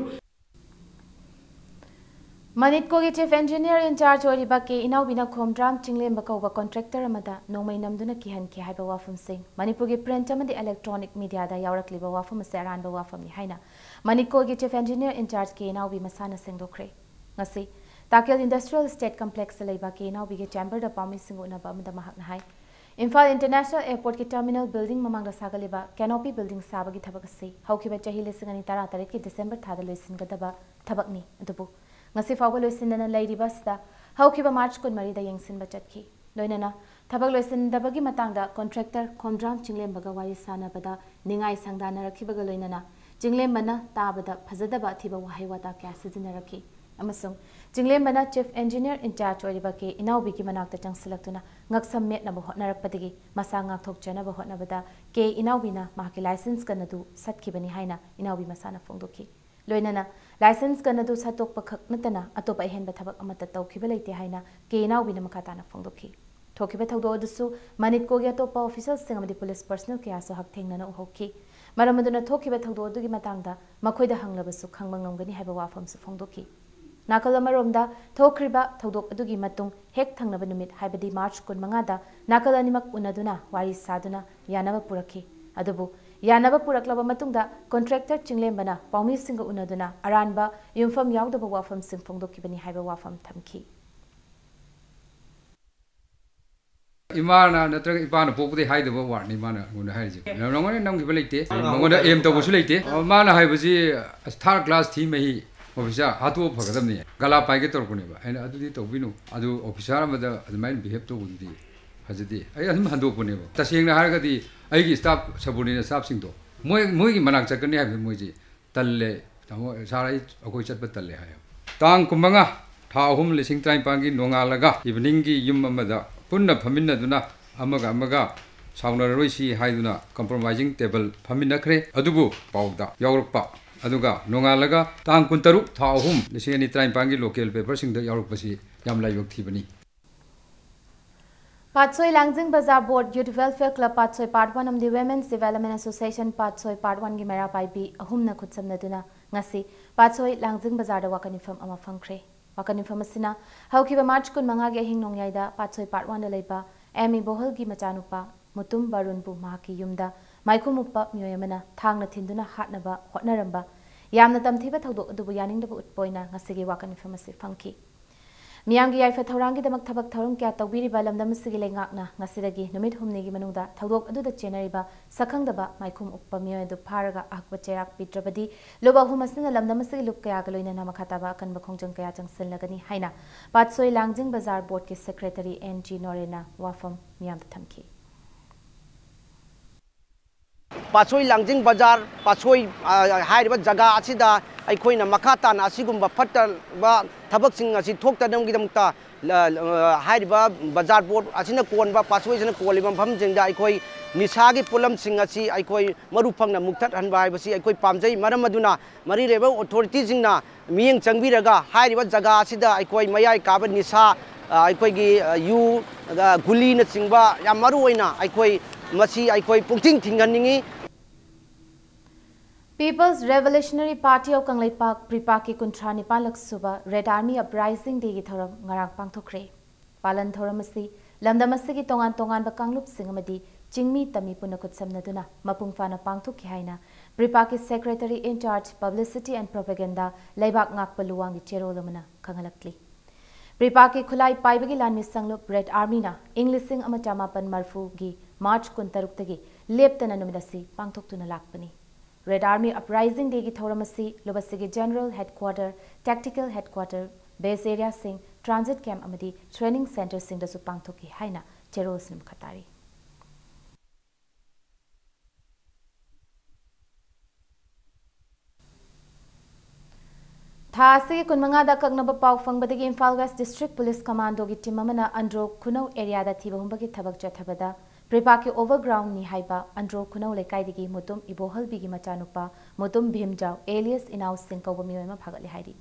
ꯃꯅꯤꯠꯀꯣꯒꯤ Chief Engineer in charge ꯑꯣꯏꯔꯤꯕ ꯀꯦ ꯏꯅꯥꯎꯕꯤꯅ ꯈꯣꯝꯗ꯭ꯔꯥꯝ ꯆꯤꯡꯂꯦꯝꯕ ꯀꯧꯕ contractor ꯑꯃꯗ ꯅꯣꯡꯃꯩ ꯅꯝꯗꯨꯅ ꯀꯤꯍꯟꯈꯤ ꯍꯥꯏꯕ ꯋꯥꯐꯝꯁꯤꯡ ꯃꯅꯤꯄꯨꯔꯒꯤ print ꯑꯃꯗꯤ electronic mediaꯗ ꯌꯥꯎꯔꯛꯂꯤꯕ ꯋꯥꯐꯝ ꯑꯁꯤ ꯑꯔꯥꯟꯕ ꯋꯥꯐꯝꯅꯤ ꯍꯥꯏꯅ ꯃꯅꯤꯠꯀꯣꯒꯤ Chief Engineer in charge ꯀꯦ ꯏꯅꯥꯎꯕꯤ ꯃꯁꯥꯅ ꯁꯦꯡꯗꯣꯛꯈ꯭ꯔꯦ꯫ ꯉꯁꯤ ꯇꯥꯀꯦꯜ Industrial Estate Complexꯇ ꯂꯩꯕ ꯀꯦ ꯏꯅꯥꯎꯕꯤꯒꯤ chamberꯗ ꯄꯥꯎꯃꯤꯁꯤꯡꯒ ꯎꯅꯕ ꯑꯃꯗ ꯃꯍꯥꯛꯅ ꯍꯥꯏ, ꯏꯝꯐꯥꯜ International Airportꯀꯤ terminal building ꯃꯃꯥꯡꯗ ꯁꯥꯒꯠꯂꯤꯕ canopy building ꯁꯥꯕꯒꯤ ꯊꯕꯛ ꯑꯁꯤ ꯍꯧꯈꯤꯕ ꯆꯍꯤ ꯂꯤꯁꯤꯡ ꯑꯅꯤ ꯇꯔꯥꯇꯔꯦꯠꯀꯤ December ꯊꯥꯗ ꯂꯣꯏꯁꯤꯟꯒꯗꯕ ꯊꯕꯛꯅꯤ꯫ ꯑꯗꯨꯕꯨ ꯉꯁꯤ ꯐꯥꯎꯕ ꯂꯣꯏꯁꯤꯟꯗꯅ ꯂꯩꯔꯤꯕ ꯑꯁꯤꯗ ꯍꯧꯈꯤꯕ March ꯀꯨꯟꯃꯔꯤꯗ ꯌꯦꯡꯁꯤꯟꯕ ꯆꯠꯈꯤ꯫ ꯂꯣꯏꯅꯅ ꯊꯕꯛ ꯂꯣꯏꯁꯤꯟꯗꯕꯒꯤ ꯃꯇꯥꯡꯗ contractor ꯈꯣꯝꯗ꯭ꯔꯥꯝ ꯆꯤꯡꯂꯦꯝꯕꯒ ꯋꯥꯔꯤ ꯁꯥꯅꯕꯗ ꯅꯤꯡꯉꯥꯏ ꯁꯪꯗꯥꯅꯔꯛꯈꯤꯕꯒ ꯂꯣꯏꯅꯅ ꯆꯤꯡꯂꯦꯝꯕꯅ ꯇꯥꯕꯗ ꯐꯖꯗꯕ ꯑꯊꯤꯕ ꯋꯥꯍꯩ ꯋꯥꯇꯥ ꯀꯌꯥ ꯁꯤꯖꯤꯟꯅꯔꯛꯈꯤ꯫ ꯑꯃꯁꯨꯡ ꯆꯤꯡꯂꯦꯝꯕꯅ Chief Engineer in charge ꯑꯣꯏꯔꯤꯕ ꯀꯦ ꯏꯅꯥꯎꯕꯤꯒꯤ ꯃꯅꯥꯛꯇ ꯆꯪꯁꯤꯜꯂꯛꯇꯨꯅ ꯉꯛꯁꯝ ꯃꯦꯠꯅꯕ ꯍꯣꯠꯅꯔꯛꯄꯗꯒꯤ ꯃꯁꯥ ꯉꯥꯛꯊꯣꯛꯆꯅꯕ ꯍꯣꯠꯅꯕꯗ ꯀꯦ ꯏꯅꯥꯎꯕꯤꯅ ꯃꯍꯥꯛꯀꯤ license gun ꯑꯗꯨ ꯁꯠꯈꯤꯕꯅꯤ ꯍꯥꯏꯅ ꯏꯅꯥꯎꯕꯤ ꯃꯁꯥꯅ ꯐꯣꯡꯗꯣꯛꯈꯤ꯫ ꯂꯣꯏꯅꯅ license gun ꯑꯗꯨ ꯁꯠꯇꯣꯛꯄ ꯈꯛ ꯅꯠꯇꯅ ꯑꯇꯣꯞꯄ ꯑꯍꯦꯟꯕ ꯊꯕꯛ ꯑꯃꯠꯇ ꯇꯧꯈꯤꯕ ꯂꯩꯇꯦ ꯍꯥꯏꯅ ꯀꯦ ꯏꯅꯥꯎꯕꯤꯅ ꯃꯈꯥ ꯇꯥꯅ ꯐꯣꯡꯗꯣꯛꯈꯤ꯫ ꯊꯣꯛꯈꯤꯕ ꯊꯧꯗꯣꯛ ꯑꯗꯨꯁꯨ ꯃꯅꯤꯠꯀꯣꯒꯤ ꯑꯇꯣꯞꯄ officialꯁꯤꯡ ꯑꯃꯗꯤ police personnel ꯀꯌꯥꯁꯨ ꯍꯛꯊꯦꯡꯅꯅ ꯎꯍꯧꯈꯤ꯫ ꯃꯔꯝ ꯑꯗꯨꯅ ꯊꯣꯛꯈꯤꯕ ꯊꯧꯗꯣꯛ ꯑꯗꯨꯒꯤ ꯃꯇꯥꯡꯗ ꯃꯈꯣꯏꯗ ꯍꯪꯂꯕꯁꯨ ꯈꯪꯕ ꯉꯝꯒꯅꯤ ꯍꯥꯏꯕ ꯋꯥꯐꯝꯁꯨ ꯐꯣꯡꯗꯣꯛꯈꯤ꯫ ꯅꯥꯀꯜ ꯑꯃꯔꯣꯝꯗ ꯊꯣꯛꯈ꯭ꯔꯤꯕ ꯊꯧꯗꯣꯛ ꯑꯗꯨꯒꯤ ꯃꯇꯨꯡ ꯍꯦꯛ ꯊꯪꯅꯕ ꯅꯨꯃꯤꯠ, ꯍꯥꯏꯕꯗꯤ March ꯀꯨꯟꯃꯉꯥꯗ ꯅꯥꯀꯜ ꯑꯅꯤꯃꯛ ꯎꯅꯗꯨꯅ ꯋꯥꯔꯤ ꯁꯥꯗꯨꯅ ꯌꯥꯅꯕ ꯄꯨꯔꯛꯈꯤ꯫ ꯑꯗꯨꯕꯨ ꯌꯥꯅꯕ ꯄꯨꯔꯛꯂꯕ ꯃꯇꯨꯡꯗ contractor ꯆꯤꯡꯂꯦꯝꯕꯅ ꯄꯥꯎꯃꯤꯁꯤꯡꯒ ꯎꯅꯗꯨꯅ ꯑꯔꯥꯟꯕ, ꯌꯨꯝꯐꯝ ꯌꯥꯎꯗꯕ ꯋꯥꯐꯝꯁꯤꯡ ꯐꯣꯡꯗꯣꯛꯈꯤꯕꯅꯤ ꯍꯥꯏꯕ ꯋꯥꯐꯝ ꯊꯝꯈꯤ꯫ ꯏꯃꯥꯅ ꯅꯠꯇ꯭ꯔꯒ ꯏꯄꯥꯅ ꯄꯣꯛꯄꯗꯒꯤ ꯍꯥꯏꯗꯕ wordꯅꯤ ꯃꯥꯅ ꯑꯩꯉꯣꯟꯗ ꯍꯥꯏꯔꯤꯁꯦ꯫ ꯅꯉꯣꯟꯗ ꯅꯝꯈꯤꯕ ꯂꯩꯇꯦ, ꯃꯉꯣꯟꯗ aim ꯇꯧꯕꯁꯨ ꯂꯩꯇꯦ꯫ ꯃꯥꯅ ꯍꯥꯏꯕꯁꯤ, ꯑꯁ, third class ꯊꯤ ꯃꯍꯤ officer ꯍꯥꯠꯇꯣꯛꯑ ꯐꯒꯗꯕꯅꯤ, ꯒꯂꯥ ꯄꯥꯏꯒꯦ ꯇꯧꯔꯛꯄꯅꯦꯕ꯫ ꯑꯩꯅ ꯑꯗꯨꯗꯤ ꯇꯧꯕꯤꯅꯨ, ꯑꯗꯨ officer ꯑꯃꯗ ꯑꯗꯨꯃꯥꯏꯅ behave ꯇꯧꯕꯗꯨꯗꯤ ꯐꯖꯗꯦ꯫ ꯑꯩ ꯑꯗꯨꯝ ꯍꯟꯗꯣꯛꯄꯅꯦꯕ꯫ ꯇꯁꯦꯡꯅ ꯍꯥꯏꯔꯒꯗꯤ ꯑꯩꯒꯤ staff, subordinate staffꯁꯤꯡꯗꯣ ꯃꯣꯏ ꯃꯣꯏꯒꯤ ꯃꯅꯥꯛ ꯆꯠꯀꯅꯤ ꯍꯥꯏꯕꯗꯤ ꯃꯣꯏꯁꯤ ꯇꯜꯂꯦ꯫ ꯇꯥꯃꯣ ꯁꯥꯔ, ꯑꯩ ꯑꯩꯈꯣꯏ ꯆꯠꯄ ꯇꯜꯂꯦ ꯍꯥꯏꯌꯦꯕ꯫ ꯇꯥꯡ ꯀꯨꯟꯃꯉꯥ ꯊꯥ ꯑꯍꯨꯝ ꯂꯤꯁꯤꯡ ꯇꯔꯥꯅꯤꯄꯥꯟꯒꯤ ꯅꯣꯡꯉꯥꯜꯂꯒ ꯏꯚꯤꯅꯤꯡꯒꯤ ꯌꯨꯝ ꯑꯃꯗ ꯄꯨꯟꯅ ꯐꯝꯃꯤꯟꯅꯗꯨꯅ ꯑꯃꯒ ꯑꯃꯒ ꯁꯥꯎꯅꯔꯔꯣꯏꯁꯤ ꯍꯥꯏꯗꯨꯅ ꯀꯝꯄ꯭ꯔꯣꯃꯥꯏꯖꯤꯡ ꯇꯦꯕꯜ ꯐꯝꯃꯤꯟꯅꯈ꯭ꯔꯦ꯫ ꯑꯗꯨꯕꯨ ꯄꯥꯎꯗ ꯌꯥꯎꯔꯛꯄ ꯑꯗꯨꯒ ꯅꯣꯡꯉꯥꯜꯂꯒ ꯇꯥꯡ ꯀꯨꯟꯇꯔꯨꯛ ꯊꯥ ꯑꯍꯨꯝ ꯂꯤꯁꯤꯡ ꯑꯅꯤ ꯇꯔꯥꯅꯤꯄꯥꯟꯒꯤ ꯂꯣꯀꯦꯜ ꯄꯦꯄꯔꯁꯤꯡꯗ ꯌꯥꯎꯔꯛꯄꯁꯤ ꯌꯥꯝ ꯂꯥꯏꯕꯛ ꯊꯤꯕꯅꯤ꯫ ꯄꯥꯠꯁꯣꯏ ꯂꯥꯡꯖꯤꯡ ꯕꯖꯥꯔ ꯕꯣꯔꯗ, ꯌꯨꯠ ꯋꯦꯜꯐꯤꯌꯔ ꯀ꯭ꯂꯕ ꯄꯥꯠꯁꯣꯏ ꯄꯥꯔꯠ ꯋꯥꯟ ꯑꯃꯗꯤ ꯋꯤꯃꯦꯟꯁ ꯗꯤꯚꯦꯂꯞꯃꯦꯟ ꯑꯦꯁꯣꯁꯤꯌꯦꯁꯟ ꯄꯥꯠꯁꯣꯏ ꯄꯥꯔꯠ ꯋꯥꯟꯒꯤ ꯃꯩꯔꯥ ꯄꯥꯏꯕꯤ ꯑꯍꯨꯝꯅ ꯈꯨꯠꯁꯝꯅꯗꯨꯅ ꯉꯁꯤ ꯄꯥꯠꯁꯣꯏ ꯂꯥꯡꯖꯤꯡ ꯕꯖꯥꯔꯗ ꯋꯥꯀꯠ ꯃꯤꯐꯝ ꯑꯃ ꯐꯝꯈ꯭ꯔꯦ꯫ ꯋꯥꯀꯠ ꯃꯤꯐꯝ ꯑꯁꯤꯅ ꯍꯧꯈꯤꯕ ꯃꯥꯔꯆ ꯀꯨꯟꯃꯉꯥꯒꯤ ꯑꯍꯤꯡ ꯅꯣꯡꯌꯥꯏꯗ ꯄꯥꯠꯁꯣꯏ ꯄꯥꯔꯠ ꯋꯥꯟꯗ ꯂꯩꯕ ꯑꯦꯝ ꯏꯕꯣꯍꯜꯒꯤ ꯃꯆꯥꯅꯨꯄꯥ ꯃꯨꯇꯨꯝ ꯕꯥꯔꯨꯟꯕꯨ ꯃꯍꯥꯛꯀꯤ ꯌꯨꯝꯗ ꯃꯥꯏꯈꯨ ꯃꯨꯛꯄ ꯃꯤꯑꯣꯏ ꯑꯃꯅ ꯊꯥꯡꯅ ꯊꯤꯟꯗꯨꯅ ꯍꯥꯠꯅꯕ ꯍꯣꯠꯅꯔꯝꯕ ꯌꯥꯝꯅ ꯇꯝꯊꯤꯕ ꯊꯧꯗꯣꯛ ꯑꯗꯨꯕꯨ ꯌꯥꯅꯤꯡꯗꯕ ꯎꯠꯄ ꯑꯣꯏꯅ ꯉꯁꯤꯒꯤ ꯋꯥꯀꯠ ꯃꯤꯐꯝ ꯑꯁꯤ ꯐꯝꯈꯤ꯫ ꯃꯤꯌꯥꯝꯒꯤ ꯌꯥꯏꯐ ꯊꯧꯔꯥꯡꯒꯤꯗꯃꯛ ꯊꯕꯛ ꯊꯧꯔꯝ ꯀꯌꯥ ꯇꯧꯕꯤꯔꯤꯕ ꯂꯝꯗꯝ ꯑꯁꯤꯒꯤ ꯂꯩꯉꯥꯛꯅ ꯉꯁꯤꯗꯒꯤ ꯅꯨꯃꯤꯠ ꯍꯨꯝꯅꯤꯒꯤ ꯃꯅꯨꯡꯗ ꯊꯧꯗꯣꯛ ꯑꯗꯨꯗ ꯆꯦꯟꯅꯔꯤꯕ ꯁꯛꯈꯪꯗꯕ ꯃꯥꯏꯈꯨꯝ ꯎꯞꯄ ꯃꯤꯑꯣꯏ ꯑꯗꯨ ꯐꯥꯔꯒ ꯑꯍꯛꯄ ꯆꯩꯔꯥꯛ ꯄꯤꯗ꯭ꯔꯕꯗꯤ ꯂꯨꯞ ꯑꯍꯨꯝ ꯑꯁꯤꯅ ꯂꯝꯗꯝ ꯑꯁꯤꯒꯤ ꯂꯨꯞ ꯀꯌꯥꯒ ꯂꯣꯏꯅꯅ ꯃꯈꯥ ꯇꯥꯕ ꯑꯀꯟꯕ ꯈꯣꯡꯖꯪ ꯀꯌꯥ ꯆꯪꯁꯤꯜꯂꯒꯅꯤ ꯍꯥꯏꯅ ꯄꯥꯠꯁꯣꯏ ꯂꯥꯡꯖꯤꯡ ꯕꯖꯥꯔ ꯕꯣꯔꯗꯀꯤ ꯁꯦꯀ꯭ꯔꯦꯇꯔꯤ ꯑꯦꯟ ꯖꯤ ꯅꯣꯔꯦꯟꯅ ꯋꯥꯐꯝ ꯃꯤꯌꯥꯝꯗ ꯊꯝꯈꯤ꯫ ꯄꯥꯠꯁꯣꯏ ꯂꯥꯡꯖꯤꯡ ꯕꯖꯥꯔ, ꯄꯥꯠꯁꯣꯏ, ꯑ, ꯍꯥꯏꯔꯤꯕ ꯖꯒꯥ ꯑꯁꯤꯗ ꯑꯩꯈꯣꯏꯅ ꯃꯈꯥ ꯇꯥꯅ ꯑꯁꯤꯒꯨꯝꯕ ꯐꯠꯇꯕ ꯊꯕꯛꯁꯤꯡ ꯑꯁꯤ ꯊꯣꯛꯇꯅꯕꯒꯤꯗꯃꯛꯇ, ꯂ-, ꯂ-, ꯍꯥꯏꯔꯤꯕ ꯕꯖꯥꯔ ꯕꯣꯔꯗ ꯑꯁꯤꯅ ꯀꯣꯟꯕ, ꯄꯥꯠꯁꯣꯏꯁꯤꯅ ꯀꯣꯜꯂꯤꯕ ꯃꯐꯝꯁꯤꯡꯗ ꯑꯩꯈꯣꯏ ꯅꯤꯁꯥꯒꯤ ꯄꯣꯠꯂꯝꯁꯤꯡ ꯑꯁꯤ ꯑꯩꯈꯣꯏ ꯃꯔꯨ ꯐꯪꯅ ꯃꯨꯛꯊꯠꯍꯟꯕ ꯍꯥꯏꯕꯁꯤ ꯑꯩꯈꯣꯏ ꯄꯥꯝꯖꯩ꯫ ꯃꯔꯝ ꯑꯗꯨꯅ ꯃꯔꯤ ꯂꯩꯅꯕ ꯑꯣꯊꯣꯔꯤꯇꯤꯁꯤꯡꯅ ꯃꯤꯠꯌꯦꯡ ꯆꯪꯕꯤꯔꯒ ꯍꯥꯏꯔꯤꯕ ꯖꯒꯥ ꯑꯁꯤꯗ ꯑꯩꯈꯣꯏ ꯃꯌꯥꯏ ꯀꯥꯕ ꯅꯤꯁꯥ, ꯑ, ꯑꯩꯈꯣꯏꯒꯤ, ꯑ, ꯌꯨ, ꯑ, ꯒꯨꯂꯤꯅꯆꯤꯡꯕ ꯌꯥꯝ ꯃꯔꯨ ꯑꯣꯏꯅ ꯑꯩꯈꯣꯏ ꯃꯁꯤ ꯑꯩꯈꯣꯏ ꯄꯨꯛꯊꯤꯡ ꯊꯤꯡꯍꯟꯅꯤꯡꯏ꯫ People's Revolutionary Party of Kangleipak, ꯄ꯭ꯔꯤꯄꯥꯛꯀꯤ ꯀꯨꯟꯊ꯭ꯔꯥ ꯅꯤꯄꯥꯟꯂꯛ ꯁꯨꯕ Red Army Uprising Dayꯒꯤ ꯊꯧꯔꯝ ꯉꯔꯥꯡ ꯄꯥꯡꯊꯣꯛꯈ꯭ꯔꯦ꯫ ꯄꯥꯂꯟ ꯊꯧꯔꯝ ꯑꯁꯤ ꯂꯝꯗꯝ ꯑꯁꯤꯒꯤ ꯇꯣꯉꯥꯟ ꯇꯣꯉꯥꯟꯕ ꯀꯥꯡꯂꯨꯞꯁꯤꯡ ꯑꯃꯗꯤ ꯆꯤꯡꯃꯤ ꯇꯝꯃꯤ ꯄꯨꯟꯅ ꯈꯨꯠꯁꯝꯅꯗꯨꯅ ꯃꯄꯨꯡ ꯐꯥꯅ ꯄꯥꯡꯊꯣꯛꯈꯤ ꯍꯥꯏꯅ ꯄ꯭ꯔꯤꯄꯥꯛꯀꯤ Secretary in charge Publicity and Propaganda ꯂꯩꯕꯥꯛ ꯉꯥꯛꯄ ꯂꯨꯋꯥꯡꯒꯤ ꯆꯦꯔꯣꯜ ꯑꯃꯅ ꯈꯪꯍꯜꯂꯛꯂꯤ꯫ ꯄ꯭ꯔꯤꯄꯥꯛꯀꯤ ꯈꯨꯠꯂꯥꯏ ꯄꯥꯏꯕꯒꯤ ꯂꯥꯟꯃꯤ ꯁꯪꯂꯨꯞ Red Armyꯅ ꯏꯪ ꯂꯤꯁꯤꯡ ꯑꯃ ꯆꯃꯥꯄꯟ ꯃꯔꯤꯐꯨꯒꯤ ꯃꯥꯔꯆ ꯀꯨꯟꯇꯔꯨꯛꯇꯒꯤ ꯂꯦꯞꯇꯅ ꯅꯨꯃꯤꯠ ꯑꯁꯤ ꯄꯥꯡꯊꯣꯛꯇꯨꯅ ꯂꯥꯛꯄꯅꯤ꯫ Red Army Uprising Dayꯒꯤ ꯊꯧꯔꯝ ꯑꯁꯤ ꯂꯨꯞ ꯑꯁꯤꯒꯤ General Headquarter, Tactical Headquarter, Base Areaꯁꯤꯡ, Transit Camp ꯑꯃꯗꯤ Training Centreꯁꯤꯡꯗꯁꯨ ꯄꯥꯡꯊꯣꯛꯈꯤ ꯍꯥꯏꯅ ꯆꯦꯔꯣꯜꯁꯤꯡꯅ ꯃꯈꯥ ꯇꯥꯔꯤ꯫ ꯊꯥ ꯑꯁꯤꯒꯤ ꯀꯨꯟꯃꯉꯥꯗ ꯑꯀꯛꯅꯕ ꯄꯥꯎ ꯐꯪꯕꯗꯒꯤ ꯏꯝꯐꯥꯜ ꯋꯦꯁ ꯗꯤꯁꯇ꯭ꯔꯤꯛ ꯄꯨꯂꯤꯁ ꯀꯃꯥꯟꯗꯣꯒꯤ ꯇꯤꯝ ꯑꯃꯅ ꯑꯟꯗ꯭ꯔꯣ ꯈꯨꯅꯧ ꯑꯦꯔꯤꯌꯥꯗ ꯊꯤꯕ ꯍꯨꯝꯕꯒꯤ ꯊꯕꯛ ꯆꯠꯊꯕꯗ ꯄ꯭ꯔꯤꯄꯥꯛꯀꯤ ꯑꯣꯚꯔꯒ꯭ꯔꯥꯎꯟꯅꯤ ꯍꯥꯏꯕ ꯑꯟꯗ꯭ꯔꯣ ꯈꯨꯅꯧ ꯂꯩꯀꯥꯏꯗꯒꯤ ꯃꯨꯇꯨꯝ ꯏꯕꯣꯍꯜꯕꯤꯒꯤ ꯃꯆꯥꯅꯨꯄꯥ ꯃꯨꯇꯨꯝ ꯚꯤꯝꯖꯥꯎ alias ꯏꯅꯥꯎꯁꯤꯡ ꯀꯧꯕ ꯃꯤꯑꯣꯏ ꯑꯃ ꯐꯥꯒꯠꯂꯦ ꯍꯥꯏꯔꯤ꯫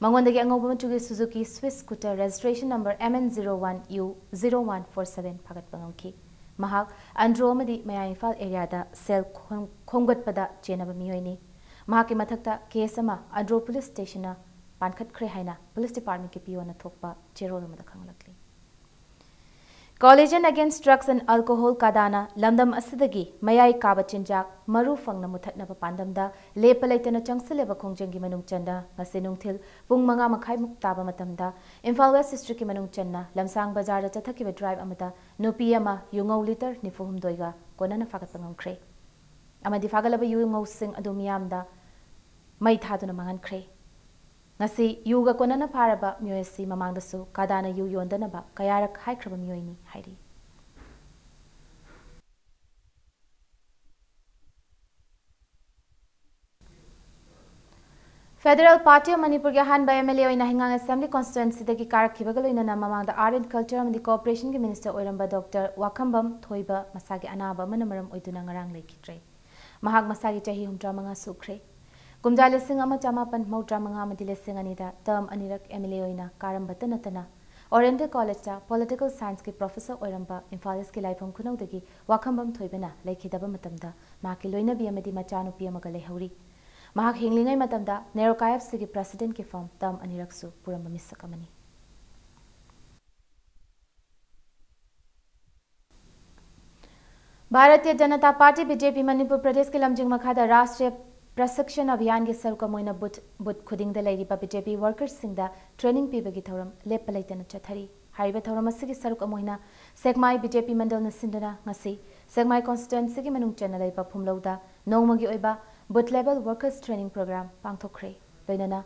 ꯃꯉꯣꯟꯗꯒꯤ ꯑꯉꯧꯕ ꯃꯆꯨꯒꯤ Suzuki Swift scooter registration number M N zero one U zero one four seven ꯐꯥꯒꯠꯄ ꯉꯝꯈꯤ꯫ ꯃꯍꯥꯛ ꯑꯟꯗ꯭ꯔꯣ ꯑꯃꯗꯤ ꯃꯌꯥꯏ ꯏꯝꯐꯥꯜ ꯑꯦꯔꯤꯌꯥꯗ ꯁꯦꯜ ꯈꯣꯝ-, ꯈꯣꯝꯒꯠꯄꯗ ꯆꯦꯟꯅꯕ ꯃꯤꯑꯣꯏꯅꯤ꯫ ꯃꯍꯥꯛꯀꯤ ꯃꯊꯛꯇ ꯀꯦꯁ ꯑꯃ ꯑꯟꯗ꯭ꯔꯣ ꯄꯨꯂꯤꯁ ꯁ꯭ꯇꯦꯁꯟꯅ ꯄꯥꯟꯈꯠꯈ꯭ꯔꯦ ꯍꯥꯏꯅ ꯄꯨꯂꯤꯁ ꯗꯤꯄꯥꯔꯠꯃꯦꯟꯠꯀꯤ ꯄꯤꯑꯣꯅ ꯊꯣꯛꯄ ꯆꯦꯔꯣꯜ ꯑꯃꯗ ꯈꯪꯂꯛꯂꯤ꯫ Coalition Against Drugs and Alcohol, ꯀꯥꯗꯥꯅ ꯂꯝꯗꯝ ꯑꯁꯤꯗꯒꯤ ꯃꯌꯥꯏ ꯀꯥꯕ ꯆꯤꯟꯖꯥꯛ ꯃꯔꯨ ꯐꯪꯅ ꯃꯨꯊꯠꯅꯕ ꯄꯥꯟꯗꯝꯗ ꯂꯦꯞꯄ ꯂꯩꯇꯅ ꯆꯪꯁꯤꯜꯂꯤꯕ ꯈꯣꯡꯖꯪꯒꯤ ꯃꯅꯨꯡ ꯆꯟꯅ ꯉꯁꯤ ꯅꯨꯡꯊꯤꯜ ꯄꯨꯡ ꯃꯉꯥ ꯃꯈꯥꯏꯃꯨꯛ ꯇꯥꯕ ꯃꯇꯝꯗ ꯏꯝꯐꯥꯜ ꯋꯦꯁ ꯗꯤꯁꯇ꯭ꯔꯤꯛꯀꯤ ꯃꯅꯨꯡ ꯆꯟꯅ ꯂꯝꯁꯥꯡ ꯕꯖꯥꯔꯗ ꯆꯠꯊꯈꯤꯕ ꯗ꯭ꯔꯥꯏꯚ ꯑꯃꯗ ꯅꯨꯄꯤ ꯑꯃ ꯌꯨꯉꯧ ꯂꯤꯇꯔ ꯅꯤꯐꯨ ꯍꯨꯝꯗꯣꯏꯒ ꯀꯣꯟꯅꯅ ꯐꯥꯒꯠꯄ ꯉꯝꯈ꯭ꯔꯦ ꯑꯃꯗꯤ ꯐꯥꯒꯠꯂꯕ ꯌꯨꯉꯧꯁꯤꯡ ꯑꯗꯨ ꯃꯤꯌꯥꯝꯗ ꯃꯩ ꯊꯥꯗꯨꯅ ꯃꯥꯡꯍꯟꯈ꯭ꯔꯦ꯫ ꯉꯁꯤ ꯌꯨꯒ ꯀꯣꯟꯅꯅ ꯐꯥꯔꯕ ꯃꯤꯑꯣꯏ ꯑꯁꯤ ꯃꯃꯥꯡꯗꯁꯨ ꯀꯥꯗꯥꯅ ꯌꯨ ꯌꯣꯟꯗꯅꯕ ꯀꯌꯥꯔꯛ ꯍꯥꯏꯈ꯭ꯔꯕ ꯃꯤꯑꯣꯏꯅꯤ ꯍꯥꯏꯔꯤ꯫ Federal Party of ꯃꯅꯤꯄꯨꯔꯒꯤ ꯑꯍꯥꯟꯕ MLA ꯑꯣꯏꯅ ꯍꯩꯉꯥꯡ Assembly Constituencyꯗꯒꯤ ꯀꯥꯔꯛꯈꯤꯕꯒ ꯂꯣꯏꯅꯅ ꯃꯃꯥꯡꯗ Art and Culture ꯑꯃꯗꯤ Cooperationꯒꯤ Minister ꯑꯣꯏꯔꯝꯕ ꯗꯣꯛꯇꯔ ꯋꯥꯈꯝꯕꯝ ꯊꯣꯏꯕ ꯃꯁꯥꯒꯤ ꯑꯅꯥꯕ ꯑꯃꯅ ꯃꯔꯝ ꯑꯣꯏꯗꯨꯅ ꯉꯔꯥꯡ ꯂꯩꯈꯤꯗ꯭ꯔꯦ꯫ ꯃꯍꯥꯛ ꯃꯁꯥꯒꯤ ꯆꯍꯤ ꯍꯨꯝꯗ꯭ꯔꯥ ꯃꯉꯥ ꯁꯨꯈ꯭ꯔꯦ꯫ ꯀꯨꯝꯖꯥ ꯂꯤꯁꯤꯡ ꯑꯃ ꯆꯃꯥꯄꯟ ꯃꯧꯗ꯭ꯔꯥ ꯃꯉꯥ ꯑꯃꯗꯤ ꯂꯤꯁꯤꯡ ꯑꯅꯤꯗ term ꯑꯅꯤꯔꯛ MLA ꯑꯣꯏꯅ ꯀꯥꯔꯝꯕꯇ ꯅꯠꯇꯅ Oriental Collegeꯇ Political Scienceꯀꯤ professor ꯑꯣꯏꯔꯝꯕ ꯏꯝꯐꯥꯜ ꯏꯁꯀꯤ ꯂꯥꯏꯐꯝ ꯈꯨꯅꯧꯗꯒꯤ ꯋꯥꯈꯝꯕꯝ ꯊꯣꯏꯕꯅ ꯂꯩꯈꯤꯗꯕ ꯃꯇꯝꯗ ꯃꯍꯥꯛꯀꯤ ꯂꯣꯏꯅꯕꯤ ꯑꯃꯗꯤ ꯃꯆꯥꯅꯨꯄꯤ ꯑꯃꯒ ꯂꯩꯍꯧꯔꯤ꯫ ꯃꯍꯥꯛ ꯍꯤꯡꯂꯤꯉꯩ ꯃꯇꯝꯗ NEROCAFCꯒꯤ presidentꯀꯤ form term ꯑꯅꯤꯔꯛꯁꯨ ꯄꯨꯔꯝꯕ ꯃꯤꯁꯛ ꯑꯃꯅꯤ꯫ ꯚꯥꯔꯇꯤꯌ ꯖꯅꯇꯥ ꯄꯥꯔꯇꯤ, BJP, ꯃꯅꯤꯄꯨꯔ ꯄ꯭ꯔꯗꯦꯁꯀꯤ ꯂꯝꯖꯤꯡ ꯃꯈꯥꯗ ꯔꯥꯁꯇ꯭ꯔꯤꯌ ꯄ꯭ꯔꯁꯤꯛꯁꯟ ꯑꯚꯤꯌꯥꯟꯒꯤ ꯁꯔꯨꯛ ꯑꯃ ꯑꯣꯏꯅ ꯕꯨꯊ, ꯕꯨꯊ ꯈꯨꯗꯤꯡꯗ ꯂꯩꯔꯤꯕ BJP workersꯁꯤꯡꯗ training ꯄꯤꯕꯒꯤ ꯊꯧꯔꯝ ꯂꯦꯞꯄ ꯂꯩꯇꯅ ꯆꯠꯊꯔꯤ꯫ ꯍꯥꯏꯔꯤꯕ ꯊꯧꯔꯝ ꯑꯁꯤꯒꯤ ꯁꯔꯨꯛ ꯑꯃ ꯑꯣꯏꯅ ꯁꯦꯛꯃꯥꯏ BJP ꯃꯟꯗꯜꯅ ꯁꯤꯟꯗꯨꯅ ꯉꯁꯤ ꯁꯦꯛꯃꯥꯏ constituencyꯒꯤ ꯃꯅꯨꯡ ꯆꯟꯅ ꯂꯩꯕ ꯐꯨꯝꯂꯧꯗ ꯅꯣꯡꯃꯒꯤ ꯑꯣꯏꯕ booth level workers training program ꯄꯥꯡꯊꯣꯛꯈ꯭ꯔꯦ꯫ ꯂꯣꯏꯅꯅ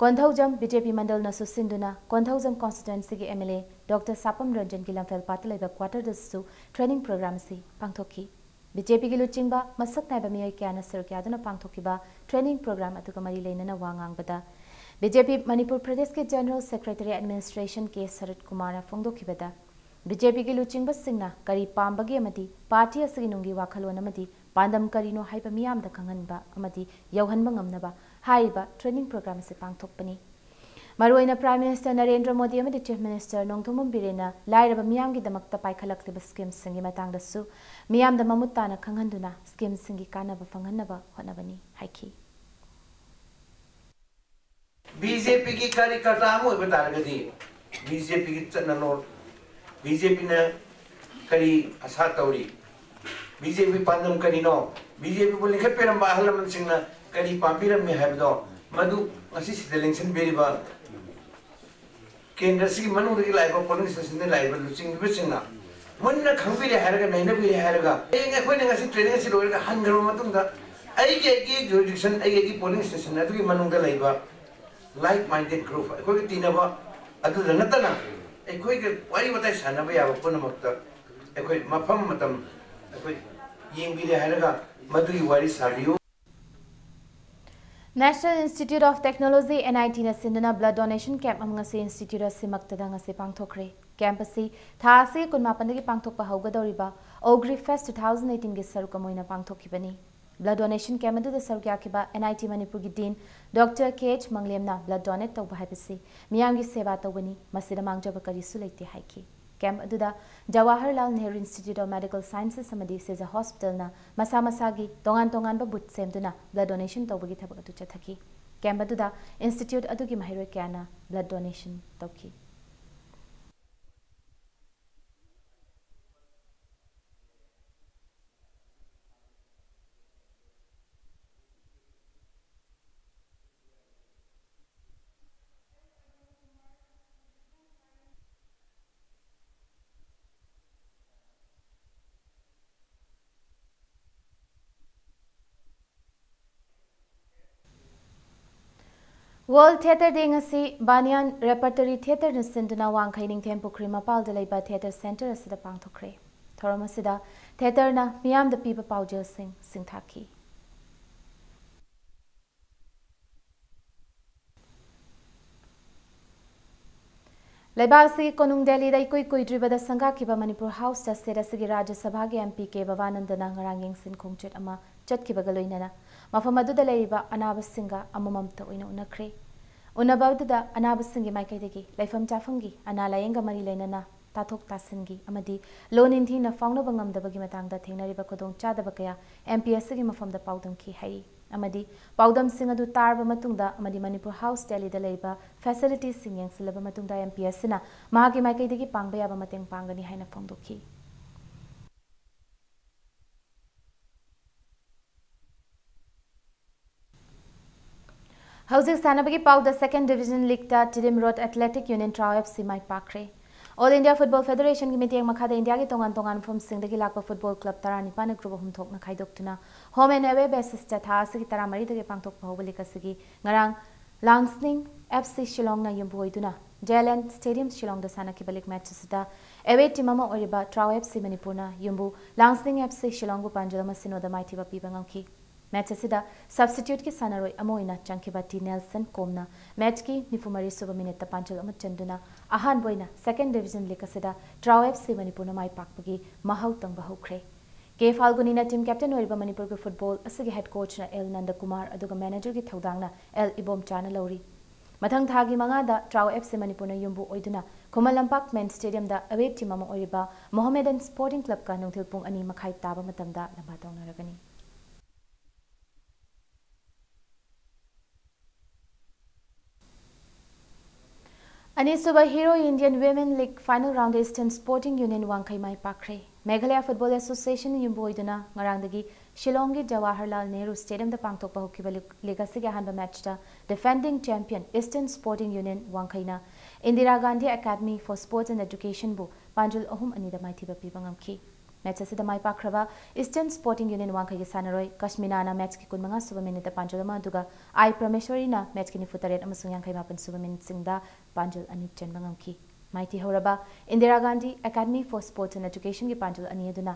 ꯀꯣꯟꯊꯧꯖꯝ BJP ꯃꯟꯗꯜꯅꯁꯨ ꯁꯤꯟꯗꯨꯅ ꯀꯣꯟꯊꯧꯖꯝ constituencyꯒꯤ MLA ꯗꯣꯛꯇꯔ ꯁꯥꯄꯝ ꯔꯟꯖꯟꯒꯤ ꯂꯝꯐꯦꯜ ꯄꯥꯠꯇ ꯂꯩꯕ quarterꯗꯁꯨ training program ꯑꯁꯤ ꯄꯥꯡꯊꯣꯛꯈꯤ꯫ BJPꯒꯤ ꯂꯨꯆꯤꯡꯕ ꯃꯁꯛ ꯅꯥꯏꯕ ꯃꯤꯑꯣꯏ ꯀꯌꯥꯅ ꯁꯔꯨꯛ ꯌꯥꯗꯨꯅ ꯄꯥꯡꯊꯣꯛꯈꯤꯕ training program ꯑꯗꯨꯒ ꯃꯔꯤ ꯂꯩꯅꯅ ꯋꯥ ꯉꯥꯡꯕꯗ, ꯕꯤ ꯖꯦ ꯄꯤ ꯃꯅꯤꯄꯨꯔ ꯄ꯭ꯔꯗꯦꯁꯀꯤ ꯖꯦꯅꯔꯦꯜ ꯁꯦꯀ꯭ꯔꯦꯇꯔꯤ ꯑꯦꯗꯃꯤꯅꯤꯁꯇ꯭ꯔꯦꯁꯟ ꯀꯦ ꯁꯔꯠ ꯀꯨꯃꯥꯔꯅ ꯐꯣꯡꯗꯣꯛꯈꯤꯕꯗ, ꯕꯤ ꯖꯦ ꯄꯤꯒꯤ ꯂꯨꯆꯤꯡꯕꯁꯤꯡꯅ ꯀꯔꯤ ꯄꯥꯝꯕꯒꯦ ꯑꯃꯗꯤ ꯄꯥꯔꯇꯤ ꯑꯁꯤꯒꯤ ꯅꯨꯡꯒꯤ ꯋꯥꯈꯜꯂꯣꯟ ꯑꯃꯗꯤ ꯄꯥꯟꯗꯝ ꯀꯔꯤꯅꯣ ꯍꯥꯏꯕ ꯃꯤꯌꯥꯝꯗ ꯈꯪꯍꯟꯕ ꯑꯃꯗꯤ ꯌꯧꯍꯟꯕ ꯉꯝꯅꯕ ꯍꯥꯏꯔꯤꯕ ꯇ꯭ꯔꯦꯅꯤꯡ ꯄ꯭ꯔꯣꯒ꯭ꯔꯥꯝ ꯑꯁꯤ ꯄꯥꯡꯊꯣꯛꯄꯅꯤ꯫ ꯃꯔꯨꯑꯣꯏꯅ ꯄ꯭ꯔꯥꯏꯝ ꯃꯤꯅꯤꯁꯇꯔ ꯅꯔꯦꯟꯗ꯭ꯔ ꯃꯣꯗꯤ ꯑꯃꯗꯤ ꯆꯤꯐ ꯃꯤꯅꯤꯁꯇꯔ ꯅꯣꯡꯊꯣꯝꯕꯝ ꯕꯤꯔꯦꯟꯅ ꯂꯥꯏꯔꯕ ꯃꯤꯌꯥꯝꯒꯤꯗꯃꯛꯇ ꯄꯥꯏꯈꯠꯂꯛꯂꯤꯕ ꯁ꯭ꯀꯤꯝꯁꯤꯡꯒꯤ ꯃꯇꯥꯡꯗꯁꯨ ꯃꯤꯌꯥꯝꯗ ꯃꯃꯨꯠ ꯇꯥꯅ ꯈꯪꯍꯟꯗꯨꯅ ꯁ꯭ꯀꯤꯝꯁꯤꯡꯒꯤ ꯀꯥꯟꯅꯕ ꯐꯪꯍꯟꯅꯕ ꯍꯣꯠꯅꯕꯅꯤ ꯍꯥꯏꯈꯤ꯫ ꯕꯤ ꯖꯦ ꯄꯤꯒꯤ ꯀꯥꯔꯤꯀꯔꯇꯥ ꯑꯃ ꯑꯣꯏꯕ ꯇꯥꯔꯒꯗꯤ, ꯕꯤ ꯖꯦ ꯄꯤꯒꯤ ꯆꯠꯅꯂꯣꯟ, ꯕꯤ ꯖꯦ ꯄꯤꯅ ꯀꯔꯤ ꯑꯁꯥ ꯇꯧꯔꯤ, ꯕꯤ ꯖꯦ ꯄꯤ ꯄꯥꯟꯗꯝ ꯀꯔꯤꯅꯣ, ꯕꯤ ꯖꯦ ꯄꯤꯕꯨ ꯂꯤꯡꯈꯠꯄꯤꯔꯝꯕ ꯑꯍꯜ ꯂꯃꯟꯁꯤꯡꯅ ꯀꯔꯤ ꯄꯥꯝꯕꯤꯔꯝꯃꯤ ꯍꯥꯏꯕꯗꯣ, ꯃꯗꯨ ꯉꯁꯤ ꯁꯤꯗ ꯂꯦꯡꯁꯤꯟꯕꯤꯔꯤꯕ ꯀꯦꯟꯗ꯭ꯔꯁꯤꯒꯤ ꯃꯅꯨꯡꯗꯒꯤ ꯂꯥꯛꯏꯕ, ꯄꯣꯂꯤꯡ ꯁ꯭ꯇꯦꯁꯟꯗꯒꯤ ꯂꯥꯛꯏꯕ ꯂꯨꯆꯤꯡꯕꯤꯕꯁꯤꯡꯅ ꯃꯨꯟꯅ ꯈꯪꯕꯤꯔꯦ ꯍꯥꯏꯔꯒ, ꯅꯩꯅꯕꯤꯔꯦ ꯍꯥꯏꯔꯒ, ꯍꯌꯦꯡ ꯑꯩꯈꯣꯏꯅ ꯉꯁꯤ ꯇ꯭ꯔꯦꯅꯤꯡ ꯑꯁꯤ ꯂꯣꯏꯔꯒ ꯍꯟꯈ꯭ꯔꯕ ꯃꯇꯨꯡꯗ, ꯑꯩꯒꯤ, ꯑꯩꯒꯤ ꯖꯨꯔꯤꯗꯤꯛꯁꯟ, ꯑꯩꯒꯤ, ꯑꯩꯒꯤ ꯄꯣꯂꯤꯡ ꯁ꯭ꯇꯦꯁꯟ ꯑꯗꯨꯒꯤ ꯃꯅꯨꯡꯗ ꯂꯩꯕ like minded group, ꯑꯩꯈꯣꯏꯒ ꯇꯤꯟꯅꯕ ꯑꯗꯨꯗ ꯅꯠꯇꯅ, ꯑꯩꯈꯣꯏꯒ ꯋꯥꯔꯤ ꯋꯥꯇꯥꯏ ꯁꯥꯟꯅꯕ ꯌꯥꯕ ꯄꯨꯝꯅꯃꯛꯇ ꯑꯩꯈꯣꯏ ꯃꯐꯝ ꯃꯇꯝ ꯑꯩꯈꯣꯏ ꯌꯦꯡꯕꯤꯔꯦ ꯍꯥꯏꯔꯒ ꯃꯗꯨꯒꯤ ꯋꯥꯔꯤ ꯁꯥꯕꯤꯌꯨ꯫ National Institute of Technology, N I T ꯅ ꯁꯤꯟꯗꯨꯅ blood donation camp ꯑꯃ ꯉꯁꯤ institute ꯑꯁꯤꯃꯛꯇꯗ ꯉꯁꯤ ꯄꯥꯡꯊꯣꯛꯈ꯭ꯔꯦ꯫ Camp ꯑꯁꯤ ꯊꯥ ꯑꯁꯤ ꯀꯨꯟꯃꯥꯄꯟꯗꯒꯤ ꯄꯥꯡꯊꯣꯛꯄ ꯍꯧꯒꯗꯧꯔꯤꯕ Ogri Fest two thousand eighteen ꯒꯤ ꯁꯔꯨꯛ ꯑꯃ ꯑꯣꯏꯅ ꯄꯥꯡꯊꯣꯛꯈꯤꯕꯅꯤ꯫ Blood donation camp ꯑꯗꯨꯗ ꯁꯔꯨꯛ ꯌꯥꯈꯤꯕ N I T ꯃꯅꯤꯄꯨꯔꯒꯤ Dean Doctor K H ꯃꯪꯂꯦꯝꯅ blood donate ꯇꯧꯕ ꯍꯥꯏꯕꯁꯤ ꯃꯤꯌꯥꯝꯒꯤ ꯁꯦꯕꯥ ꯇꯧꯕꯅꯤ, ꯃꯁꯤꯗ ꯃꯥꯡꯖꯕ ꯀꯔꯤꯁꯨ ꯂꯩꯇꯦ ꯍꯥꯏꯈꯤ꯫ Camp ꯑꯗꯨꯗ Jawaharlal Nehru Institute of Medical Sciences ꯑꯃꯗꯤ Seja Hospital ꯅ ꯃꯁꯥ ꯃꯁꯥꯒꯤ ꯇꯣꯉꯥꯟ ꯇꯣꯉꯥꯟꯕ booth ꯁꯦꯝꯗꯨꯅ blood donation ꯇꯧꯕꯒꯤ ꯊꯕꯛ ꯑꯗꯨ ꯆꯠꯊꯈꯤ꯫ Camp ꯑꯗꯨꯗ institute ꯑꯗꯨꯒꯤ ꯃꯍꯩꯔꯣꯏ ꯀꯌꯥꯅ blood donation ꯇꯧꯈꯤ꯫ World Theatre Day ꯉꯁꯤ Banyan Repertory Theatre ꯅ ꯁꯤꯟꯗꯨꯅ ꯋꯥꯡꯈꯩ ꯅꯤꯡꯊꯦꯝ ꯄꯨꯈ꯭ꯔꯤ ꯃꯄꯥꯜꯗ ꯂꯩꯕ theatre centre ꯑꯁꯤꯗ ꯄꯥꯡꯊꯣꯛꯈ꯭ꯔꯦ꯫ ꯊꯧꯔꯝ ꯑꯁꯤꯗ theatre ꯅ ꯃꯤꯌꯥꯝꯗ ꯄꯤꯕ ꯄꯥꯎꯖꯦꯜꯁꯤꯡ ꯁꯤꯡꯊꯥꯈꯤ꯫ ꯂꯩꯕꯥꯛ ꯑꯁꯤꯒꯤ ꯀꯣꯅꯨꯡ ꯗꯦꯜꯂꯤꯗ ꯏꯀꯨꯏ ꯀꯨꯏꯗ꯭ꯔꯤꯕꯗ ꯁꯪꯒꯥꯈꯤꯕ ꯃꯅꯤꯄꯨꯔ ꯍꯥꯎꯁꯇ ꯁ꯭ꯇꯦꯠ ꯑꯁꯤꯒꯤ ꯔꯥꯖ꯭ꯌ ꯁꯚꯥꯒꯤ M P ꯀꯦ ꯚꯕꯥꯅꯟꯗꯅ ꯉꯔꯥꯡ ꯌꯦꯡꯁꯤꯟ ꯈꯣꯡꯆꯠ ꯑꯃ ꯆꯠꯈꯤꯕꯒ ꯂꯣꯏꯅꯅ ꯃꯐꯝ ꯑꯗꯨꯗ ꯂꯩꯔꯤꯕ ꯑꯅꯥꯕꯁꯤꯡꯒ ꯑꯃꯃꯝꯇ ꯑꯣꯏꯅ ꯎꯅꯈ꯭ꯔꯦ꯫ ꯎꯅꯕ ꯑꯗꯨꯗ ꯑꯅꯥꯕꯁꯤꯡꯒꯤ ꯃꯥꯏꯀꯩꯗꯒꯤ ꯂꯩꯐꯝ ꯆꯥꯐꯝꯒꯤ, ꯑꯅꯥ ꯂꯥꯌꯦꯡꯒ ꯃꯔꯤ ꯂꯩꯅꯅ ꯇꯥꯊꯣꯛ ꯇꯥꯁꯤꯟꯒꯤ ꯑꯃꯗꯤ ꯂꯣꯟ ꯅꯤꯡꯊꯤꯅ ꯐꯥꯎꯅꯕ ꯉꯝꯗꯕꯒꯤ ꯃꯇꯥꯡꯗ ꯊꯦꯡꯅꯔꯤꯕ ꯈꯨꯗꯣꯡꯆꯥꯗꯕ ꯀꯌꯥ M P ꯑꯁꯤꯒꯤ ꯃꯐꯝꯗ ꯄꯥꯎꯗꯝꯈꯤ ꯍꯥꯏꯔꯤ꯫ ꯑꯃꯗꯤ ꯄꯥꯎꯗꯝꯁꯤꯡ ꯑꯗꯨ ꯇꯥꯔꯕ ꯃꯇꯨꯡꯗ ꯑꯃꯗꯤ ꯃꯅꯤꯄꯨꯔ ꯍꯥꯎꯁ ꯗꯦꯜꯂꯤꯗ ꯂꯩꯕ facilityꯁꯤꯡ ꯌꯦꯡꯁꯤꯜꯂꯕ ꯃꯇꯨꯡꯗ M P ꯑꯁꯤꯅ ꯃꯍꯥꯛꯀꯤ ꯃꯥꯏꯀꯩꯗꯒꯤ ꯄꯥꯡꯕ ꯌꯥꯕ ꯃꯇꯦꯡ ꯄꯥꯡꯒꯅꯤ ꯍꯥꯏꯅ ꯐꯣꯡꯗꯣꯛꯈꯤ꯫ ꯍꯧꯖꯤꯛ ꯁꯥꯟꯅꯕꯒꯤ ꯄꯥꯎꯗ, Second Division Leagueꯇ Tiddim road athletic union TRAU F C ꯃꯥꯏ ꯄꯥꯛꯈ꯭ꯔꯦ꯫ All India Football Federationꯒꯤ ꯃꯤꯠꯌꯦꯡ ꯃꯈꯥꯗ ꯏꯟꯗꯤꯌꯥꯒꯤ ꯇꯣꯉꯥꯟ ꯇꯣꯉꯥꯟꯕ ꯃꯐꯝꯁꯤꯡꯗꯒꯤ ꯂꯥꯛꯄ ꯐꯨꯠꯕꯣꯜ ꯀ꯭ꯂꯕ ꯇꯔꯥꯅꯤꯄꯥꯟꯅ group ꯑꯍꯨꯝ ꯊꯣꯛꯅ ꯈꯥꯏꯗꯣꯛꯇꯨꯅ home and away basisꯇ ꯊꯥ ꯑꯁꯤꯒꯤ ꯇꯔꯥꯃꯔꯤꯗꯒꯤ ꯄꯥꯡꯊꯣꯛꯄ ꯍꯧꯕ ꯂꯤꯒ ꯑꯁꯤꯒꯤ ꯉꯔꯥꯡ ꯂꯥꯡꯁꯅꯤꯡ F C ꯁꯤꯂꯣꯡꯅ ꯌꯨꯝꯕꯨ ꯑꯣꯏꯗꯨꯅ J L N Stadium ꯁꯤꯂꯣꯡꯗ ꯁꯥꯟꯅꯈꯤꯕ ꯂꯤꯒ ꯃꯦꯆ ꯑꯁꯤꯗ away team ꯑꯃ ꯑꯣꯏꯔꯤꯕ ꯇ꯭ꯔꯥꯎ F C ꯃꯅꯤꯄꯨꯔꯅ ꯌꯨꯝꯕꯨ ꯂꯥꯡꯁꯅꯤꯡ F C ꯁꯤꯂꯣꯡꯕꯨ ꯄꯥꯟꯖꯜ ꯑꯃ ꯁꯤꯅꯣꯗ ꯃꯥꯏꯊꯤꯕ ꯄꯤꯕ ꯉꯝꯈꯤ꯫ ꯃꯦꯆ ꯑꯁꯤꯗ substituteꯀꯤ ꯁꯥꯟꯅꯔꯣꯏ ꯑꯃ ꯑꯣꯏꯅ ꯆꯪꯈꯤꯕ ꯇꯤ ꯅꯦꯜꯁꯟ ꯀꯣꯝꯅ ꯃꯦꯆꯀꯤ ꯅꯤꯐꯨ ꯃꯔꯤ ꯁꯨꯕ ꯃꯤꯅꯤꯠꯇ ꯄꯥꯟꯖꯜ ꯑꯃ ꯆꯟꯗꯨꯅ ꯑꯍꯥꯟꯕ ꯑꯣꯏꯅ Second Division League ꯑꯁꯤꯗ ꯇ꯭ꯔꯥꯎ F C ꯃꯅꯤꯄꯨꯔꯅ ꯃꯥꯏ ꯄꯥꯛꯄꯒꯤ ꯃꯍꯥꯎ ꯇꯪꯕ ꯍꯧꯈ꯭ꯔꯦ꯫ ꯀꯦ ꯐꯥꯜꯒꯨꯅꯤꯅ team captain ꯑꯣꯏꯔꯤꯕ ꯃꯅꯤꯄꯨꯔꯒꯤ ꯐꯨꯠꯕꯣꯜ ꯑꯁꯤꯒꯤ head coachꯅ ꯑꯦꯜ ꯅꯟꯗꯀꯨꯃꯥꯔ ꯑꯗꯨꯒ managerꯒꯤ ꯊꯧꯗꯥꯡꯅ ꯑꯦꯜ ꯏꯕꯣꯝꯆꯥꯅ ꯂꯧꯔꯤ꯫ ꯃꯊꯪ ꯊꯥꯒꯤ ꯃꯉꯥꯗ ꯇ꯭ꯔꯥꯎ F C ꯃꯅꯤꯄꯨꯔꯅ ꯌꯨꯝꯕꯨ ꯑꯣꯏꯗꯨꯅ Khuman Lampak Men Stadiumꯗ away team ꯑꯃ ꯑꯣꯏꯔꯤꯕ Mohammedan Sporting Clubꯀ ꯅꯨꯡꯊꯤꯜ ꯄꯨꯡ ꯑꯅꯤ ꯃꯈꯥꯏ ꯇꯥꯕ ꯃꯇꯝꯗ ꯂꯝꯕꯥ ꯇꯧꯅꯔꯒꯅꯤ꯫ ꯑꯅꯤꯁꯨꯕ Hero Indian Women League final roundꯗ Eastern Sporting Union ꯋꯥꯡꯈꯩ ꯃꯥꯏ ꯄꯥꯛꯈ꯭ꯔꯦ꯫ Meghalaya Football Association ꯌꯨꯝꯕꯨ ꯑꯣꯏꯗꯨꯅ ꯉꯔꯥꯡꯗꯒꯤ ꯁꯤꯂꯣꯡꯒꯤ ꯖꯋꯥꯍꯔꯂꯥꯜ ꯅꯦꯍꯔꯨ Stadiumꯗ ꯄꯥꯡꯊꯣꯛꯄ ꯍꯧꯈꯤꯕ ꯂꯤꯒ, ꯂꯤꯒ ꯑꯁꯤꯒꯤ ꯑꯍꯥꯟꯕ ꯃꯦꯆꯇ defending champion Eastern Sporting Union ꯋꯥꯡꯈꯩꯅ Indira Gandhi Academy for Sports and Educationꯕꯨ ꯄꯥꯟꯖꯜ ꯑꯍꯨꯝ ꯑꯅꯤꯗ ꯃꯥꯏꯊꯤꯕ ꯄꯤꯕ ꯉꯝꯈꯤ꯫ ꯃꯦꯆ ꯑꯁꯤꯗ ꯃꯥꯏ ꯄꯥꯛꯈ꯭ꯔꯕ Eastern Sporting Union ꯋꯥꯡꯈꯩꯒꯤ ꯁꯥꯟꯅꯔꯣꯏ ꯀꯁꯃꯤꯅꯥꯅ ꯃꯦꯆꯀꯤ ꯀꯨꯟꯃꯉꯥ ꯁꯨꯕ ꯃꯤꯅꯤꯠꯇ ꯄꯥꯟꯖꯜ ꯑꯃ ꯑꯗꯨꯒ ꯑꯥꯏ ꯄ꯭ꯔꯃꯦꯁꯣꯔꯤꯅ ꯃꯦꯆꯀꯤ ꯅꯤꯐꯨ ꯇꯔꯦꯠ ꯑꯃꯁꯨꯡ ꯌꯥꯡꯈꯩ ꯃꯥꯄꯟ ꯁꯨꯕ ꯃꯤꯅꯤꯠꯁꯤꯡꯗ ꯄꯥꯟꯖꯜ ꯑꯅꯤ ꯆꯟꯕ ꯉꯝꯈꯤ꯫ ꯃꯥꯏꯊꯤꯍꯧꯔꯕ Indira Gandhi Academy for Sports and Educationꯒꯤ ꯄꯥꯟꯖꯜ ꯑꯅꯤ ꯑꯗꯨꯅ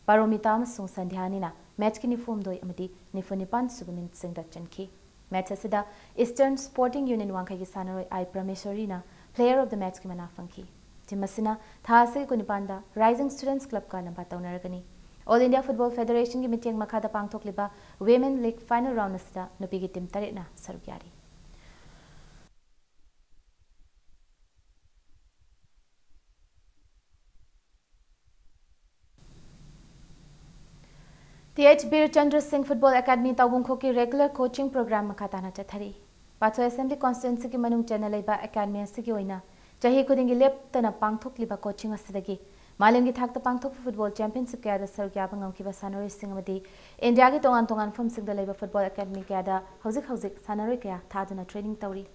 ꯄꯥꯔꯣꯃꯤꯇꯥ ꯑꯃꯁꯨꯡ ꯁꯟꯙ꯭ꯌꯥꯅꯤꯅ ꯃꯦꯆꯀꯤ ꯅꯤꯐꯨ ꯍꯨꯝꯗꯣꯏ ꯑꯃꯗꯤ ꯅꯤꯐꯨ ꯅꯤꯄꯥꯟ ꯁꯨꯕ ꯃꯤꯅꯤꯠꯁꯤꯡꯗ ꯆꯟꯈꯤ꯫ ꯃꯦꯆ ꯑꯁꯤꯗ Eastern Sporting Union ꯋꯥꯡꯈꯩꯒꯤ ꯁꯥꯟꯅꯔꯣꯏ ꯑꯥꯏ ꯄ꯭ꯔꯃꯦꯁꯣꯔꯤꯅ Player of the Matchꯀꯤ ꯃꯅꯥ ꯐꯪꯈꯤ꯫ Team ꯑꯁꯤꯅ ꯊꯥ ꯑꯁꯤꯒꯤ ꯀꯨꯟꯅꯤꯄꯥꯟꯗ Rising Students Clubꯀ ꯂꯝꯕꯥ ꯇꯧꯅꯔꯒꯅꯤ꯫ All India Football Federationꯒꯤ ꯃꯤꯠꯌꯦꯡ ꯃꯈꯥꯗ ꯄꯥꯡꯊꯣꯛꯂꯤꯕ Women League final round ꯑꯁꯤꯗ ꯅꯨꯄꯤꯒꯤ team ꯇꯔꯦꯠꯅ ꯁꯔꯨꯛ ꯌꯥꯔꯤ꯫ ꯇꯤ ꯑꯩꯆ ꯕꯤꯔ ꯆꯟꯗ꯭ꯔ ꯁꯤꯡ Football Academy ꯇꯧꯕꯨꯡꯈꯣꯛꯀꯤ regular coaching program ꯃꯈꯥ ꯇꯥꯅ ꯆꯠꯊꯔꯤ꯫ ꯄꯥꯠꯁꯣꯏ Assembly Constituencyꯒꯤ ꯃꯅꯨꯡ ꯆꯟꯅ ꯂꯩꯕ academy ꯑꯁꯤꯒꯤ ꯑꯣꯏꯅ ꯆꯍꯤ ꯈꯨꯗꯤꯡꯒꯤ ꯂꯦꯞꯇꯅ ꯄꯥꯡꯊꯣꯛꯂꯤꯕ coaching ꯑꯁꯤꯗꯒꯤ ꯃꯥꯂꯦꯝꯒꯤ ꯊꯥꯛꯇ ꯄꯥꯡꯊꯣꯛꯄ football championship ꯀꯌꯥꯗ ꯁꯔꯨꯛ ꯌꯥꯕ ꯉꯝꯈꯤꯕ ꯁꯥꯟꯅꯔꯣꯏꯁꯤꯡ ꯑꯃꯗꯤ ꯏꯟꯗꯤꯌꯥꯒꯤ ꯇꯣꯉꯥꯟ ꯇꯣꯉꯥꯟꯕ ꯃꯐꯝꯁꯤꯡꯗ ꯂꯩꯕ football academy ꯀꯌꯥꯗ ꯍꯧꯖꯤꯛ ꯍꯧꯖꯤꯛ ꯁꯥꯟꯅꯔꯣꯏ ꯀꯌꯥ ꯊꯥꯗꯨꯅ training ꯇꯧꯔꯤ꯫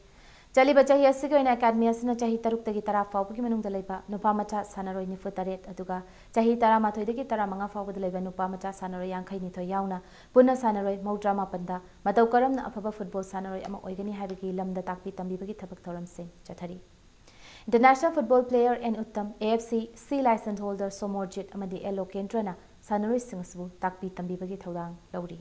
ꯆꯠꯂꯤꯕ ꯆꯍꯤ ꯑꯁꯤꯒꯤ ꯑꯣꯏꯅ academy ꯑꯁꯤꯅ ꯆꯍꯤ ꯇꯔꯨꯛꯇꯒꯤ ꯇꯔꯥ ꯐꯥꯎꯕꯒꯤ ꯃꯅꯨꯡꯗ ꯂꯩꯕ ꯅꯨꯄꯥ ꯃꯆꯥ ꯁꯥꯟꯅꯔꯣꯏ ꯅꯤꯐꯨ ꯇꯔꯦꯠ ꯑꯗꯨꯒ ꯆꯍꯤ ꯇꯔꯥꯃꯥꯊꯣꯏꯗꯒꯤ ꯇꯔꯥꯃꯉꯥ ꯐꯥꯎꯕꯗ ꯂꯩꯕ ꯅꯨꯄꯥ ꯃꯆꯥ ꯁꯥꯟꯅꯔꯣꯏ ꯌꯥꯡꯈꯩ ꯅꯤꯊꯣꯏ ꯌꯥꯎꯅ ꯄꯨꯟꯅ ꯁꯥꯟꯅꯔꯣꯏ ꯃꯧꯗ꯭ꯔꯥ ꯃꯥꯄꯟꯗ ꯃꯇꯧ ꯀꯔꯝꯅ ꯑꯐꯕ football ꯁꯥꯟꯅꯔꯣꯏ ꯑꯃ ꯑꯣꯏꯒꯅꯤ ꯍꯥꯏꯕꯒꯤ ꯂꯝꯗ ꯇꯥꯛꯄꯤ ꯇꯝꯕꯤꯕꯒꯤ ꯊꯕꯛ ꯊꯧꯔꯝꯁꯤꯡ ꯆꯠꯊꯔꯤ꯫ International Football Player N Uttam, A F C C license holder Somorjit ꯑꯃꯗꯤ L Lokendra ꯅ ꯁꯥꯟꯅꯔꯣꯏꯁꯤꯡ ꯑꯁꯤꯕꯨ ꯇꯥꯛꯄꯤ ꯇꯝꯕꯤꯕꯒꯤ ꯊꯧꯗꯥꯡ ꯂꯧꯔꯤ꯫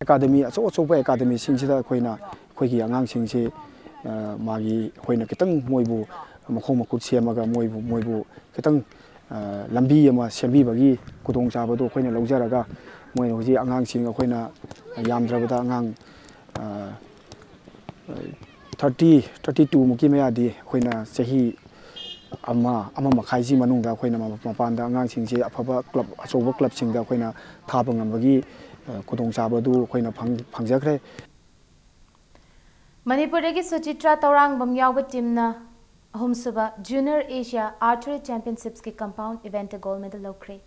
Academy, ꯑꯆꯧ ꯑꯆꯧꯕ academy ꯁꯤꯡꯁꯤꯗ ꯑꯩꯈꯣꯏꯅ, ꯑꯩꯈꯣꯏꯒꯤ ꯑꯉꯥꯡꯁꯤꯡꯁꯤ, ꯑ, ꯃꯥꯒꯤ, ꯑꯩꯈꯣꯏꯅ ꯈꯤꯇꯪ ꯃꯣꯏꯕꯨ ꯃꯈꯣꯡ ꯃꯈꯨꯠ ꯁꯦꯝꯃꯒ ꯃꯣꯏꯕꯨ, ꯃꯣꯏꯕꯨ ꯈꯤꯇꯪ, ꯑ, ꯂꯝꯕꯤ ꯑꯃ ꯁꯦꯝꯕꯤꯕꯒꯤ ꯈꯨꯗꯣꯡꯆꯥꯕꯗꯨ ꯑꯩꯈꯣꯏꯅ ꯂꯧꯖꯔꯒ, ꯃꯣꯏꯅ ꯍꯧꯖꯤꯛ ꯑꯉꯥꯡꯁꯤꯡ ꯑꯩꯈꯣꯏꯅ ꯌꯥꯝꯗ꯭ꯔꯕꯗ ꯑꯉꯥꯡ, ꯑ, thirty, thirty two ꯃꯨꯛꯀꯤ ꯃꯌꯥꯗꯤ ꯑꯩꯈꯣꯏꯅ ꯆꯍꯤ ꯑꯃ, ꯑꯃ ꯃꯈꯥꯏꯁꯤ ꯃꯅꯨꯡꯗ ꯑꯩꯈꯣꯏꯅ ꯃ-, ꯃꯄꯥꯟꯗ ꯑꯉꯥꯡꯁꯤꯡꯁꯤ ꯑꯐꯕ club, ꯑꯆꯧꯕ club ꯁꯤꯡꯗ ꯑꯩꯈꯣꯏꯅ ꯊꯥꯕ ꯉꯝꯕꯒꯤ, ꯑ, ꯈꯨꯗꯣꯡꯆꯥꯕ ꯑꯗꯨ ꯑꯩꯈꯣꯏꯅ ꯐꯪ-, ꯐꯪꯖꯈ꯭ꯔꯦ꯫ ꯃꯅꯤꯄꯨꯔꯗꯒꯤ ꯁꯨꯆꯤꯇ꯭ꯔꯥ ꯇꯧꯔꯥꯡꯕꯝ ꯌꯥꯎꯕ team ꯅ ꯑꯍꯨꯝꯁꯨꯕ Junior Asia Archery Championships ꯀꯤ compound event ꯇ gold medal ꯂꯧꯈ꯭ꯔꯦ꯫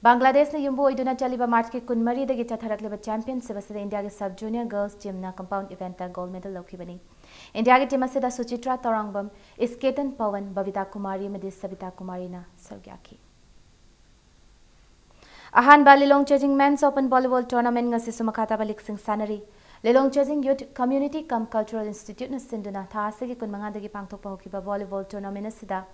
ꯕꯪꯒ꯭ꯂꯥꯗꯦꯁꯅ ꯌꯨꯝꯕꯨ ꯑꯣꯏꯗꯨꯅ ꯆꯠꯂꯤꯕ March ꯀꯤ ꯀꯨꯟꯃꯔꯤꯗꯒꯤ ꯆꯠꯊꯔꯛꯂꯤꯕ championship ꯑꯁꯤꯗ ꯏꯟꯗꯤꯌꯥꯒꯤ sub junior girls team ꯅ compound event ꯇ gold medal ꯂꯧꯈꯤꯕꯅꯤ꯫ ꯏꯟꯗꯤꯌꯥꯒꯤ team ꯑꯁꯤꯗ ꯁꯨꯆꯤꯇ꯭ꯔꯥ ꯇꯧꯔꯥꯡꯕꯝ, ꯏꯁꯀꯦꯇꯟ ꯄꯋꯟ, ꯕꯕꯤꯇꯥ ꯀꯨꯃꯥꯔꯤ ꯑꯃꯗꯤ ꯁꯕꯤꯇꯥ ꯀꯨꯃꯥꯔꯤꯅ ꯁꯔꯨꯛ ꯌꯥꯈꯤ꯫ ꯑꯍꯥꯟꯕ ꯂꯤꯂꯣꯡ ꯆꯦꯖꯤꯡ Men's Open Volleyball Tournament ꯉꯁꯤꯁꯨ ꯃꯈꯥ ꯇꯥꯕ league ꯁꯤꯡ ꯁꯥꯟꯅꯔꯤ꯫ ꯂꯤꯂꯣꯡ ꯆꯦꯖꯤꯡ Youth Community cum Cultural Institute ꯅ ꯁꯤꯟꯗꯨꯅ ꯊꯥ ꯑꯁꯤꯒꯤ ꯀꯨꯟꯃꯉꯥꯗꯒꯤ ꯄꯥꯡꯊꯣꯛꯄ ꯍꯧꯈꯤꯕ volleyball tournament ꯑꯁꯤꯗ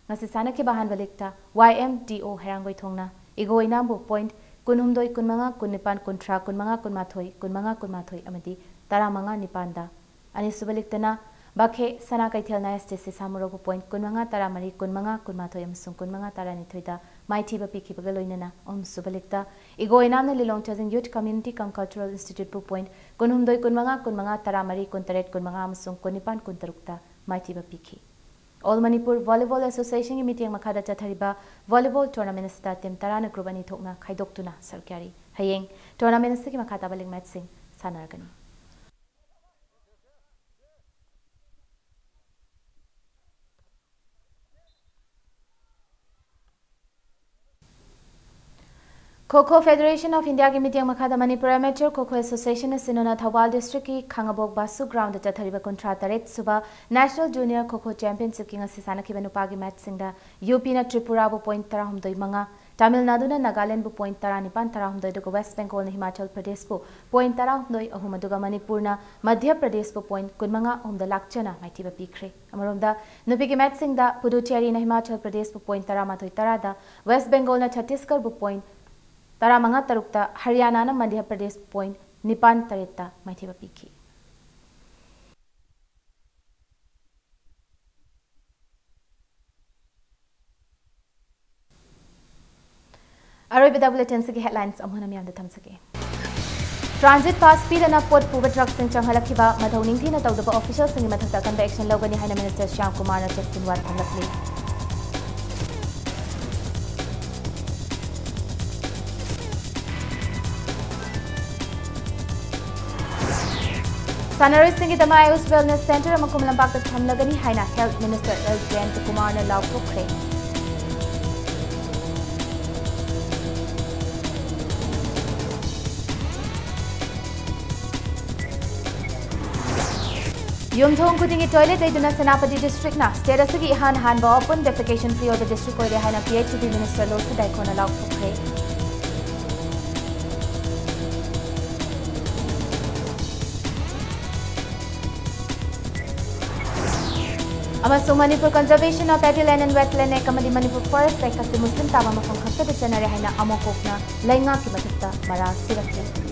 ꯉꯁꯤ ꯁꯥꯟꯅꯈꯤꯕ ꯑꯍꯥꯟꯕ league ꯇ Y M T O ꯍꯩꯔꯥꯡꯒꯣꯏꯊꯣꯡꯅ ꯏꯒꯣ ꯏꯅꯥꯝꯕꯨ ꯄꯣꯏꯟꯠ ꯀꯨꯟꯍꯨꯝꯗꯣꯏ, ꯀꯨꯟꯃꯉꯥ, ꯀꯨꯟꯅꯤꯄꯥꯟ, ꯀꯨꯟꯊ꯭ꯔꯥ, ꯀꯨꯟꯃꯉꯥ, ꯀꯨꯟꯃꯥꯊꯣꯏ, ꯀꯨꯟꯃꯉꯥ, ꯀꯨꯟꯃꯥꯊꯣꯏ ꯑꯃꯗꯤ ꯇꯔꯥꯃꯉꯥ ꯅꯤꯄꯥꯟꯗ, ꯑꯅꯤꯁꯨꯕ ꯂꯤꯛꯇꯅ ꯕꯥꯈꯦ ꯁꯅꯥ ꯀꯩꯊꯦꯜꯅ ꯑꯦꯁ ꯇꯤ ꯁꯤ ꯁꯥꯃꯨꯔꯧꯕꯨ ꯄꯣꯏꯟꯠ ꯀꯨꯟꯃꯉꯥ, ꯇꯔꯥꯃꯔꯤ, ꯀꯨꯟꯃꯉꯥ, ꯀꯨꯟꯃꯥꯊꯣꯏ ꯑꯃꯁꯨꯡ ꯀꯨꯟꯃꯉꯥ, ꯇꯔꯥꯅꯤꯊꯣꯏꯗ ꯃꯥꯏꯊꯤꯕ ꯄꯤꯈꯤꯕꯒ ꯂꯣꯏꯅꯅ ꯑꯍꯨꯝꯁꯨꯕ ꯂꯤꯛꯇ ꯏꯒꯣ ꯏꯅꯥꯝꯅ ꯂꯤꯂꯣꯡ ꯆꯥꯖꯤꯡ ꯌꯨꯠ ꯀꯝꯃ꯭ꯌꯨꯅꯤꯇꯤ ꯀꯝ ꯀꯜꯆꯔꯦꯜ ꯏꯟꯁꯇꯤꯇ꯭ꯌꯨꯠꯄꯨ ꯄꯣꯏꯟꯠ ꯀꯨꯟꯍꯨꯝꯗꯣꯏ, ꯀꯨꯟꯃꯉꯥ, ꯀꯨꯟꯃꯉꯥ, ꯇꯔꯥꯃꯔꯤ, ꯀꯨꯟꯇꯔꯦꯠ, ꯀꯨꯟꯃꯉꯥ ꯑꯃꯁꯨꯡ ꯀꯨꯟꯅꯤꯄꯥꯟ, ꯀꯨꯟꯇꯔꯨꯛꯇ ꯃꯥꯏꯊꯤꯕ ꯄꯤꯈꯤ꯫ ꯑꯣꯜ ꯃꯅꯤꯄꯨꯔ ꯚꯣꯂꯤꯕꯣꯜ ꯑꯦꯁꯣꯁꯤꯌꯦꯁꯟꯒꯤ ꯃꯤꯠꯌꯦꯡ ꯃꯈꯥꯗ ꯆꯠꯊꯔꯤꯕ ꯚꯣꯂꯤꯕꯣꯜ ꯇꯣꯔꯅꯥꯃꯦꯟꯠ ꯑꯁꯤꯗ ꯇꯤꯝ ꯇꯔꯥꯅ ꯒ꯭ꯔꯨꯞ ꯑꯅꯤ ꯊꯣꯛꯅ ꯈꯥꯏꯗꯣꯛꯇꯨꯅ ꯁꯔꯨꯛ ꯌꯥꯔꯤ꯫ ꯍꯌꯦꯡ ꯇꯣꯔꯅꯥꯃꯦꯟꯠ ꯑꯁꯤꯒꯤ ꯃꯈꯥ ꯇꯥꯕ ꯂꯤꯛ ꯃꯦꯠꯆꯁꯤꯡ ꯁꯥꯟꯅꯔꯒꯅꯤ꯫ ꯈꯣ ꯈꯣ ꯐꯦꯗꯔꯦꯁꯟ ꯑꯣꯐ ꯏꯟꯗꯤꯌꯥꯒꯤ ꯃꯤꯠꯌꯦꯡ ꯃꯈꯥꯗ ꯃꯅꯤꯄꯨꯔ ꯑꯦꯃꯦꯆꯔ ꯈꯣ ꯈꯣ ꯑꯦꯁꯣꯁꯤꯌꯦꯁꯟ ꯑꯁꯤꯅꯅ ꯊꯧꯕꯥꯜ ꯗꯤꯁꯇ꯭ꯔꯤꯛꯀꯤ ꯈꯥꯉꯕꯣꯛ ꯕꯥꯁꯨ ꯒ꯭ꯔꯥꯎꯟꯗ ꯆꯠꯊꯔꯤꯕ ꯀꯨꯟꯊ꯭ꯔꯥ ꯇꯔꯦꯠ ꯁꯨꯕ ꯅꯦꯁꯅꯦꯜ ꯖꯨꯅꯤꯌꯔ ꯈꯣ ꯈꯣ ꯆꯦꯝꯄꯤꯌꯟꯁꯤꯞꯀꯤ ꯉꯁꯤ ꯁꯥꯟꯅꯈꯤꯕ ꯅꯨꯄꯥꯒꯤ ꯃꯦꯠꯆꯁꯤꯡꯗ ꯌꯨ ꯄꯤꯅ ꯇ꯭ꯔꯤꯄꯨꯔꯥꯕꯨ ꯄꯣꯏꯟꯠ ꯇꯔꯥꯍꯨꯝꯗꯣꯏ ꯃꯉꯥ, ꯇꯥꯃꯤꯜ ꯅꯥꯗꯨꯅ ꯅꯥꯒꯥꯂꯦꯟꯕꯨ ꯄꯣꯏꯟꯠ ꯇꯔꯥꯅꯤꯄꯥꯟ ꯇꯔꯥꯍꯨꯝꯗꯣꯏ, ꯑꯗꯨꯒ ꯋꯦꯁ ꯕꯦꯡꯒꯣꯜꯅ ꯍꯤꯃꯥꯆꯜ ꯄ꯭ꯔꯗꯦꯁꯄꯨ ꯄꯣꯏꯟꯠ ꯇꯔꯥꯍꯨꯝꯗꯣꯏ ꯑꯍꯨꯝ, ꯑꯗꯨꯒ ꯃꯅꯤꯄꯨꯔꯅ ꯃꯙ꯭ꯌ ꯄ꯭ꯔꯗꯦꯁꯄꯨ ꯄꯣꯏꯟꯠ ꯀꯨꯟꯃꯉꯥ ꯑꯍꯨꯝꯗ ꯂꯥꯛꯆꯅ ꯃꯥꯏꯊꯤꯕ ꯄꯤꯈ꯭ꯔꯦ꯫ ꯑꯃꯔꯣꯝꯗ ꯅꯨꯄꯤꯒꯤ ꯃꯦꯠꯆꯁꯤꯡꯗ ꯄꯨꯗꯨꯆꯦꯔꯤꯅ ꯍꯤꯃꯥꯆꯜ ꯄ꯭ꯔꯗꯦꯁꯄꯨ ꯄꯣꯏꯟꯠ ꯇꯔꯥꯃꯥꯊꯣꯏ ꯇꯔꯥꯗ, ꯋꯦꯁ ꯕꯦꯡꯒꯣꯜꯅ ꯆꯠꯇꯤꯁꯒꯔꯕꯨ ꯄꯣꯏꯟꯠ ꯇꯔꯥꯃꯉꯥ ꯇꯔꯨꯛꯇ, ꯍꯔꯤꯌꯥꯅꯥꯅ ꯃꯙ꯭ꯌ ꯄ꯭ꯔꯗꯦꯁꯄꯨ ꯄꯣꯏꯟꯠ ꯅꯤꯄꯥꯟ ꯇꯔꯦꯠꯇ ꯃꯥꯏꯊꯤꯕ ꯄꯤꯈꯤ꯫ ꯑꯔꯣꯏꯕꯗ ꯕꯨꯂꯦꯇꯤꯟꯁꯤꯒꯤ ꯍꯦꯗꯂꯥꯏꯟꯁ ꯑꯃꯨꯛ ꯍꯟꯅ ꯃꯤꯌꯥꯝꯗ ꯊꯝꯖꯒꯦ꯫ ꯇ꯭ꯔꯥꯟꯖꯤꯠ ꯄꯥꯁ ꯄꯤꯗꯅ ꯄꯣꯠ ꯄꯨꯕ ꯇ꯭ꯔꯛꯁꯤꯡ ꯆꯪꯍꯜꯂꯛꯈꯤꯕ ꯃꯊꯧ ꯅꯤꯡꯊꯤꯅ ꯇꯧꯗꯕ ꯑꯣꯐꯤꯁꯤꯌꯦꯜꯁꯤꯡꯒꯤ ꯃꯊꯛꯇ ꯑꯀꯟꯕ ꯑꯦꯛꯁꯟ ꯂꯧꯒꯅꯤ ꯍꯥꯏꯅ ꯃꯤꯅꯤꯁꯇꯔ ꯁ꯭ꯌꯥꯝ ꯀꯨꯃꯥꯔꯅ ꯆꯦꯛꯁꯤꯟꯋꯥ ꯊꯝꯂꯛꯂꯤ꯫ ꯁꯥꯟꯅꯔꯣꯏꯁꯤꯡꯒꯤꯗꯃꯛ ꯑꯌꯨꯁ ꯋꯦꯜꯅꯦꯁ ꯁꯦꯟꯇꯔ ꯑꯃ ꯈꯨꯃꯟ ꯂꯝꯄꯥꯛꯇ ꯊꯝꯂꯒꯅꯤ ꯍꯥꯏꯅ ꯍꯦꯜꯊ ꯃꯤꯅꯤꯁꯇꯔ ꯑꯦꯜ ꯖꯌꯟꯇ ꯀꯨꯃꯥꯔꯅ ꯂꯥꯎꯊꯣꯛꯈ꯭ꯔꯦ꯫ ꯌꯨꯝꯊꯣꯡ ꯈꯨꯗꯤꯡꯒꯤ ꯇꯣꯏꯂꯦꯠ ꯂꯩꯗꯨꯅ ꯁꯦꯅꯥꯄꯇꯤ ꯗꯤꯁꯇ꯭ꯔꯤꯛꯅ ꯁ꯭ꯇꯦꯠ ꯑꯁꯤꯒꯤ ꯏꯍꯥꯟ ꯍꯥꯟꯕ ꯑꯣꯄꯟ ꯗꯦꯐꯦꯀꯦꯁꯟ ꯐ꯭ꯔꯤ ꯑꯣꯏꯕ ꯗꯤꯁꯇ꯭ꯔꯤꯛ ꯑꯣꯏꯔꯦ ꯍꯥꯏꯅ ꯄꯤ ꯑꯩꯆ ꯏ ꯗꯤ ꯃꯤꯅꯤꯁꯇꯔ ꯂꯣꯁꯤ ꯗꯥꯏꯈꯣꯅ ꯂꯥꯎꯊꯣꯛꯈ꯭ꯔꯦ꯫ ꯑꯃꯁꯨꯡ Manipur Conservation of Paddy Land and Wetland Act ꯑꯃꯗꯤ Manipur Forest Act ꯑꯁꯤ ꯃꯨꯁꯂꯤꯝ ꯇꯥꯕ ꯃꯐꯝ ꯈꯛꯇꯗ ꯆꯠꯅꯔꯦ ꯍꯥꯏꯅ ꯑꯃꯣꯀꯣꯛꯅ ꯂꯩꯉꯥꯛꯀꯤ ꯃꯊꯛꯇ ꯃꯔꯥꯜ ꯁꯤꯔꯛꯂꯤ꯫